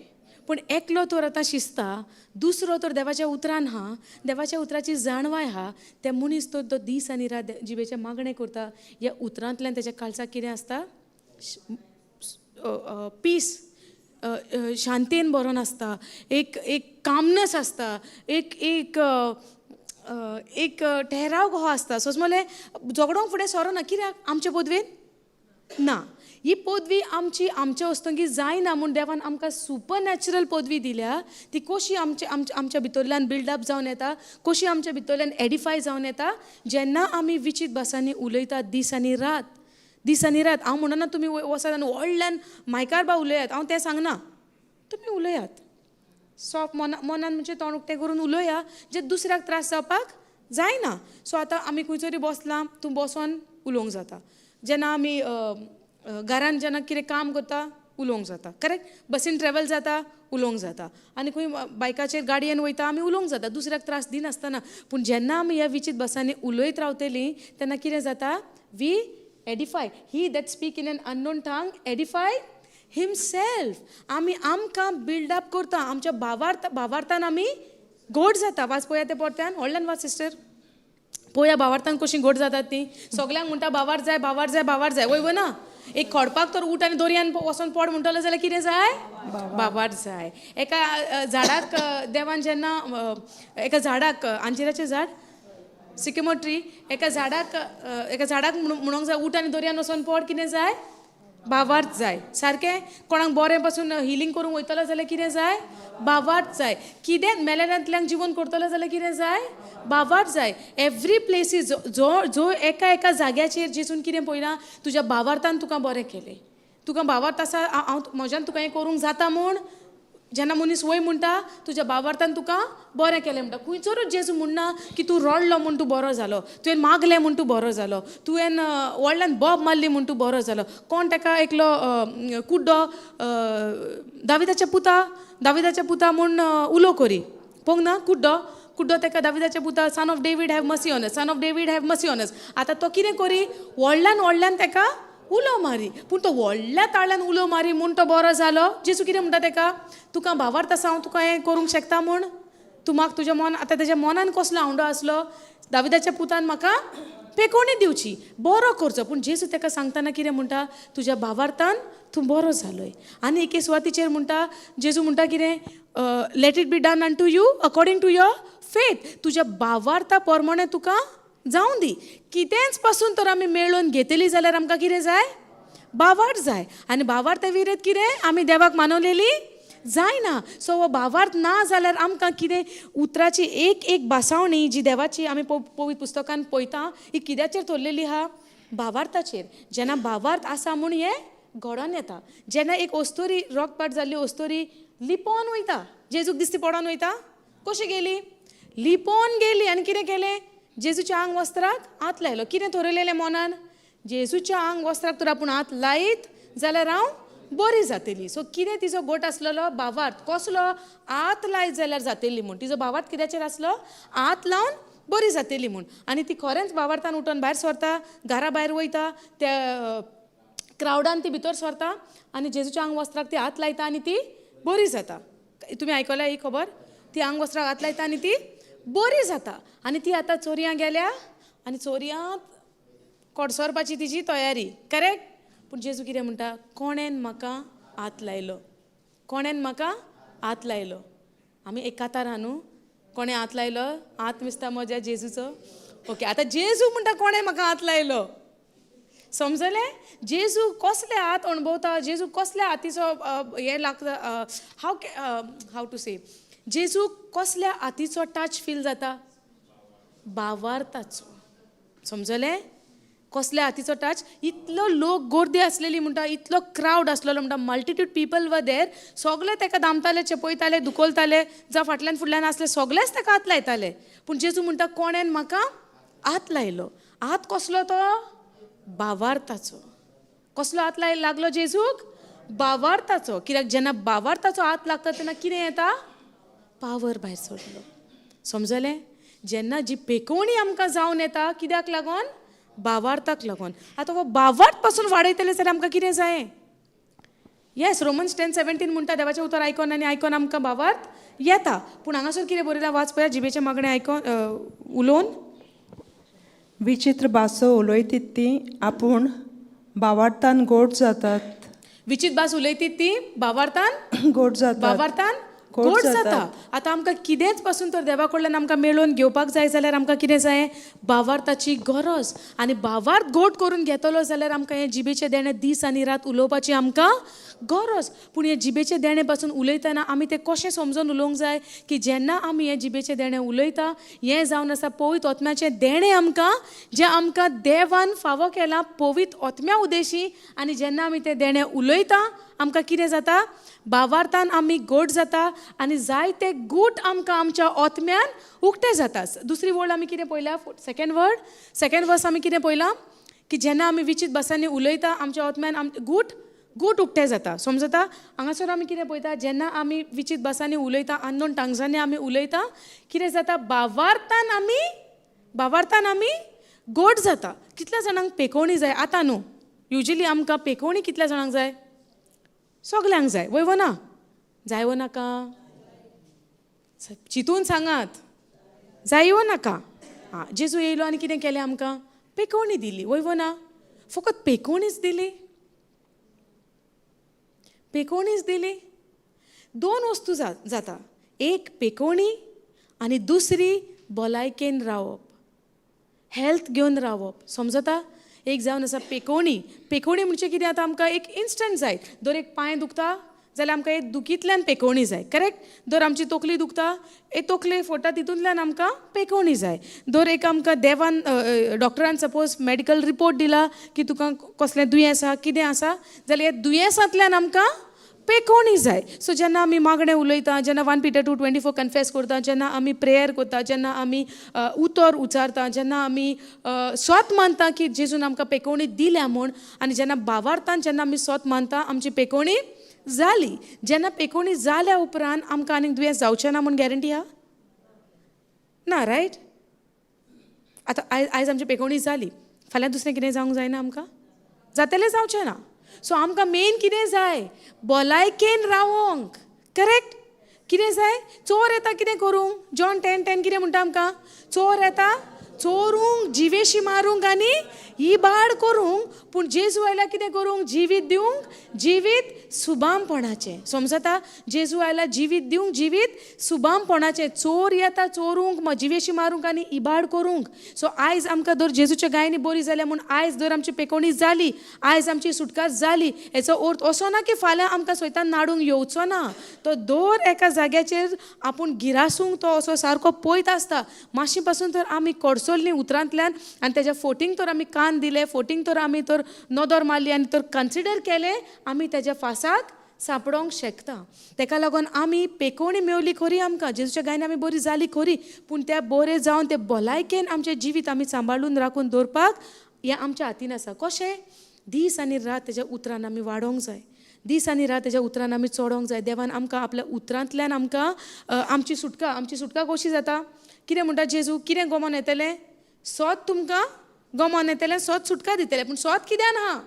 पूण एकलो तर आतां शिजता, दुसरो तर देवाच्या उतरान आहा, देवाच्या उतराची जाणवाय आहा, ते मनीस तर तो दीस आनी रात जिबेचें मागणें करता, ह्या उतरांतल्यान तेच्या काळजाक कितें आसता? पीस, शांतेन बरोन आसता, एक एक कामनस आसता, एक एक एक ठेराव कसो आसता. सो म्हणलें झगडोंक फुडें सरोना कित्याक? आमचे पदवेन ना, ही पदवी आमची आमच्या वस्तुंकी जायना म्हूण देवान आमकां सुपर नॅचरल पदवी दिल्या. ती कशी आमचे आमच्या भितरल्यान बिल्डअप जावन येता, कशी आमच्या भितरल्यान एडिफाय जावन येता? जेन्ना आमी विचीत भासांनी उलयतात दीस आनी रात, दीस आनी रात. हांव म्हणना तुमी वचात आनी व्हडल्यान मायकार बा उलयात, हांव तें सांगना. तुमी उलयात सॉफ्ट, मना मनान म्हणजे तोंड उक्तें करून उलया, जे दुसऱ्याक त्रास जावपाक जायना. सो आतां आमी खंय तरी बसलां, तूं बसोन उलोवंक जाता. जेन्ना आमी घरान जेन्ना कितें काम करता उलोवंक जाता, करेक्ट? बसीन ट्रेवल जाता उलोवंक जाता, आनी खंय बायकाचेर गाडयेन वयता आमी उलोवंक जाता, दुसऱ्याक त्रास दिनासतना. पूण जेन्ना आमी ह्या विचीत बसांनी उलयत रावतलीं तेन्ना कितें जाता? We edify. He that speak in an unknown tongue edify himself. आमी आमकां बिल्डअप करता, आमच्या भावार्थान आमी गोड जाता. वाच पळया तें परत्यान, व्हडल्यान वाच सिस्टर, पळोवया भावार्थान कशीं गोड जातात ती. सगल्यांक म्हणटा भावार्थ जाय, भावार्थ जाय, भावार्थ जाय, वय ना? एक खडपाक तर उठ आनी दोरयान वचोन पड म्हणटलो जाल्यार कितें जाय? भावार्थ जाय. एका झाडाक देवान जेन्ना एका झाडाक, अंजिराचें झाड, सिकमोर ट्री, एका झाडाक म्हणूंक जाय उठ आनी दोरयान वचोन पड, कितें जाय? भावार्थ जाय. सारकें? कोणाक बरें पासून हिलींग करूंक वयतलो जाल्यार कितें जाय? भावार्थ जाय. कितें मेलेल्यांतल्यान जिवन करतलो जाल्यार कितें जाय? भावार्थ जाय. एवरी प्लेसीस जो जो एका एका जाग्याचेर जेजून कितें पळयलां, तुज्या भावार्थान तुका बरें केलें, तुका भावार्थ आसा, हांव म्हज्यान तुका हें करूंक जाता म्हूण जेन्ना मनीस वय म्हणटा तुज्या भावार्थान तुका बरें केलें म्हणटा, खंयसरूच जेजू म्हणना की तूं रडलो म्हूण तूं बरो जालो, तुवें मागलें म्हूण तूं बरो जालो, तुवें व्हडल्यान बोब मारली म्हूण तूं बरो जालो. कोण ताका एकलो कुड्डो दाविदाच्या पुता, दाविदाच्या पुता म्हूण उलो करी पळोवंक ना, कुड्डो कुड्डो ताका दाविदाच्या पुता, son of David have mercy on us, son of David have mercy on us. आतां तो कितें करी, व्हडल्यान व्हडल्यान ताका उलो मारी, पूण तो व्हडल्या ताळ्यान उलो मारी म्हूण तो बरो जालो. जेजू कितें म्हणटा ताका, तुका भावार्थ आसा हांव तुका हें करूंक शकता म्हूण, तूं म्हाका तुज्या मन, आतां ताज्या मनान कसलो आवंडो आसलो, दाविदाच्या पुतान म्हाका पेकोवणी दिवची, बरो करचो. पूण जेजू ताका सांगतना कितें म्हणटा, तुज्या भावार्थान तूं बरो जालोय. आनी एके सुवातीचेर म्हणटा, जेजू म्हणटा कितें, let it be done unto you according to your faith. तुज्या भावार्था प्रमाणे तुका जावं दी. कितेंच पासून तर आमी मेळोवन घेतली जाल्यार आमकां कितें जाय, भावार्थ जाय. आनी भावार्थ विरयत कितें आमी देवाक मानवलेली जायना. सो हो भावार्थ ना जाल्यार आमकां कितें उतराची एक एक भासावणी जी देवाची आमी पवित्र पुस्तकान पळयता, ही कित्याचेर थरलेली आहा, भावार्थाचेर. जेन्ना भावार्थ आसा म्हूण हें घडोन येता. जेन्ना एक अस्तोरी रोगपाट जाल्ली अस्तोरी लिपोन वयता, जेजूक दिसती पडोन वयता, कशी गेली, लिपोन गेली आनी कितें केलें, जेजूच्या आंग वस्त्राक हात लायलो. कितें थरयलेलें मनान, जेजूच्या आंग वस्त्राक तर आपूण हात लायत जाल्यार हांव बरी जातली. सो कितें तिजो गोट आसलेलो, भावार्थ. कसलो, हात लायत जाल्यार जातली म्हूण. तिजो भावार्थ कित्याचेर आसलो, हात लावन बरी जातली म्हूण. आनी ती खरेंच भावार्थान उठोन भायर सरता, घरा भायर वयता, त्या क्रावडान ती भितर सरता आनी जेजूच्या आंग वस्त्राक ती हात लायता आनी ती बरी जाता. तुमी आयकल्या ही खबर, ती आंग वस्त्राक हात लायता आनी ती बरी जाता. आनी ती आतां चोरयां गेल्या आनी चोरयांत कोडसरपाची तिजी तयारी, करेक्ट. पूण जेजू कितें म्हणटा, कोणेन म्हाका हात लायलो, कोणेन म्हाका हात लायलो. आमी एक कातार आहा न्हू, कोणें हात लायलो, हात मिसता म्हज्या जेजूचो. ओके, आतां जेजू म्हणटा कोणें म्हाका हात लायलो, समजलें. जेजू कसले हात अणभवता, जेजू कसल्या हातीचो हें लागता, हाव how to से, जेजू कसल्या हातीचो टच फील जाता, भावार्थाचो. समजलें, कसल्या हातीचो टच. इतलो लोक गर्दी आसलेली म्हणटा, इतलो क्रावड आसलेलो म्हणटा, मल्टिट्यूड पिपल वर देर, सगळे ताका दामताले, चेपयताले, दुखोलताले, जावं फाटल्यान फुडल्यान आसले सगळेच ताका हात लायताले. पूण जेजू म्हणटा कोणेन म्हाका हात लायलो. हात कसलो तो, भावार्थाचो. कसलो हात लागलो जेजूक, भावार्थाचो. कित्याक जेन्ना भावार्थाचो हात लागता तेन्ना कितें येता, पावर भायर सरलो. समजलें, जेन्ना जी पेकोवणी आमकां जावन येता कित्याक लागून, भावार्थाक लागून. आतां हो भावार्थ पासून वाडयतले जाल्यार आमकां कितें जाय, येस, रोमन्स 10:17 म्हणटा देवाचें उतर आयकोन आनी आयकोन आमकां भावार्थ येता. पूण हांगासर कितें बरयलां वाच पळया, जिबेचें मागणें आयकोन उलोवन. विचित्र भासो उलयतीत ती आपूण भावार्थान गोड जातात. विचित्र भास उलयतीत ती भावार्थान गोड जातात, भावार्थान गोड जाता. आतां आमकां कितेंच पासून तर देवा कडल्यान आमकां मेळोवन घेवपाक जाय जाल्यार आमकां कितें जाय, भावार्थाची गरज. आनी भावार्थ गोड करून घेतलो जाल्यार आमकां हें जिबेचें देणें दीस आनी रात उलोवपाची आमकां गरज. पूण हें जिबेचें देणें पासून उलयतना आमी तें कशें समजून उलोवंक जाय की जेन्ना आमी हें जिबेचें देणें उलयता, हें जावन आसा पवित्र आत्म्याचें देणें आमकां, जें आमकां देवान फावो केलां पवित्र आत्म्या उदेशी. आनी जेन्ना आमी तें देणें उलयता आमकां कितें जाता, भावार्थान आमी गोड जाता आनी जायते गूट आमकां आमच्या आत्म्यान उक्ते जाता. दुसरी वर्ड आमी कितें पळयला, सेकंड वर्ड, सेकंड वर्स आमी कितें पळयलां की जेन्ना आमी विचित्र भासांनी उलयता आमच्या आत्म्यान गूट गूट उक्ते जाता. समजता, हांगासर आमी कितें पळयता, जेन्ना आमी विचित्र भासांनी उलयता, अननोन टांग्सांनी आमी उलयता, कितें जाता, भावार्थान आमी, भावार्थान आमी गोड जाता. कितल्या जाणांक पेकोवणी जाय आतां न्हू, युजली आमकां पेकोवणी कितल्या जाणांक जाय, सगल्यांक जाय, वय वो ना, जाय वो नाका, चिंतून सांगात, जाय वो नाका. आं, जेजू येयलो आनी कितें केलें आमकां, पेकोवणी दिली, वय वो ना, फकत पेकोवणीच दिली, पेकोवणीच दिली. दोन वस्तू जाता, एक पेकोवणी आनी दुसरी भलायकेन रावप, हेल्थ घेवन रावप. समजता, एक जावन आसा पेकोवणी. पेकोवणी म्हणजे कितें, आतां आमकां एक इन्स्टंट जाय. दर एक पांय दुखता जाल्यार आमकां एक दुखींतल्यान पेकोवणी जाय, करेक्ट. दर आमची तकली दुखता, एक तकले फोडटा तितूंतल्यान आमकां पेकोवणी जाय. दर एक आमकां देवान डॉक्टरान सपोज मेडिकल रिपोर्ट दिला की तुका कसलें दुयेंस आसा, कितें आसा, जाल्यार ह्या दुयेंसांतल्यान आमकां पेकोवणी जाय. सो जेन्ना आमी मागणें उलयता, जेन्ना 1 Peter 2:24 confess करता, जेन्ना आमी प्रेयर करता, जेन्ना आमी उतर उचारता, जेन्ना आमी सोत मानता की जेजून आमकां पेकोवणी दिल्या म्हूण, आनी जेन्ना भावार्थान जेन्ना आमी सोत मानता, आमची पेकोवणी जाली. जेन्ना पेकोवणी जाल्या उपरांत आमकां आनीक दुयेंस जावचें ना म्हूण गॅरंटी आहा ना, रायट? आतां आयज आमची पेकोवणी जाली, फाल्यां दुसरें कितें जावंक जायना आमकां? जातलें, जावचें ना. सो आमकां मेन कितें जाय? भलायकेन रावोंक, करेक्ट? कितें जाय? चोर येता कितें करूंक? जॉन 10:10 कितें म्हणटा आमकां? चोर येता चोरूंक, जिवेशी मारूंक आनी इबाड करूंक, पूण जेजू आयला कितें करूंक? जिवीत दिवंक, जिवीत सुबामपणाचें. समजता? जेजू आयला जिवीत दिवंक, जिवीत सुबामपणाचें. चोर येता चोरूंक, जिवेशी मारूंक आनी इबाड करूंक. सो आयज आमकां दर जेजूच्या गायनी बरी जाल्या म्हूण आयज दर आमची पेकोवणी जाली, आयज आमची सुटका जाली, हेचो अर्थ असो ना की फाल्यां आमकां स्वता नाडूंक येवचो ना. तो दर एका जाग्याचेर आपूण गिरासूंक तो असो सारको पळयत आसता. मातशें पासून तर आमी कडसरलीं उतरांतल्यान आनी तेज्या फोटींग तर आमी कान दिले, फोटींग तर आमी तर नदर मारली आनी तर कन्सिडर केलें, आमी तेज्या फासाक सांपडोंक शकता. तेका लागून आमी पेकोवणी मेवली खरी, आमकां जेजूच्या गायन आमी बरी जाली खरी, पूण त्या बरें जावन ते भलायकेन आमचें जिवीत आमी सांबाळून राखून दवरपाक हें आमच्या हातीन आसा. कशें? दीस आनी रात तेज्या उतरान आमी वाडोवंक जाय, दीस आनी रात तेज्या उतरान आमी चडोवंक जाय. देवान आमकां आपल्या उतरांतल्यान आमकां आमची सुटका, आमची सुटका कशी जाता? कितें म्हणटा जेजू? कितें गोमोन येतलें? सोत तुमकां गोमोन येतलें, सोत सुटका दितलें. पूण सोत कित्यान आहा?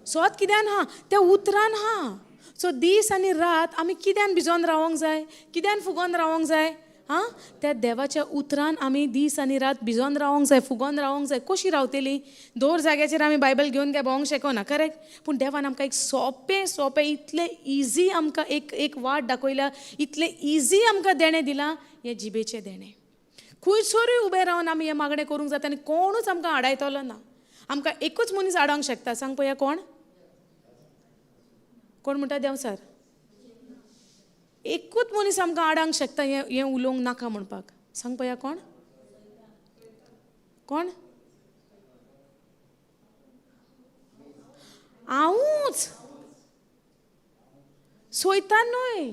सोत कित्यान आहा? त्या उतरान आहा. सो दीस आनी रात आमी कित्यान भिजोन रावोंक जाय? कित्यान फुगोन रावोंक जाय? आं, त्या देवाच्या उतरान आमी दीस आनी रात भिजोन रावोंक जाय, फुगोन रावोंक जाय. कशी रावतली? दर जाग्याचेर आमी बायबल घेवन काय भोंवंक शकना, करेक्ट? पूण देवान आमकां एक सोंपें सोंपें इतलें इजी आमकां एक एक वाट दाखयल्या, इतलें इजी आमकां देणें दिलां, हें जिबेचें देणें. खंयसरूय उबें रावन आमी हें मागणें करूंक जाता आनी कोणूच आमकां आडायतलो ना. आमकां एकूच मनीस आडावंक शकता, सांग पळया कोण? कोण म्हणटा? देव सर. एकूच मनीस आमकां आडावंक शकता हें हें उलोवंक नाका म्हणपाक. सांग पळया कोण? कोण? हांवूच. सोयतान न्हय.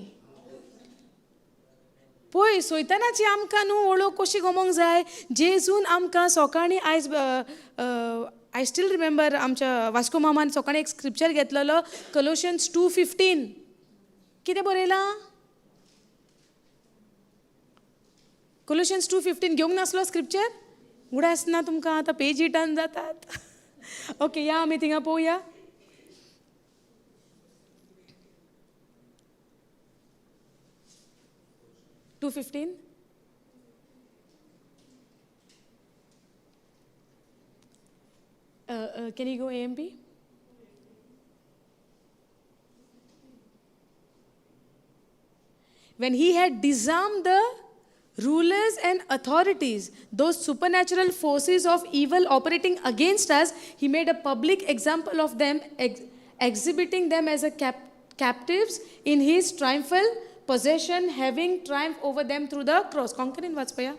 पळय सोयतानाची आमकां न्हू वळख कशी गमोवंक जाय. जेजून आमकां सकाळीं आयज, I still remember, आमच्या वास्को मामान सकाळीं एक स्क्रिप्चर घेतलेलो, कलोशन्स 2:15. कितें बरयलां? कलोशन्स 2:15 घेवंक नासलो स्क्रिप्चर? उगडास ना तुमकां? आतां पेजी टर्न जातात. ओके, या आमी थिंगा पळोवया. 2:15. Can you go AMP? When he had disarmed the rulers and authorities, those supernatural forces of evil operating against us, he made a public example of them, exhibiting them as a captives in his triumphal possession, having triumphed over them through the cross. कोंकणीन वाच पया.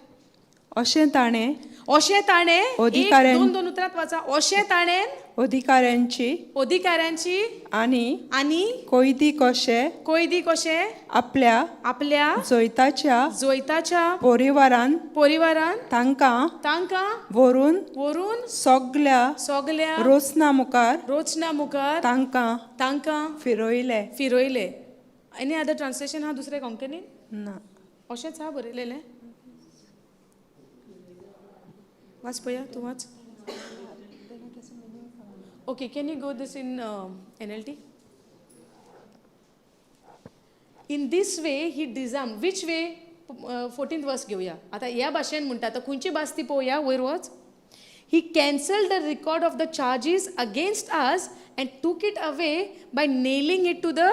अशें ताणें अशें ताणें एक दोन दोन उतरांत वाचा. अशें ताणें अधिकाऱ्यांची अधिकाऱ्यांची आनी आनी कैदी कशे कैदी कशे आपल्या आपल्या जैताच्या जैताच्या परिवारान परिवारान तांकां तांकां व्हरून व्हरून सगल्या सगल्या रोसना मुखार रोचना मुखार तांकां तांकां फिरयले. फिरयले. एनी अदर ट्रान्सलेशन हा दुसरें कोंकणीन? ना. अशेंच हा बरयलेलें. वाच पळया, तूं वाच. Okay, can you go this in NLT? In this way he disarm. Which way? 14th verse घेवया आतां. ह्या भाशेन म्हणटा, आतां खंयची भास ती पळोवया. वयर वच. He cancelled the record of the charges against us and took it away by nailing it to the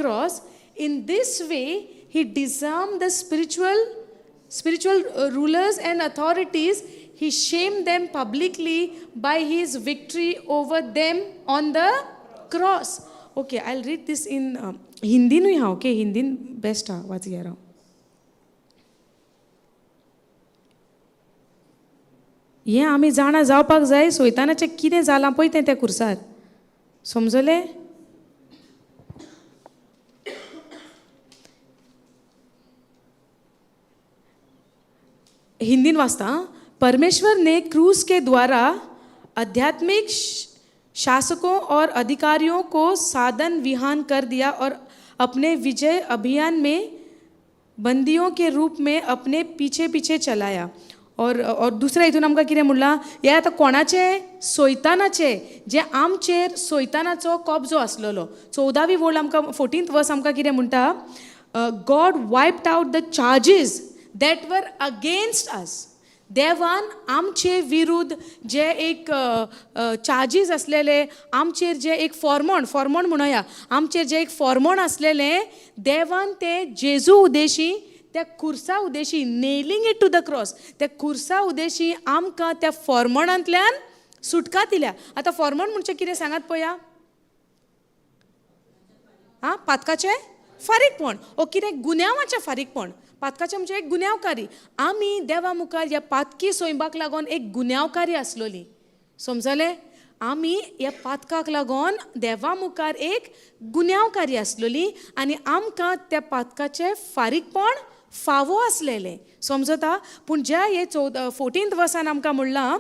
cross. In this way, he disarmed the spiritual rulers and authorities. He shamed them publicly by his victory over them on the cross. Okay, I'll read this in Hindi न्हय हा. Okay, हिंदीन best हा. वाच घ्या हांव. हें आमी जाणा जावपाक जाय, सोयतानाचें कितें जालां पळय तें त्या कुर्सार. समजलें? हिंदीन वाचता आं. परमेश्वर ने क्रूस के द्वारा आध्यात्मिक शासकों और अधिकारियों को साधन विहान कर दिया और अपने विजय अभियान में बंदियों के रूप में अपने पीछे पीछे चलाया. और दुसऱ्या हितून आमकां कितें म्हणलां, हें आतां कोणाचें? सोयतानाचें, जें आमचेर सोयतानाचो कब्जो आसलेलो. 14वी वोळ आमकां, 14th वर्स आमकां कितें म्हणटा? God wiped out the charges that were against us. देवान आमचे विरुद्ध जे एक चार्जीस आसलेले, आमचेर जे एक फॉर्मोण, फॉर्मोण म्हणोया, आमचेर जे एक फॉर्मोण आसलेलें, देवान तें जेजू उदेशी, त्या खुर्सा Udeshi, nailing it to the cross, त्या खुर्सा उदेशी आमकां त्या फॉर्मोणांतल्यान सुटका दिल्या. आतां फॉर्मोण म्हणजे कितें सांगात पळया. आं, पातकाचें फारीकपण ओ कितें गुन्यांवाचें फारीकपण. पातकाचें म्हणजे एक गुन्यांवकारी. आमी देवा मुखार ह्या पातकी सोंयबाक लागून एक गुन्यांवकारी आसलोली. समजलें? आमी ह्या पातकाक लागून देवा मुखार एक गुन्यांवकारी आसलोली आनी आमकां त्या पातकाचें फारीकपण फावो आसलेलें. समजता? पूण ज्या हे 14th वर्सान आमकां म्हणलां,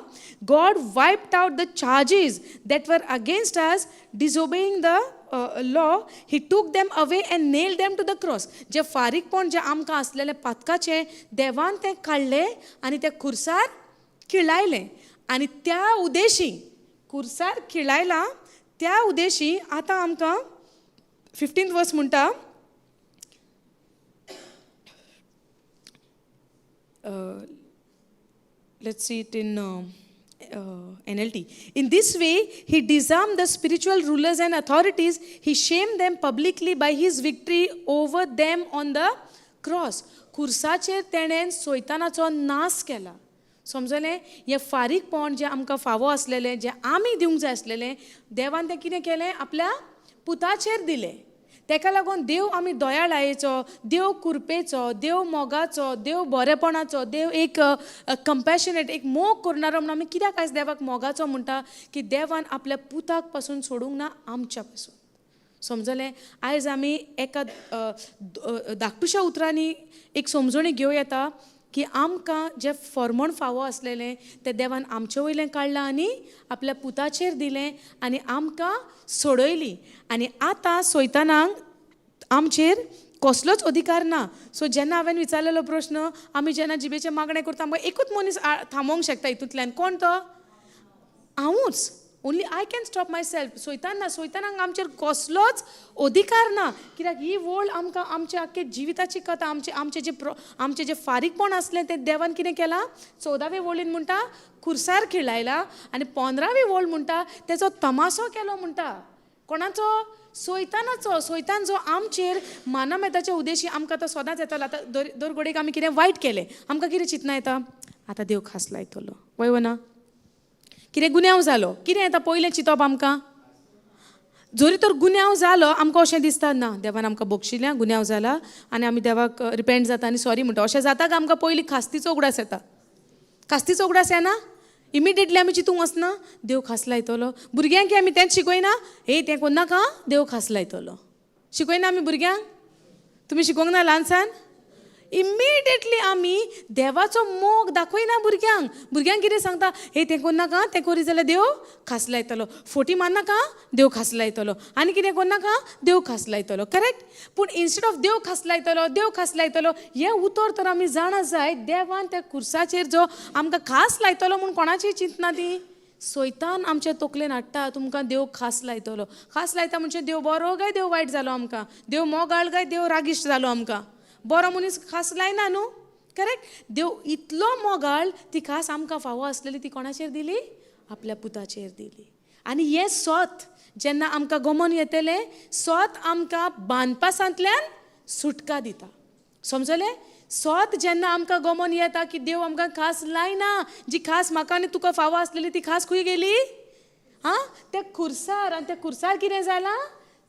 God wiped out the charges that were against us, disobeying the law, he took them away and nailed them to the cross. जें फारीकपण जें आमकां आसलेलें पातकाचें, देवान तें काडलें आनी त्या खुर्सार खिळायलें. आनी त्या उदेशी, खुर्सार खिळायलां त्या उदेशी, आतां आमकां 15th वर्स म्हणटा, let's see it in NLT. In this way, he disarmed the spiritual rulers and authorities. He shamed them publicly by his victory over them on the cross. खुर्साचेर तेणें सोयतानाचो नाश केला. समजलें? हें फारीकपण जें आमकां फावो आसलेलें, जें आमी दिवंक जाय आसलेलें, देवान तें कितें केलें? आपल्या पुताचेर दिलें. तेका लागून देव आमी दयाळायेचो देव, कुरपेचो देव, मोगाचो देव, बरेपणाचो देव, एक कंपॅशनेट, एक मोग करणारो म्हणून आमी कित्याक आयज देवाक मोगाचो म्हणटा की देवान आपल्या पुताक पासून सोडूंक ना आमच्या पासून. समजलें? आयज आमी एका धाकटुश्या उतरांनी एक समजणी घेवं येता की आमकां जें फॉर्मण फावो आसलेलें तें देवान आमचे वयलें काडलां आनी आपल्या पुताचेर दिलें आनी आमकां सोडयली. आनी आतां सोयतानाक आमचेर कसलोच अधिकार ना. सो जेन्ना हांवें विचारलेलो प्रश्न, आमी जेन्ना जिबेचें मागणें करता, आमकां एकूच मनीस थांबोवंक शकता हितूंतल्यान. कोण तो? हांवूच. Only I can stop myself. सोयतान ना. सोयतानाक आमचेर कसलोच अधिकार ना, कित्याक ही वोळ आमकां आमच्या आख्खे जिविताची कथा, आमचें जें फारीकपण आसलें तें देवान कितें केलां? 14वे वोळीन म्हणटा, खुर्सार खिळायला. आनी 15वी वोळ म्हणटा, तेचो तमासो केलो म्हणटा. कोणाचो? सोयतानाचो. सोयतान जो आमचेर मानामेताच्या उदेशी आमकां तो सदांच येतालो. आतां दर घडयेक आमी कितें वायट केलें, आमकां कितें चिंतना येता? आतां देव खास लायतलो. वय ना? कितें गुन्यांव जालो, कितें येता पयलें चिंतप आमकां? जरी तर गुन्यांव जालो, आमकां अशें दिसता, ना, देवान आमकां बक्षिल्या, गुन्यांव जाला आनी आमी देवाक रिपेंट जाता आनी सॉरी म्हणटा. अशें जाता काय आमकां पयलीं खास्तीचो उगडास येता? खास्तीचो उगडास येना? इमिडिएटली आमी चिंतूंक वचना देव खास लायतलो. भुरग्यांक आमी तेंच शिकयना, हे तें कोन्नाका, देव खास लायतलो. शिकयना आमी भुरग्यांक? तुमी शिकोवंक ना ल्हानसान? इमिडिएटली आमी देवाचो मोग दाखयना भुरग्यांक. भुरग्यांक कितें सांगता? हे तें कोन्नाका, तें करी जाल्यार देव खास लायतलो. फोटी मारनाका, देव खास लायतलो. आनी कितें कोन्नाका, देव खास लायतलो. करेक्ट? पूण इन्स्टेड ऑफ देव खास लायतलो, देव खास लायतलो हें उतर तर आमी जाणा जाय, देवान त्या खुर्साचेर जो आमकां खास लायतलो म्हूण कोणाची चिंतना ती सोयतान आमच्या तकलेन हाडटा, तुमकां देव खास लायतलो. खास लायता म्हणजे देव बरो काय देव वायट जालो आमकां? देव मोगाळ काय देव रागिश्ट जालो आमकां? बरो मनीस खास लायना न्हू? करेक्ट? देव इतलो मोगाळ, ती खास आमकां फावो आसलेली ती कोणाचेर दिली? आपल्या पुताचेर दिली. आनी हें सोत जेन्ना आमकां गमोन येतलें, सोत आमकां बांदपासांतल्यान सुटका दिता. समजलें? सोत जेन्ना आमकां गमोन येता की देव आमकां खास लायना, जी खास म्हाका आनी तुका फावो आसलेली ती खास खंय गेली? आं, त्या खुर्सार. आनी त्या खुर्सार कितें जालां?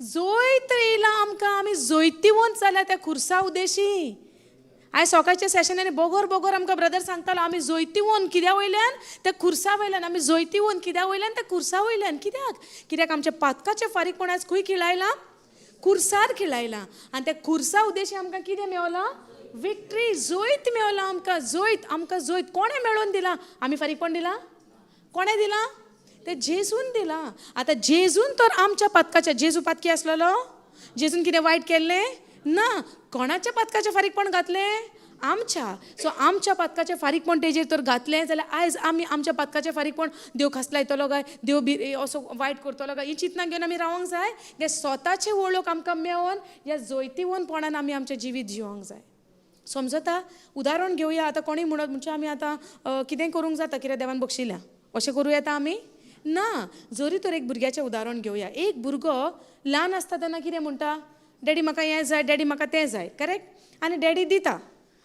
जैत येयलां आमकां. आमी जैतिवंत जाल्या त्या खुर्सा उदेशी. आयज सकाळच्या सेशनांनी बोगोर बोगोर आमकां ब्रदर सांगतालो, आमी जैतिवंत कित्या वयल्यान? त्या खुर्सा वयल्यान. आमी जैतिवंत कित्या वयल्यान? त्या खुर्सा वयल्यान. कित्याक? कित्याक आमच्या पातकाचें फारीकपण आयज खंय खिळायलां? खुर्सार खिळायलां. आनी त्या खुर्सा उदेशी आमकां कितें मेवलां? विक्ट्री. जोयत मेवला आमकां, जोयत आमकां, जोयत कोणें मेळोवन दिलां? आमी फारीकपण दिलां? कोणें दिलां? तें जेजून दिलां. आतां जेजून तर आमच्या पातकाच्या, जेजू पातकी आसलेलो? जेजून कितें वायट केल्लें ना. कोणाच्या पातकाचें फारीकपण घातलें? आमच्या. सो आमच्या पातकाचें फारीकपण तेजेर तर घातलें जाल्यार आयज आमी आमच्या पातकाचें फारीकपण देव खासलायतलो काय, देव बी असो वायट करतलो काय, ही चिंतना घेवन आमी रावंक जाय. ते स्वताची वळख आमकां मेळोवन ह्या जैतिवंतपणान आमी आमचें जिवीत जिवंक जाय. समजता? उदाहरण घेवया. आतां कोणूय म्हणत म्हणजे आमी आतां कितें करूंक जाता कित्याक देवान बक्षिल्या, अशें करूं येता आमी? ना. जरी तर एक भुरग्याचें उदाहरण घेवया. एक भुरगो ल्हान आसता तेन्ना कितें म्हणटा? डॅडी म्हाका हें जाय, डॅडी म्हाका तें जाय, करेक्ट? आनी डॅडी दिता.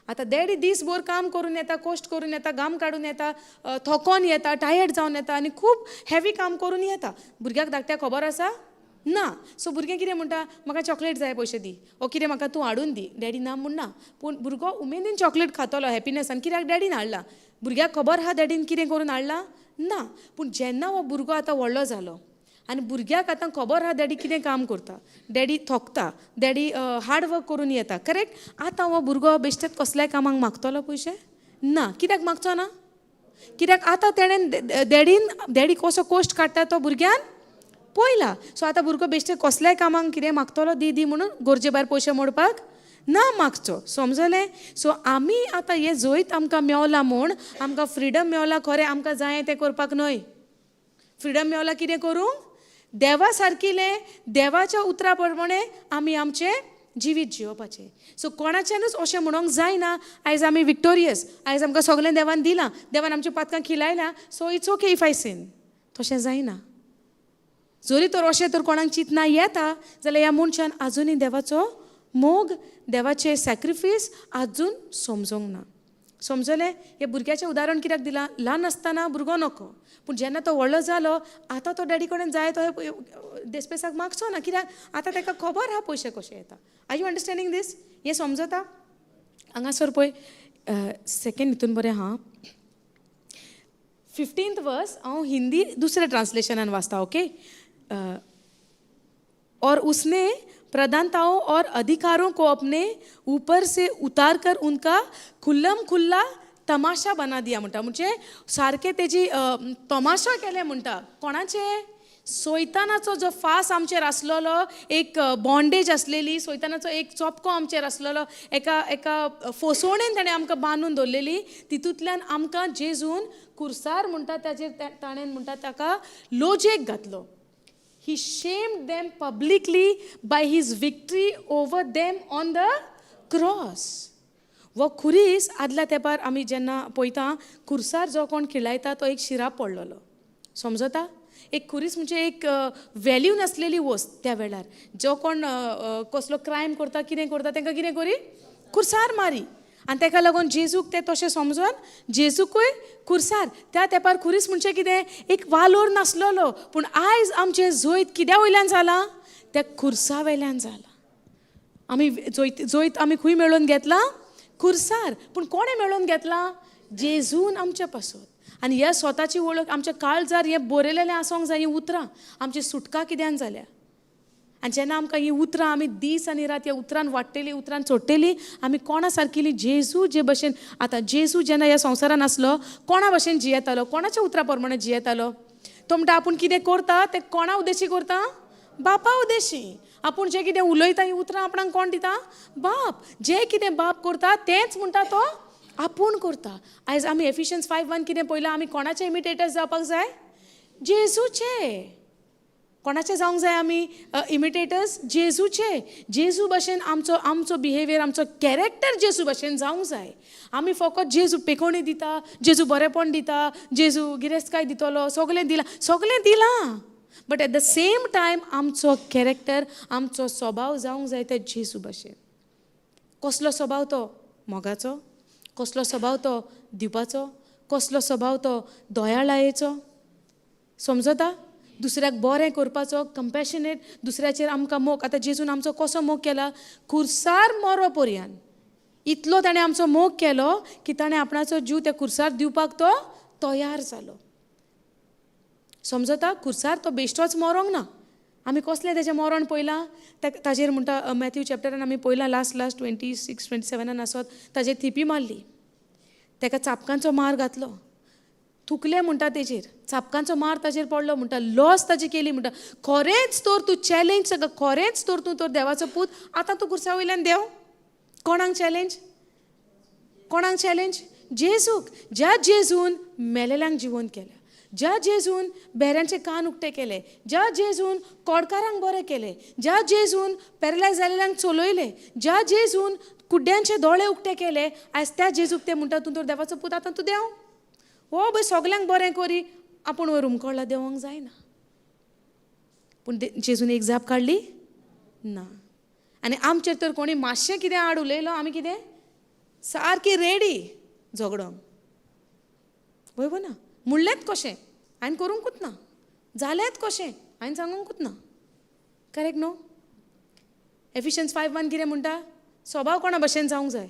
आतां डॅडी दीसभर काम करून येता, कश्ट करून येता, घाम काडून येता, थकोन येता, टायर्ड जावन येता आनी खूब हेवी काम करून येता. भुरग्याक धाकट्याक खबर आसा? ना. सो भुरगें कितें म्हणटा? म्हाका चॉकलेट जाय, पयशे दी, ओ कितें म्हाका तूं हाडून दी. डॅडी ना म्हणना, पूण भुरगो उमेदीन चॉकलेट खातलो हॅपिनसान, कित्याक डॅडीन हाडला. भुरग्याक खबर आहा डॅडीन कितें करून हाडला? ना. पूण जेन्ना हो भुरगो आतां व्हडलो जालो आनी भुरग्याक आतां खबर आहा डॅडी कितें काम करता, डॅडी थोकता, डॅडी हार्ड वर्क करून येता, करेक्ट? आतां हो भुरगो बेश्टेच कसल्याय कामाक मागतलो पयशे? ना. कित्याक मागचो ना? कित्याक आतां तेणेन डॅडीन, डॅडी कसो कश्ट काडटा तो भुरग्यान पयला. सो आतां भुरगो बेश्टे कसल्याय कामाक कितें मागतलो दी दी म्हणून गरजे भायर पयशे मोडपाक ना मागचो. समजलें? सो आमी आतां हें जैत आमकां मेवलां म्हूण आमकां फ्रिडम मेवला खरें, आमकां जाय तें करपाक न्हय. फ्रिडम मेवला कितें करूंक? देवा सारकिलें, देवाच्या उतरा प्रमाणें आमी आमचें जिवीत जियोवपाचें. सो कोणाच्यानूच अशें म्हणूंक जायना आयज आमी विक्टोरियस, आयज आमकां सगळें देवान दिलां, देवान आमच्या पातकां खिलायलां, so it's okay if I sin. तशें जायना. जरी तर अशें तर कोणाक चिंतना येता जाल्यार ह्या मनशान आजुनूय देवाचो मोग, देवाचें सॅक्रिफीस आजून समजोंक ना. समजलें? हे भुरग्याचें उदाहरण कित्याक दिलां? ल्हान आसतना भुरगो नको, पूण जेन्ना तो व्हडलो जालो आतां तो डॅडी कडेन जाय तो देस्पेसाक मागचो ना, कित्याक आतां ताका खबर आहा पयशे कशे येता. Are you understanding this? हें समजता? हांगासर पळय सेकेंड हितून बरें आहा, 15th वर्स. हांव हिंदी दुसऱ्या ट्रांसलेशनान वाचता, ओके? और उसने प्रधानताओं और अधिकारों को अपने ऊपर से उतार कर उनका खुल्लम खुल्ला तमाशा बना दिया म्हणटा. म्हणजे सारकें तेजी तमाशा केलें म्हणटा. कोणाचे? सोयतानाचो जो फास आमचेर आसलेलो, एक बॉन्डेज आसलेली, सोयतानाचो एक चोपको आमचेर आसलेलो, एका एका फोसवणेन ताणें आमकां बांदून दवरलेली, तितूंतल्यान आमकां जेजून कुर्सार म्हणटा ताजेर ताणें म्हणटा ताका लोजेक घातलो. He shamed them publicly by his victory over them on the cross. वो खुरीस आदल्या तेंपार आमी जेन्ना पळयता खुरसार जो कोण खिळायता तो एक शिराप पडलेलो. समजता? एक खुरीस म्हणजे एक वेल्यू नासलेली वस्त त्या वेळार. जो कोण कसलो क्रायम करता, कितें करता, तांकां कितें करी? खुरसार मारी. आनी ताका लागून जेजूक ते तशें समजून जेजूकूय खुरसार. त्या तेंपार खुरीस म्हणजे कितें? एक वालोर नासलेलो. पूण आयज आमचें जैत कित्या वयल्यान जालां? त्या खुरसा वयल्यान जालां. आमी जैत, जैत आमी खंय मेळोवन घेतलां? खुरसार. पूण कोणें मेळोवन घेतलां? जेजून आमच्या पासत. आनी ह्या स्वताची वळख आमच्या काळजार हें बरयलेलें आसूंक जाय. हीं उतरां आमची सुटका कित्यान जाल्या. आनी जेन्ना आमकां हीं उतरां आमी दीस आनी रात ह्या उतरान वाडटली, उतरान चडटली, आमी कोणा सारकेली? जेजू जे भशेन. आतां जेजू जेन्ना ह्या संवसारान आसलो कोणा भशेन जियेतालो? कोणाच्या उतरां प्रमाणे जियेतालो? तो म्हणटा आपूण कितें करता तें कोणा उद्देशी करता? बापा उद्देशी. आपूण जें कितें उलयता हीं उतरां आपणाक कोण दिता? बाप. जें कितें बाप करता तेंच म्हणटा तो आपूण करता. आयज आमी एफिशियन्स 5:1 कितें पळयलां? आमी कोणाचे इमिटेटर्स जावपाक जाय? जेजूचे. कोणाचे जावंक जाय आमी इमिटेटर्स? जेजूचे. जेजू भशेन आमचो आमचो बिहेवियर, आमचो कॅरेक्टर जेजू भशेन जावंक जाय. आमी फकत जेजू पेकोणी दिता, जेजू बरेपण दिता, जेजू गिरेस्तकाय दितलो, सगळें दिलां, सगळें दिलां, but at the same time आमचो कॅरेक्टर, आमचो स्वभाव जावंक जाय ते जेजू भशेन. कसलो स्वभाव तो? मोगाचो. कसलो स्वभाव तो? दिवपाचो. कसलो स्वभाव तो? दयाळायेचो. समजता? दुसऱ्याक बरें करपाचो, कंपॅशनेट, दुसऱ्याचेर आमकां मोग. आतां जेजून आमचो कसो मोग केला? खुरसार मरो पर्यान इतलो ताणें आमचो मोग केलो की ताणें आपणाचो जीव त्या खुरसार दिवपाक तो तयार जालो. समजता? खुरसार तो बेश्टोच मरोंक ना. आमी कसलें तेजें मरण पळयलां ताजेर म्हणटा मॅथ्यू चॅप्टरान आमी पळयलां लास्ट लास्ट 26 27 आसत ताजेर थिपी मारली, ताका चापकांचो मार घातलो, थुकले म्हणटा तेजेर, चापकांचो मार ताजेर पडलो म्हणटा, लॉस ताजी केली म्हणटा. खरेंच तर तूं चॅलेंज सगळं, खरेंच तर तूं तर देवाचो पूत, आतां तूं खुर्सा वयल्यान देंव. कोणाक चॅलेंज? कोणाक चॅलेंज? जेजूक. ज्या जेजून मेलेल्यांक जिवंत केल्या, ज्या जेजून बेऱ्यांचे कान उक्ते केले, ज्या जेजून कोडकारांक बरें केले, ज्या जेजून पॅरलायज जालेल्यांक चलयले, ज्या जेजून कुड्ड्यांचे दोळे उक्ते केले, आयज त्या जेजूक ते म्हणटा तूं तर देवाचो पूत, आतां तूं देंव. हो पळय सगल्यांक बरें करी, आपूण वयर हुमकळ्ळा, देंवोंक जायना. पूण जेजून एक जाप काडली ना. आनी आमचेर तर कोणी मातशें कितें आड उलयलो, आमी कितें सारकी रेडी झगडोंक. वय ना म्हणलेंच कशें हांवें करूंकूच ना, जालेंच कशें हांवें सांगूंकूच ना. करेक्ट न्हू? एफिशियन्स 5:1 कितें म्हणटा? स्वभाव कोणा भशेन जावंक जाय?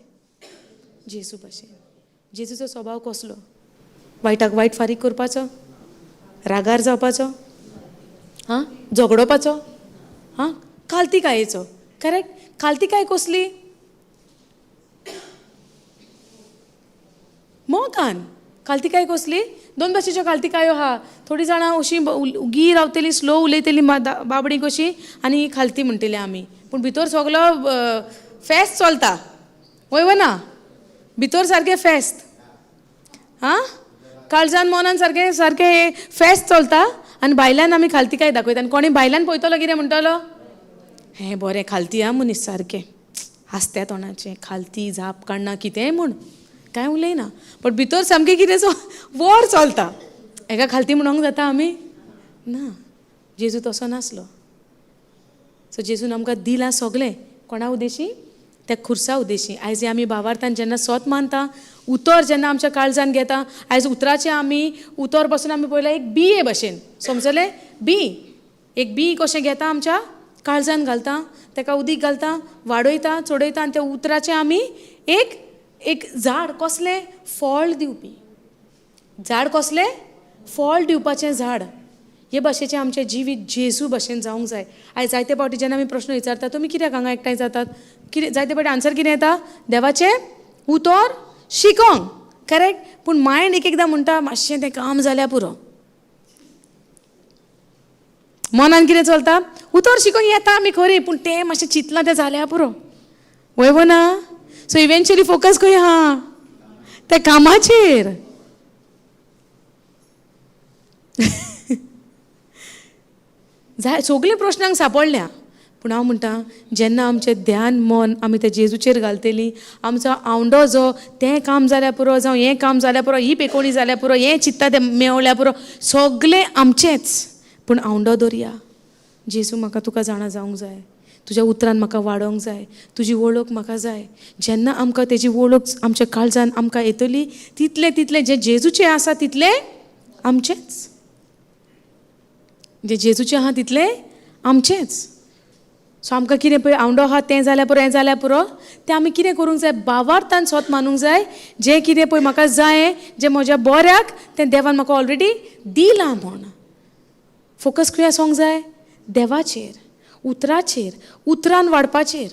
जेजू भशेन. जेजूचो स्वभाव कसलो? वायटाक वायट फारीक करपाचो, रागार जावपाचो, हां झगडोवपाचो, हां खालतीकायेचो. करेक्ट? खालतीकाय कसली? मोगान. खालतीकाय कसली? दोन भाशेच्यो खालतीकायो आहा. थोडीं जाणां अशीं उगी रावतलीं, स्लो उलयतलीं बाबडी कशीं, आनी खालती म्हणटली आमी, पूण भितर सगलो फेस्त चलता. वय वो ना? भितर सारकें फेस्त, आं काळजान मनान सारकें सारकें फेस्त चलता, आनी भायल्यान आमी खालतीकाय दाखयता. आनी कोणी भायल्यान पळयतलो कितें म्हणटलो? हें बरें खालती आं मनीस, सारकें हांसत्या तोंडाचें, खालती जाप काडना, कितेंय म्हूण कांय उलयना, बट भितर सामकें कितें वोर चलता. हेका खालती म्हणोंक जाता आमी? ना, जेजू तसो नासलो. सो जेजून आमकां दिलां सगलें. कोणा उद्देशी? त्या खुर्सा उद्देशी. आयज आमी भावार्थान जेन्ना सोत मानता, उतर जेन्ना आमच्या काळजान घेता, आयज उतराचें आमी उतर बसून आमी पळयलां एक बिये भशेन, समजलें? बी एक बी कशें घेता, आमच्या काळजान घालता, ताका उदीक घालता, वाडयता, चडयता, आनी त्या उतराचें आमी एक एक झाड कसलें? फळ दिवपी झाड. कसलें? फळ दिवपाचें झाड. हे भाशेचें आमचें जिवीत जेजू भशेन जावंक जाय. आयज जायते फावटी जेन्ना आमी प्रश्न विचारता, तुमी कित्याक हांगा एकठांय जातात? कितें जायते फावटी आन्सर कितें येता? देवाचें उतर शिकोंक. करेक्ट? पूण मायंड एक एकदां म्हणटा मातशें तें काम जाल्यार पुरो. मनान कितें चलता? उतर शिकोंक येता आमी खरी, पूण तें मातशें चिंतलां तें जाल्यार पुरो. वय वो ना? सो इवेंच्युअली फोकस खंय आहा? त्या कामाचेर. जाय सगळीं प्रश्नांक सांपडल्या. पूण हांव म्हणटा जेन्ना आमचें ध्यान मन आमी त्या जेजूचेर घालतलीं, आमचो आवंडो जो तें काम जाल्यार पुरो, जावं हें काम जाल्यार पुरो, ही पेकोणी जाल्यार पुरो, हें चित्ता तें मेवल्यार पुरो, सगळें आमचेंच. पूण आवंडो दवरया, जेजू म्हाका तुका जाणा जावंक जाय, तुज्या उतरान म्हाका वाडोवंक जाय, तुजी वळख म्हाका जाय. जेन्ना आमकां तेजी वळख आमच्या काळजान आमकां येतली, तितलें तितलें जें जेजूचें आसा तितलें आमचेंच, जें जेजूचें आहा तितलें आमचेंच. सो आमकां कितें पळय आवंडो आहा तें जाल्यार पुरो, हें जाल्यार पुरो, तें आमी कितें करूंक जाय? भावार्थान स्वत मानूंक जाय. जें कितें पळय म्हाका जाय, जें म्हज्या बऱ्याक, तें देवान म्हाका ऑलरेडी दिलां म्हूण. फोकस खंय आसूंक जाय? देवाचेर, उतराचेर, उतरान वाडपाचेर.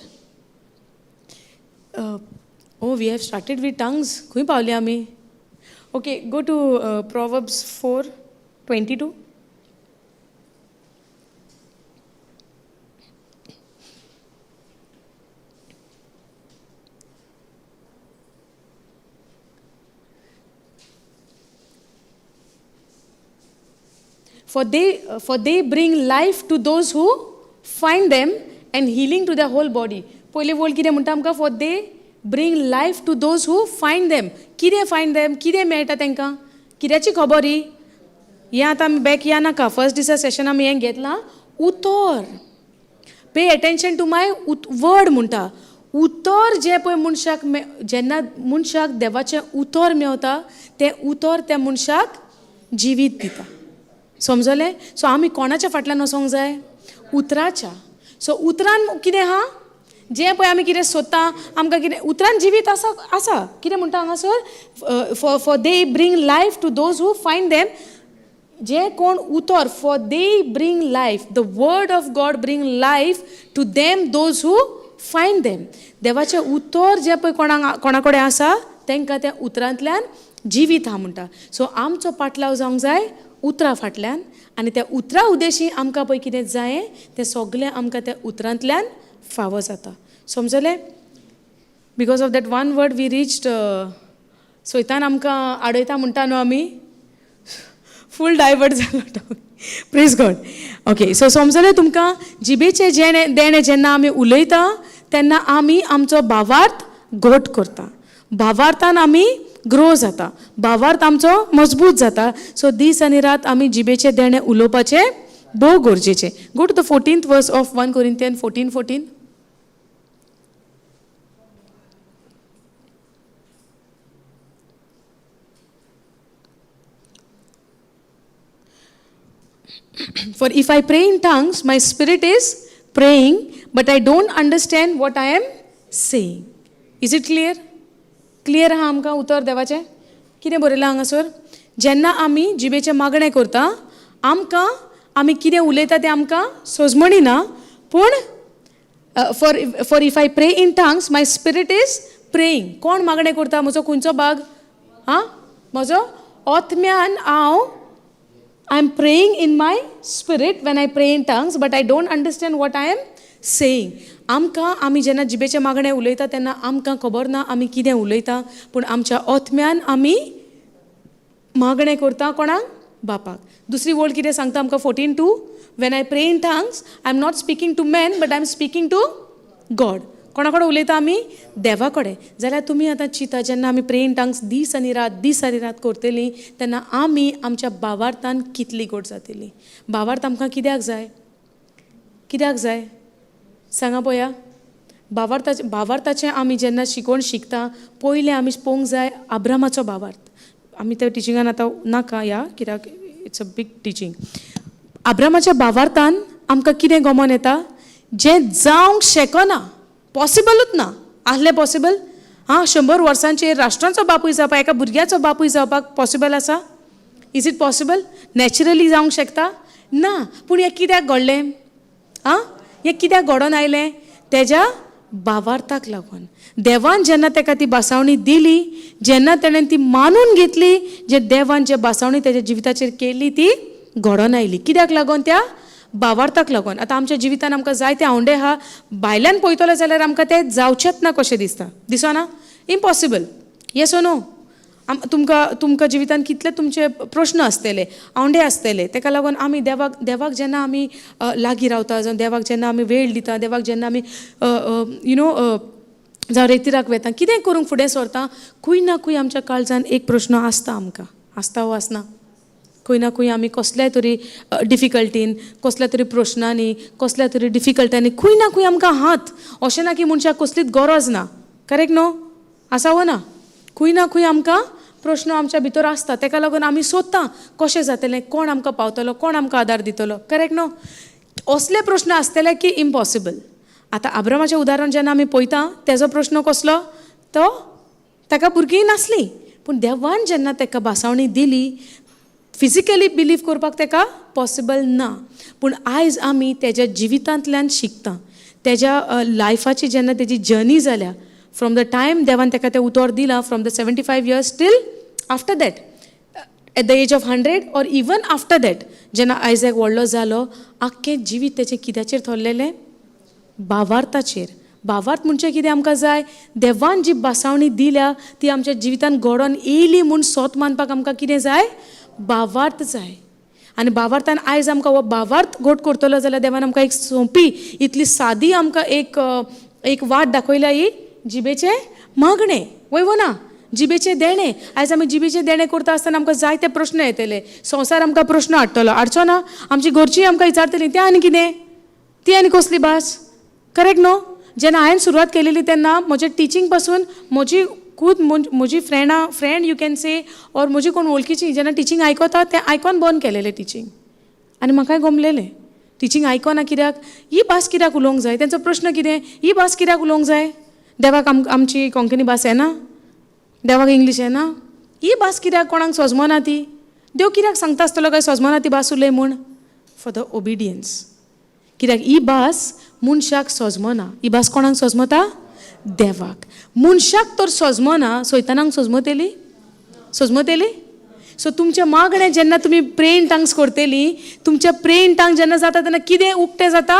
Oh, we have started with tongues. खंय पावली आमी? Okay, go to Proverbs 4:22. For they bring life to those who find them and healing to their whole body. पयली वळ कितें म्हणटा आमकां? For they bring life to those who find them. कितें find them? कितें मेळटा तांकां? कित्याची खबर ही? हें आतां आमी बॅक या नाका. फर्स्ट दिसा सेशन आमी हें घेतलां. उतर, pay attention to my word म्हणटा. उतर जें पळय मनशाक जेन्ना मनशाक देवाचें उतर मेवता, तें उतर त्या मनशाक जिवीत दिता. समजलें? सो आमी कोणाच्या फाटल्यान वचोंक जाय? उतराच्या. सो उतरान कितें आहा? जें पळय आमी कितें सोदता, आमकां कितें उतरान जिवीत आसा आसा. कितें म्हणटा हांगासर? For they bring life to those who find them. जें कोण उतर, for they bring life, the word of God bring life to them those who find them. देवाचें उतर जें पळय कोणाक कोणा कडेन आसा तांकां त्या उतरांतल्यान जिवीत आहा म्हणटा. सो आमचो पाटलाव जावंक जाय उतरां फाटल्यान, आनी त्या उतरां उद्देशी आमकां पळय कितें जाय तें सगलें आमकां त्या उतरांतल्यान फावो जाता. समजलें? Because of that one word we reached. सैतान आमकां आडयता म्हणटा न्हू आमी, फूल डायवर्ट जालो टॉपिक. प्रेज गॉड. ओके, सो समजलें तुमकां? जिबेचें जेणें देणें जेन्ना आमी उलयता तेन्ना आमी आमचो भावार्थ घट करता, भावार्थान आमी ग्रो जाता, भावार्थ आमचो मजबूत जाता. सो दीस आनी रात आमी जिबेचें देणें उलोवपाचें भोव गरजेचें. Go to the 14th verse of 1 Corinthian 14:14. For if I pray in tongues, my spirit is praying, but I don't understand what I am saying. Is it clear? Clear आहा आमकां उतर देवाचें? कितें बरयलां हांगासर? जेन्ना आमी जिबेचें मागणें करता, आमकां आमी कितें उलयता तें आमकां सोजमणी ना, पूण for if I pray in tongues, my spirit is praying. कोण मागणें करता? म्हजो खंयचो भाग? आं, म्हजो आत्म्यान हांव I am praying in my spirit when I pray in tongues, but I don't understand what I am saying. आमकां आमी जेन्ना जिबेचें मागणें उलयता तेन्ना आमकां खबर ना आमी कितें उलयता, पूण आमच्या आत्म्यान आमी मागणें करता कोणाक? बापाक. दुसरी वळ कितें सांगता आमकां 14:2, when I pray in tongues I am not speaking to man but I am speaking to God. कोणा कडेन उलयता आमी? देवा कडेन. जाल्यार तुमी आतां चिंता, जेन्ना आमी प्रे इन टंग्स दीस आनी रात दीस आनी रात करतली तेन्ना आमी आमच्या भावार्थान कितली गोड जातली. भावार्थ आमकां कित्याक जाय? कित्याक जाय सांगा पळया? भावार्थाचें भावार्थाचें आमी जेन्ना शिकोवन शिकता, पयलें आमी पळोवंक जाय आब्रामाचो भावार्थ. आमी त्या टिचिंगान आतां नाका या, कित्याक it's a big teaching. आब्रामाच्या भावार्थान आमकां कितें गमोन येता? जें जावंक शकना, पॉसिबलूच ना. आहलें पॉसिबल? आं, 100 वर्सांचेर राष्ट्रांचो बापूय जावपाक, एका भुरग्याचो बापूय जावपाक पॉसिबल आसा? Is it possible? Naturally जावंक शकता ना. पूण हें कित्याक घडलें? आं, हें कित्याक घडोवन आयलें? तेज्या भावार्थाक लागून. देवान जेन्ना ताका ती भासावणी दिली, जेन्ना तेणें ती मानून घेतली, जे देवान जे भासावणी तेज्या जिविताचेर केली ती घडोवन आयली. कित्याक लागून? त्या भावार्थाक लागून. आतां आमच्या जिवितान आमकां जायते आवंडे आहा, भायल्यान पळयतलो जाल्यार आमकां ते जावचेच ना कशें दिसता, दिसना? इम्पॉसिबल. येस ओ नो? तुमकां तुमकां जिवितान कितले तुमचे प्रश्न आसतले, आवंडे आसतले. ताका लागून आमी देवाक देवाक जेन्ना आमी लागीं रावता, जावं देवाक जेन्ना आमी वेळ दिता, देवाक जेन्ना आमी you know जावं रेतिराक वेता, कितें करूंक फुडें सरता, खंय ना खंय आमच्या काळजान एक प्रश्न आसता. आमकां आसता वो आसना? खंय ना खंय आमी कसल्याय तरी डिफिकल्टीन, कसल्या तरी प्रश्नांनी, कसल्या तरी डिफिकल्ट्यांनी खंय ना खंय आमकां हात. अशें ना की मनशाक कसलीच गरज ना. करेक्ट न्हू? आसा वो ना? खंय ना खंय आमकां प्रश्न आमच्या भितर आसता. ताका लागून आमी सोदता कशें जातलें, कोण आमकां पावतलो, कोण आमकां आदार दितलो. करेक्ट न्हू? असले प्रश्न आसतले की इम्पॉसिबल. आतां आब्रामाचें उदाहरण जेन्ना आमी पळयता, तेजो प्रश्न कसलो? तो ताका भुरगीं नासलीं, पूण देवान जेन्ना ताका भासावणी दिली, फिजिकली बिलीव करपाक ताका पॉसिबल ना. पूण आयज आमी तेज्या जिवितांतल्यान शिकता, तेज्या लायफाची जेन्ना तेजी जर्नी जाल्या, from the time देवान ताका तें उतर दिलां, from the 75 years till after that at the age of 100 or even after that, जेन्ना आयजॅक व्हडलो जालो, आख्खें जिवीत तेचें कित्याचेर थरलेलें? भावार्थाचेर. भावार्थ म्हणजे कितें आमकां जाय? देवान जी भासावणी दिल्या ती आमच्या जिवितान घडोवन येयली म्हूण सोत मानपाक आमकां कितें जाय? भावार्थ जाय. आनी भावार्थान आयज आमकां हो भावार्थ घट करतलो जाल्यार देवान आमकां एक सोंपी, इतली सादी आमकां एक एक वाट दाखयल्या, ही जिबेचें मागणें. वय वो ना? जिबेचें देणें. आयज आमी जिबेचें देणें करता आसतना आमकां जायते प्रश्न येतले. संवसार आमकां प्रश्न हाडटलो, हाडचो ना? आमची घरचीं आमकां विचारतलीं, तें आनी कितें, ती आनी कसली भास? करेक्ट न्हू? जेन्ना हांवें सुरवात केलेली तेन्ना म्हजें टिचींग पासून म्हजी खूद म्हजी फ्रेंडां, friend you can say, or म्हजी कोण वळखीची जेन्ना टिचींग आयकता, तें आयकोन बंद केलेलें टिचींग. आनी म्हाकाय गमलेलें टिचींग आयकोना. कित्याक ही भास कित्याक उलोवंक जाय? तेंचो प्रश्न कितें? ही भास कित्याक उलोवंक जाय? देवाक आमची कोंकणी भास येना? देवाक इंग्लीश येना? ही भास कित्याक कोणाक सोजमना ती? देव कित्याक सांगता आसतलो काय सोजमना ती भास उलय म्हूण? For the obedience. कित्याक ही भास मनशाक सोजमना. ही भास कोणाक सोजमता? देवाक. मनशाक तर सोजमना, सैतानाक सोजमतली? सोजमतली? सो तुमचें मागणें जेन्ना तुमी प्रे इन टंग्स करतली, तुमचें प्रे इन टंग्स जेन्ना जाता तेन्ना कितें उक्तें जाता?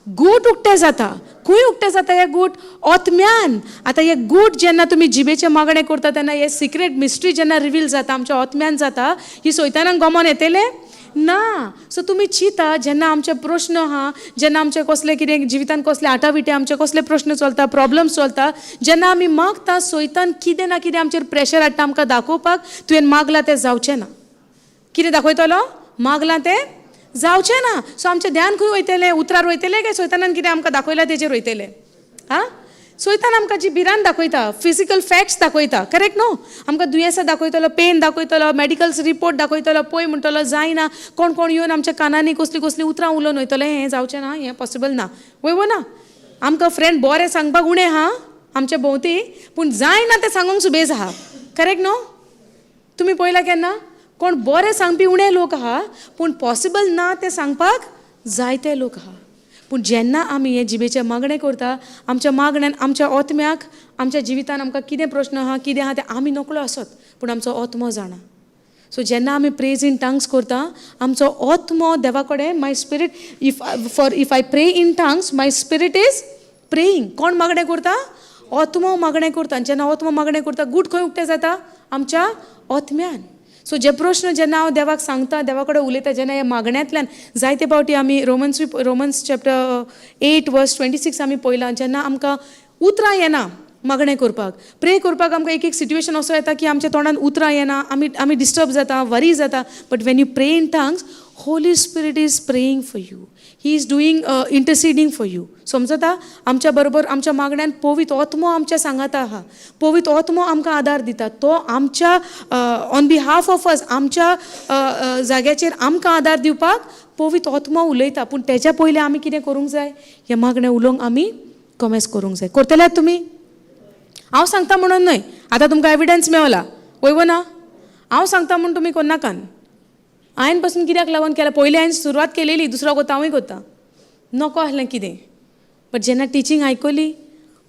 गूट उक्तें जाता. खंय उक्तें जाता हें गूट? ओत्म्यान. आतां हें गूट जेन्ना तुमी जिबेचें मागणें करता तेन्ना हे सिक्रेट मिस्ट्री जेन्ना रिवील जाता आमच्या ओत्म्यान जाता, ही सैतानाक गमोन येतलें ना. सो तुमी चिंता जेन्ना आमचे प्रश्न आहा, जेन्ना आमचे कसले कितें जिवितान कसले आटाविटे आमचे कसले प्रश्न चलता, प्रॉब्लम्स चलता, जेन्ना आमी मागता सैतान कितें ना कितें आमचेर प्रेशर हाडटा आमकां दाखोवपाक तुवें मागलां तें जावचें ना. कितें दाखयतलो? मागलां तें जावचें ना. सो आमचें ध्यान खंय वयतलें? उतरार वयतलें काय सैतानान कितें आमकां दाखयलां तेजेर वयतलें? आं, सैतान आमकां जी भिरांत दाखयता, फिजिकल फॅक्ट्स दाखयता, करेक्ट न्हू? आमकां दुयेंसां दाखयतलो, पेन दाखयतलो, मेडिकल्स रिपोर्ट दाखयतलो, पळय म्हणटलो जायना, कोण कोण येवन आमच्या कानांनी कसलीं कसलीं उतरां उलोवन वयतले, हें जावचें ना, हें पॉसिबल ना. वय वो ना? आमकां फ्रेंड बरें सांगपाक उणें आहा आमच्या भोंवती, पूण जायना तें सांगूंक सुबेज आहा, करेक्ट न्हू? तुमी पळयलां केन्ना कोण बरें सांगपी उणें लोक आहा, पूण पॉसिबल ना तें सांगपाक जायते लोक आहा. पूण जेन्ना आमी हे जिबेचें मागणें करता, आमच्या मागण्यान आमच्या ओत्म्याक आमच्या जिवितान आमकां कितें प्रश्न आहा कितें आहा तें आमी नकळो आसत, पूण आमचो ओत्मो जाणा. सो जेन्ना आमी प्रेज इन टंग्स करता, आमचो ओत्मो देवा कडेन, my spirit if I pray in tongues my spirit is praying. कोण मागणें करता? ओत्मो मागणें करता. जेन्ना ओत्मो मागणें करता, गूट खंय उक्तें जाता? आमच्या ओत्म्यान. सो जे प्रश्न जेन्ना हांव देवाक सांगता, देवा कडेन उलयता, जेन्ना ह्या मागण्यांतल्यान जायते फावटी आमी रोमन्स चॅप्टर 8 वर्स 26 आमी पळयलां, जेन्ना आमकां उतरां येना मागणें करपाक, प्रे करपाक, आमकां एक एक सिट्युएशन असो येता की आमच्या तोंडान उतरां येना, आमी डिस्टर्ब जाता, वरी जाता. But when you pray in tongues, Holy Spirit is praying for you, he is doing interceding for you. समजता? आमच्या बरोबर आमच्या मागण्यान पवित्र आत्मो आमच्या सांगाता आहा, पवित्र आत्मो आमकां आदार दिता, तो आमच्या ऑन बिहाफ ऑफ अस आमच्या जाग्याचेर आमकां आदार दिवपाक पवित्र आत्मो उलयता. पूण तेज्या पयलीं आमी कितें करूंक जाय? हें मागणें उलोवंक आमी कमेस करूंक जाय. करतल्यात तुमी? हांव सांगता म्हणून न्हय, आतां तुमकां एविडन्स मेवला, वय वो ना? हांव सांगता म्हूण तुमी कोन्नाकान. हांवें पसून कित्याक लागून केलें? पयलीं हांवें सुरवात केलेली, दुसरो कोता हांवूय कोता, नको आसलें कितें. बट जेन्ना टिचींग आयकली,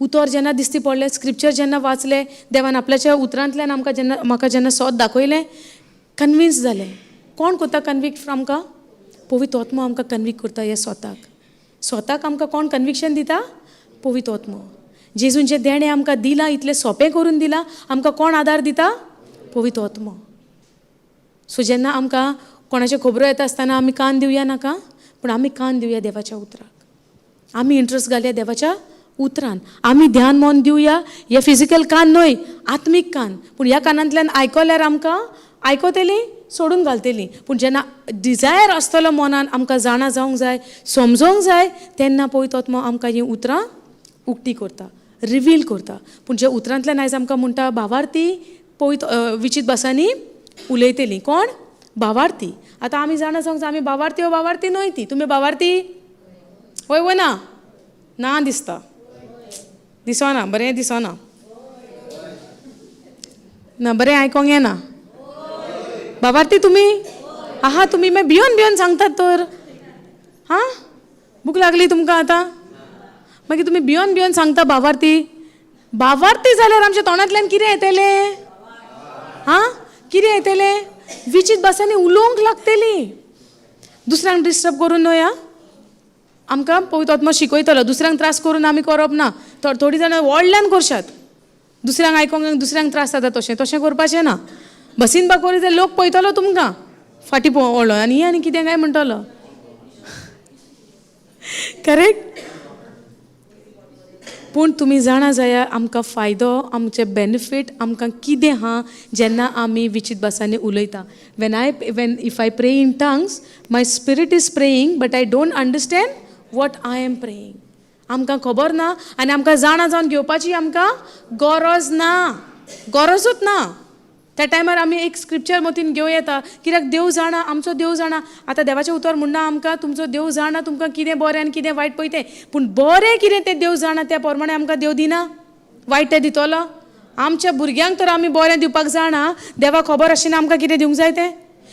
उतर जेन्ना दिसती पडलें, स्क्रिप्चर जेन्ना वाचलें, देवान आपल्याच्या उतरांतल्यान आमकां जेन्ना म्हाका जेन्ना सोद दाखयलें, कन्विन्स जालें. कोण कोता कन्विक्ट आमकां? पवित्र आत्मो आमकां कन्विक्ट करता. हे स्वताक स्वताक आमकां कोण कन्विक्शन दिता? पवित्र आत्मो. जेजूंचें देणें आमकां दिलां, इतलें सोंपें करून दिलां, आमकां कोण आदार दिता? पवित्र आत्मो. सो जेन्ना आमकां कोणाच्यो खबरो येता आसतना आमी कान दिवया नाका, पूण आमी कान दिवया देवाच्या उतराक, आमी इंट्रस्ट घालया देवाच्या उतरान, आमी ध्यान मन दिवया. हे फिजिकल कान न्हय, आत्मीक कान. पूण ह्या कानांतल्यान आयकल्यार आमकां आयकतली, सोडून घालतली. पूण जेन्ना डिजायर आसतलो मनान, आमकां जाणा जावंक जाय, समजोंक जाय, तेन्ना पवित्र आत्मो आमकां हीं उतरां उक्ती करता, रिवील करता. पूण ज्या उतरांतल्यान आयज आमकां म्हणटा, भावार्थी पवित्र विचीत भासांनी उलयतली. कोण? भावार्थी. आतां आमी जाणा जावंक जाय आमी भावार्थी वो भावार्थी न्हय ती. तुमी भावार्थी वय वो ना? ना दिसता, दिसना बरें, दिसना ना बरें, आयकोंक येना. भावार्थी तुमी आहा? तुमी मागीर भियोन भियोन सांगतात तर. हां, भूक लागली तुमकां आतां? मागीर तुमी भियोन भियोन सांगता भावार्थी. भावार्थी जाल्यार आमच्या तोंडांतल्यान कितें येतलें? हां, कितें येतलें? विचीत भासांनी उलोवंक लागतली, दुसऱ्यांक डिस्टर्ब करून न्हय. आं, आमकां पवित्र आत्मो शिकयतलो, दुसऱ्यांक त्रास करून आमी करप ना. थोडीं जाणां व्हडल्यान करशात, दुसऱ्यांक आयकोंक दुसऱ्यांक त्रास जाता, तशें तशें करपाचें ना. बसीन बा करी जाल्यार लोक पळयतलो तुमकां फाटीं वळो आनी आनी कितें काय म्हणटलो, करेक्ट? पूण तुमी जाणा जाया आमकां फायदो, आमचे बेनिफीट आमकां कितें आहा जेन्ना आमी विचीत भासांनी उलयता. When if I pray in tongues, my spirit is praying, but I don't understand what I am praying. आमकां खबर ना आनी आमकां जाणा जावन घेवपाची आमकां गरज ना, गरजूच ना. त्या टायमार आमी एक स्क्रिप्चर मतीन घेवं येता, कित्याक देव जाणा, आमचो देव जाणा. आतां देवाचें उतर म्हणना आमकां, तुमचो देव जाणा तुमकां कितें बरें आनी कितें वायट पळय तें, पूण बरें कितें तें देव जाणा, त्या प्रमाणे आमकां देव दिना, वायट तें दितलो. आमच्या भुरग्यांक तर आमी बरें दिवपाक जाणा, देवाक खबर आशिल्लें आमकां कितें दिवंक जाय तें.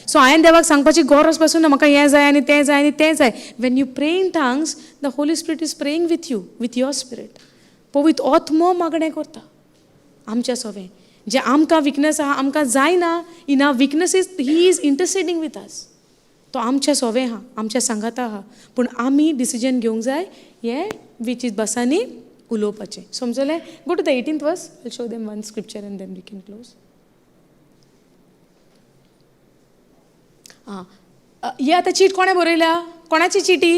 सो हांवें देवाक सांगपाची गरज पासून ना म्हाका हें जाय आनी तें जाय आनी तें जाय. When you pray in tongues the Holy Spirit is praying with you, with your spirit. पवित्र आत्मो मागणें करता आमच्या सोवें. जें आमकां विकनस आहा, आमकां जायना, in our weaknesses he is interceding with us. तो आमच्या सोवें आहा, आमच्या सांगाता आहा, पूण आमी डिसिजन घेवंक जाय हें विचीत भासांनी उलोवपाचें. समजलें? Go to the 18th verse. I show them one scripture and then we can close. आं, ही आतां चीट कोणें बरयल्या? कोणाची चिटी?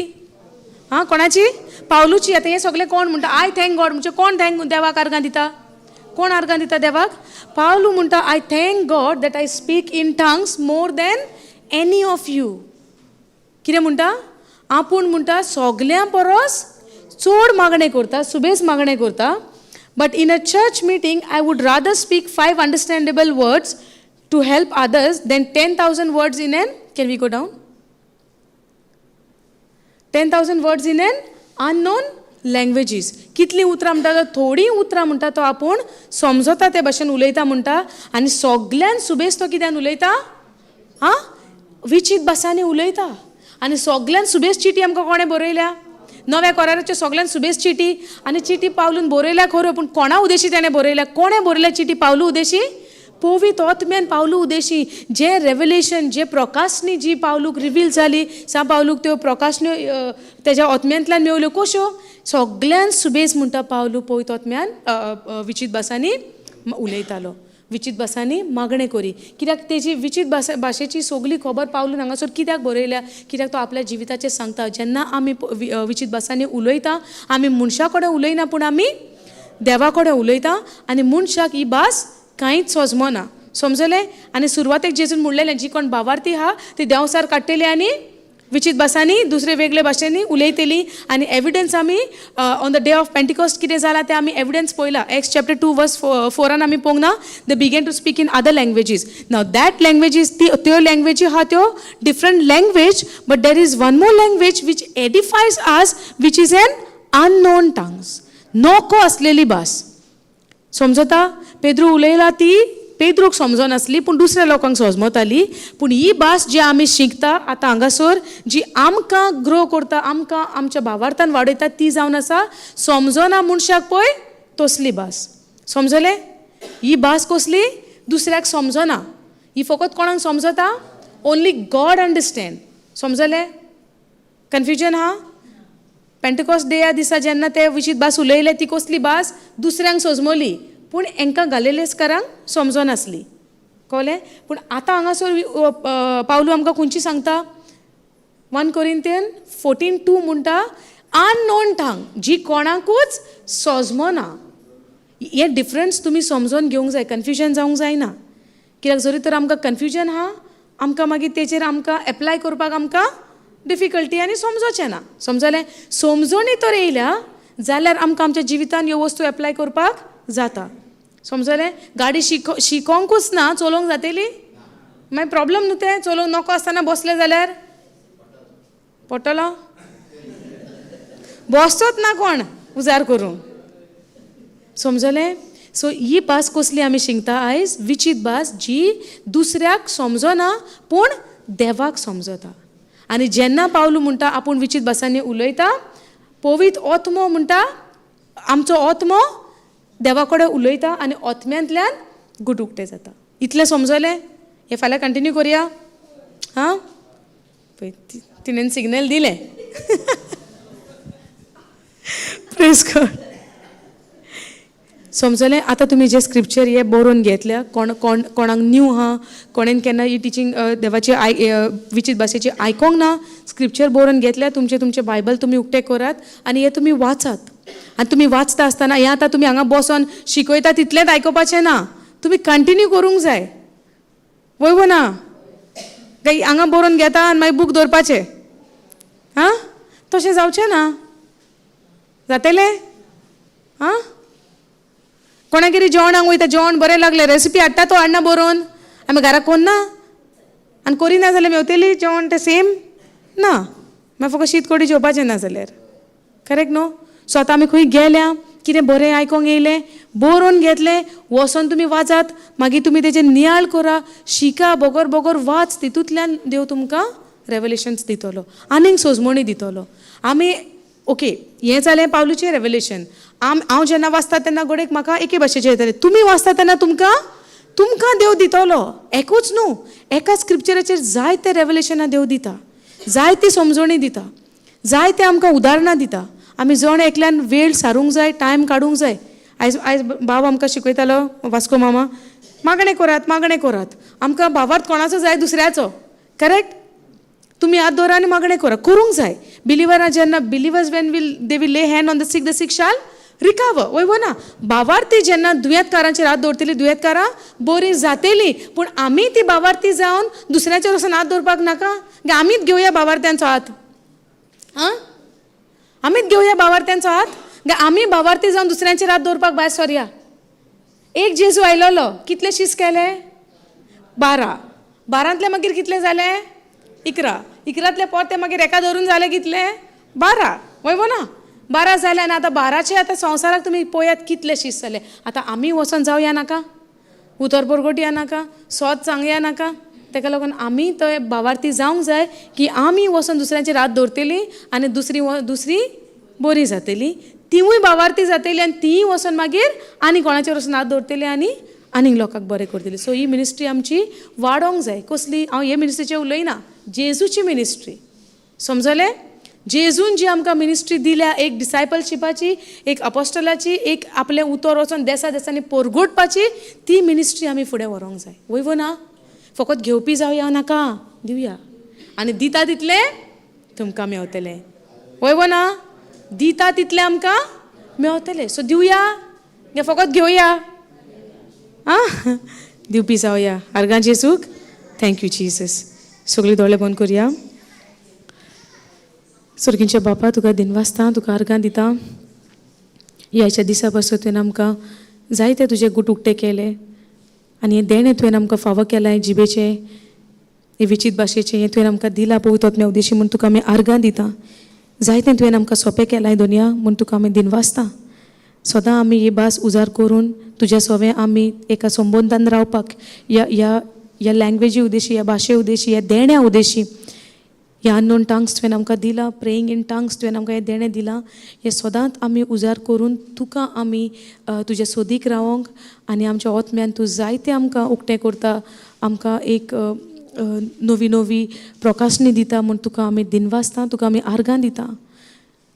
आं, कोणाची? पावलूची. आतां हें सगळें कोण म्हणटा? I thank God. म्हणजे कोण thank देवाक आर्गां दिता? कोण आर्गां दिता देवाक? पावलू म्हणटा I thank God that I speak in tongues more than any of you. कितें म्हणटा? आपूण म्हणटा सगल्यां परस चड मागणें करता, सुबेज मागणें करता. But in a church meeting I would rather speak 5 understandable words to help others than 10,000 words in an, can we go down? 10,000 words in an unknown languages. कितलीं उतरां म्हणटा तो? थोडीं उतरां म्हणटा तो आपूण समजता ते भाशेन उलयता म्हणटा. आनी सगल्यान सुबेज तो कित्यान उलयता? आं, विचीत भासांनी उलयता. आनी सगल्यान सुबेज चिटी आमकां कोणें बरयल्या? नव्या कराराच्यो सगल्यान सुबेज चिटी. आनी चिटी पावलून बरयल्या खऱ्यो, पूण कोणा उदेशी तेणें बरयल्या? कोणें बरयल्या चिटी पावलू उदेशी? पवित्र आत्म्यान पावलू उदेशी. जें रेवलेशन, जे प्रकाशनी जी पावलूक रिवील जाली, सा पावलूक त्यो प्रकाशन्यो तेज्या आत्म्यांतल्यान मेवल्यो. कश्यो? सगल्यान सुबेज म्हणटा पावलू पवित्र आत्म्यान विचीत भासांनी उलयतालो, विचीत भासांनी मागणें करी. कित्याक तेजी विचीत भाशेची सगली खबर पावलून हांगासर कित्याक बरयल्या? कित्याक तो आपल्या जिविताचेर सांगता. जेन्ना आमी विचीत भासांनी उलयता, आमी मनशा कडेन उलयना, पूण आमी देवा कडेन उलयता. आनी मनशाक ही भास कांयच सोजमना. समजलें? आनी सुरवातेक जेजून म्हणलेलें, जी कोण भावार्थी आहा ती देंवसार काडटली आनी विचीत भासांनी दुसरे वेगळे भाशेंनी उलयतली. आनी एविडन्स आमी on the day of Pentecost कितें जालां तें आमी एविडन्स पळयला. एक्स चॅप्टर 2 वर्स 4 आमी पळोवंक ना, they began to speak in other languages. Now that languages, ती त्यो लँग्वेजी आहा त्यो different language, but there is one more language which edifies us, which is an unknown tongues, नको आसलेली भास. समजता? पेद्रू उलयला ती पेद्रूक समजनासली, पूण दुसऱ्या लोकांक समजताली. पूण ही भास जी आमी शिकता आतां हांगासर, जी आमकां ग्रो करता, आमकां आमच्या भावार्थान वाडयता, ती जावन आसा समजना मनशाक पळय तसली भास. समजलें? ही भास कसली? दुसऱ्याक समजना. ही फकत कोणाक समजता? Only God understand. समजलें? कन्फ्युजन आहा? पेंटिकॉस्ट डे दिसा जेन्ना ते विशीत भास उलयले, ती कसली भास? दुसऱ्यांक सोजमली, पूण हेंकां गालेलेस्करांक समजनासली. कळ्ळें? पूण आतां हांगासर पावलू आमकां खंयची सांगता? 1 Corinthians 14:2 म्हणटा अननोन टंग, जी कोणाकूच सोजमना. हें डिफरन्स तुमी समजोन घेवंक जाय, कन्फ्युजन जावंक जायना. कित्याक जरी तर आमकां कन्फ्युजन आहा, आमकां मागीर तेचेर आमकां एप्लाय करपाक आमकां डिफिकल्टी आनी समजोचें ना. समजलें? समजोणी तर येयल्या जाल्यार आमकां आमच्या जिवितान ह्यो वस्तू एप्लाय करपाक जाता. समजलें? गाडी शिकोंकूच ना, चलोवंक जातली? मागीर प्रॉब्लम न्हू तें. चलोवंक नको आसतना बसलें जाल्यार पडटलो? बसचोच ना कोण उजार करूंक. समजलें? सो ही भास कसली आमी शिकता आयज? विचीत भास, जी दुसऱ्याक समजना पूण देवाक समजता. आनी जेन्ना पावलू म्हणटा आपूण विचीत भासांनी उलयता, पवित्र आत्मो म्हणटा आमचो आत्मो देवा कडेन उलयता आनी आत्म्यांतल्यान गुट उक्ते जाता. इतलें समजलें? हें फाल्यां कंटिन्यू करुया. हां, पळय तिणेन सिग्नल दिलें. प्रेज गॉड. समजलें? आतां तुमी जे स्क्रिप्चर हे बरोवन घेतल्या, कोण कोण कोणाक न्यू आहा, कोणेन केन्ना ही टिचींग देवाची विचीत भाशेची आयकोंक ना, स्क्रिप्चर बरोवन घेतल्या, तुमचें तुमचें बायबल तुमी उक्तें करात आनी हें तुमी वाचात. आनी तुमी वाचता आसतना हें आतां तुमी हांगा बसोन शिकयता तितलेंच आयकुपाचें ना, तुमी कंटिन्यू करूंक जाय. वय वो ना? काय हांगा बरोवन घेता आनी मागीर बूक दवरपाचें? आं, तशें जावचें ना. जातलें? आं, कोणागेर जेवणाक वयता, जेवण बरें लागलें, रेसिपी हाडटा तो हाडना बरोवन, आमी घरा कोन्ना आनी करिना जाल्यार मेवतली जेवण तें सेम ना, मागीर फकत शीत कडी जेवपाचें ना जाल्यार. करेक्ट न्हू? सो आतां आमी खंय गेल्या, कितें बरें आयकोंक येयलें, बरोवन घेतलें, वचोन तुमी वाचात, मागीर तुमी तेजेर नियाळ करा, शिका, बोगोर बोगोर वाच, तितूंतल्यान देव तुमकां रेवलेशन्स दितलो, आनीक सोजमणी दितलो. आमी ओके हें जालें पावलूचें रेवलेशन. हांव जेन्ना वाचता तेन्ना घडयेक म्हाका एके भाशेचें येतलें, तुमी वाचता तेन्ना तुमकां तुमकां देव दितलो. एकूच न्हू, एका स्क्रिप्चराचेर जायते रेवलेशनां देव दिता, जायती समजणी दिता, जायते आमकां उदाहरणां दिता. आमी जण एकल्यान वेळ सारूंक जाय, टायम काडूंक जाय. आयज आयज बाब आमकां शिकयतालो वास्को मामा, मागणें करात, मागणें करात. आमकां भावार्थ कोणाचो जाय? दुसऱ्याचो, करेक्ट? तुमी हात दवरा आनी मागणें करा, करूंक जाय. बिलिवरां जेन्ना, believers when will they will lay hand on the sick, the sick shall recover, वय वो ना? भावार्थी जेन्ना दुयेंतकारांचेर हात दवरतली, दुयेंतकारां बरीं जातली. पूण आमी ती भावार्थी जावन दुसऱ्याचेर वचून हात दवरपाक नाका. आमीच घेवया भावार्थ्यांचो हात, आं, आमीच घेवया भावार्थ्यांचो हात. आमी भावार्थी जावन दुसऱ्यांचेर हात दवरपाक भायर सरया. एक जेजू आयलोलो, कितले शीस केले? 12. 12तले मागीर कितले जाले? 11. 11तले पोरते मागीर एका धरून जाले कितले? 12, वय वो ना? 12 जाले. आनी आतां 12चे आतां संवसाराक तुमी पळयात कितले शीस जाले. आतां आमी वचोन जावया नाका, उतर परगटया नाका, सोद सांगया नाका. ताका लागून आमी थंय भावार्थी जावंक जाय की आमी वचोन दुसऱ्यांचेर हात दवरतली आनी दुसरी दुसरी बरी जातली, तिवूय भावार्थी जातली आनी तीय वचोन मागीर आनी कोणाचेर वचून हात दवरतली आनी आनीक लोकांक बरें करतली. सो ही मिनिस्ट्री आमची वाडोवंक जाय. कसली? हांव हे मिनिस्ट्रीचें उलयना, जेजूची मिनिस्ट्री, समजलें? जेजून जी आमकां मिनिस्ट्री दिल्या, एक डिसायपलशिपाची, एक अपोस्टलाची, एक आपलें उतर वचोन देसा देसांनी परगटपाची, ती मिनिस्ट्री आमी फुडें व्हरोंक जाय, वय वो ना? फकत घेवपी जावया नाका, दिवया. आनी दिता तितलें तुमकां मेवतलें, वय वो ना? दिता तितलें आमकां मेवतलें. सो दिवया गे फकत घेवया? आं, दिवपी जावया. आर्गां जेजूक. Thank you Jesus. सगळीं दोळे बंद करया. सर्गींच्या बापा, तुका दिनवासता, तुका आर्गां दिता. ह्याच्या दिसा पासून तुवें आमकां जायते तुजे गूट उक्ते केले आनी हें देणें तुवें आमकां फावो केलां, जिबेचें, हे विचीत भाशेचें, हें तुवें आमकां दिलां पवित्र आत्म्या उद्देशी म्हूण तुका आमी आर्गां दिता. जायतें तुवें आमकां सोंपें केलां दोनया म्हूण तुका आमी दिनवासता. सदां आमी ही भास उजार करून तुज्या सोवें आमी एका संबंदान रावपाक, ह्या ह्या ह्या लँग्वेजी उद्देशी, ह्या भाशे उद्देशी, ह्या देण्या उद्देशी, ह्या अननोन टंग्स तुवें आमकां दिलां, प्रेईंग इन टंग्स तुवें आमकां हें देणें दिलां, हें सदांच आमी उजार करून तुका आमी तुज्या सोदीक रावोंक आनी आमच्या ओतम्यान तूं जायतें आमकां उक्तें करता, आमकां एक नवी नवी प्रकाशणी दिता म्हूण तुका आमी दिनवासता, तुका आमी आर्गां दिता.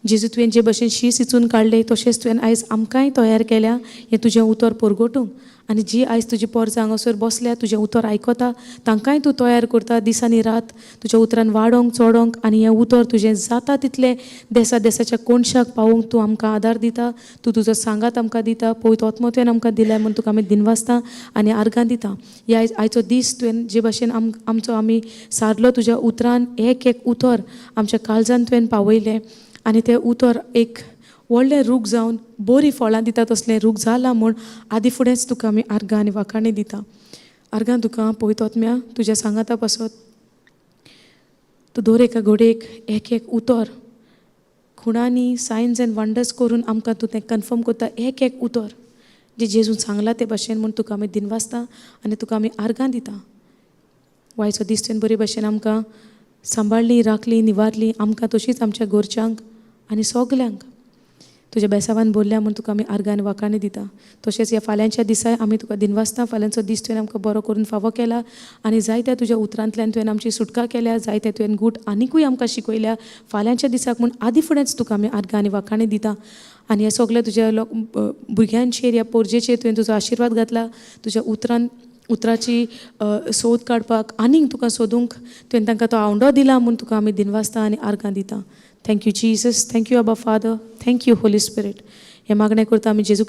जेजू, तुवें जे भशेन शीस इचून काडलें तशेंच तुवें आयज आमकांय तयार केल्या हें तुजें उतर परगटूंक. आनी जी आयज तुजी पोरसां हांगासर बसल्या, तुजें उतर आयकता, तांकांय तूं तयार करता दीस आनी रात तुज्या उतरान वाडोवंक, चडोवंक आनी हें उतर तुजें जाता तितलें देसा देसाच्या कोनशाक पावोवंक तूं आमकां आदार दिता. तूं तुजो सांगात आमकां दिता. पवित्र आत्मो तुवें आमकां दिल्या म्हूण तुका आमी दिनवासता आनी आर्गां दिता. ह्या आयचो दीस तुवें जे भाशेन आमचो आमी सारलो तुज्या उतरान, एक एक उतर आमच्या काळजान तुवें पावयलें आनी तें उतर एक व्हडलें रूख जावन बरीं फळां दिता तसलें रूख जालां म्हूण आदी फुडेंच तुका आमी आर्गां आनी वाखाणी दिता. आर्गां तुका पवित्र आत्म्या, तुज्या सांगाता पासत तूं दर एका घडयेक एक एक उतर खुणांनी सायन्स एंड वंडर्स करून आमकां तूं तें कन्फर्म करता, एक एक उतर जें जेजून सांगलां ते भाशेन म्हूण तुका आमी दिनवासता आनी तुका आमी आर्गां दिता. वायचो दीस तुवें बरे भाशेन आमकां सांबाळ्ळी, राखली, निवारली, आमकां तशीच आमच्या घरच्यांक आनी सगल्यांक तुज्या बेसावान बोल्ल्या म्हूण तुका आमी आर्गां आनी वाखाणी दिता. तशेंच ह्या फाल्यांच्या दिसाय आमी तुका दिनवासता. फाल्यांचो दीस तुवें आमकां बरो करून फावो केला आनी जायत्या तुज्या उतरांतल्यान तुवें आमची सुटका केल्या, जायते तुवें गूट आनिकूय आमकां शिकयल्या फाल्यांच्या दिसाक म्हूण आदी फुडेंच तुका आमी आर्गां आनी वाखाणी दिता. आनी हें सगळें तुज्या लोक भुरग्यांचेर, ह्या पोरजेचेर तुवें तुजो आशिर्वाद घातला. तुज्या उतरान उतराची सोद काडपाक आनीक तुका सोदूंक तुवें तांकां तो आवंडो दिला म्हूण तुका आमी दिनवासता आनी आर्गां दिता. Thank you Jesus, thank you Abba Father, thank you Holy Spirit. हें मागणें करता आमी जेजू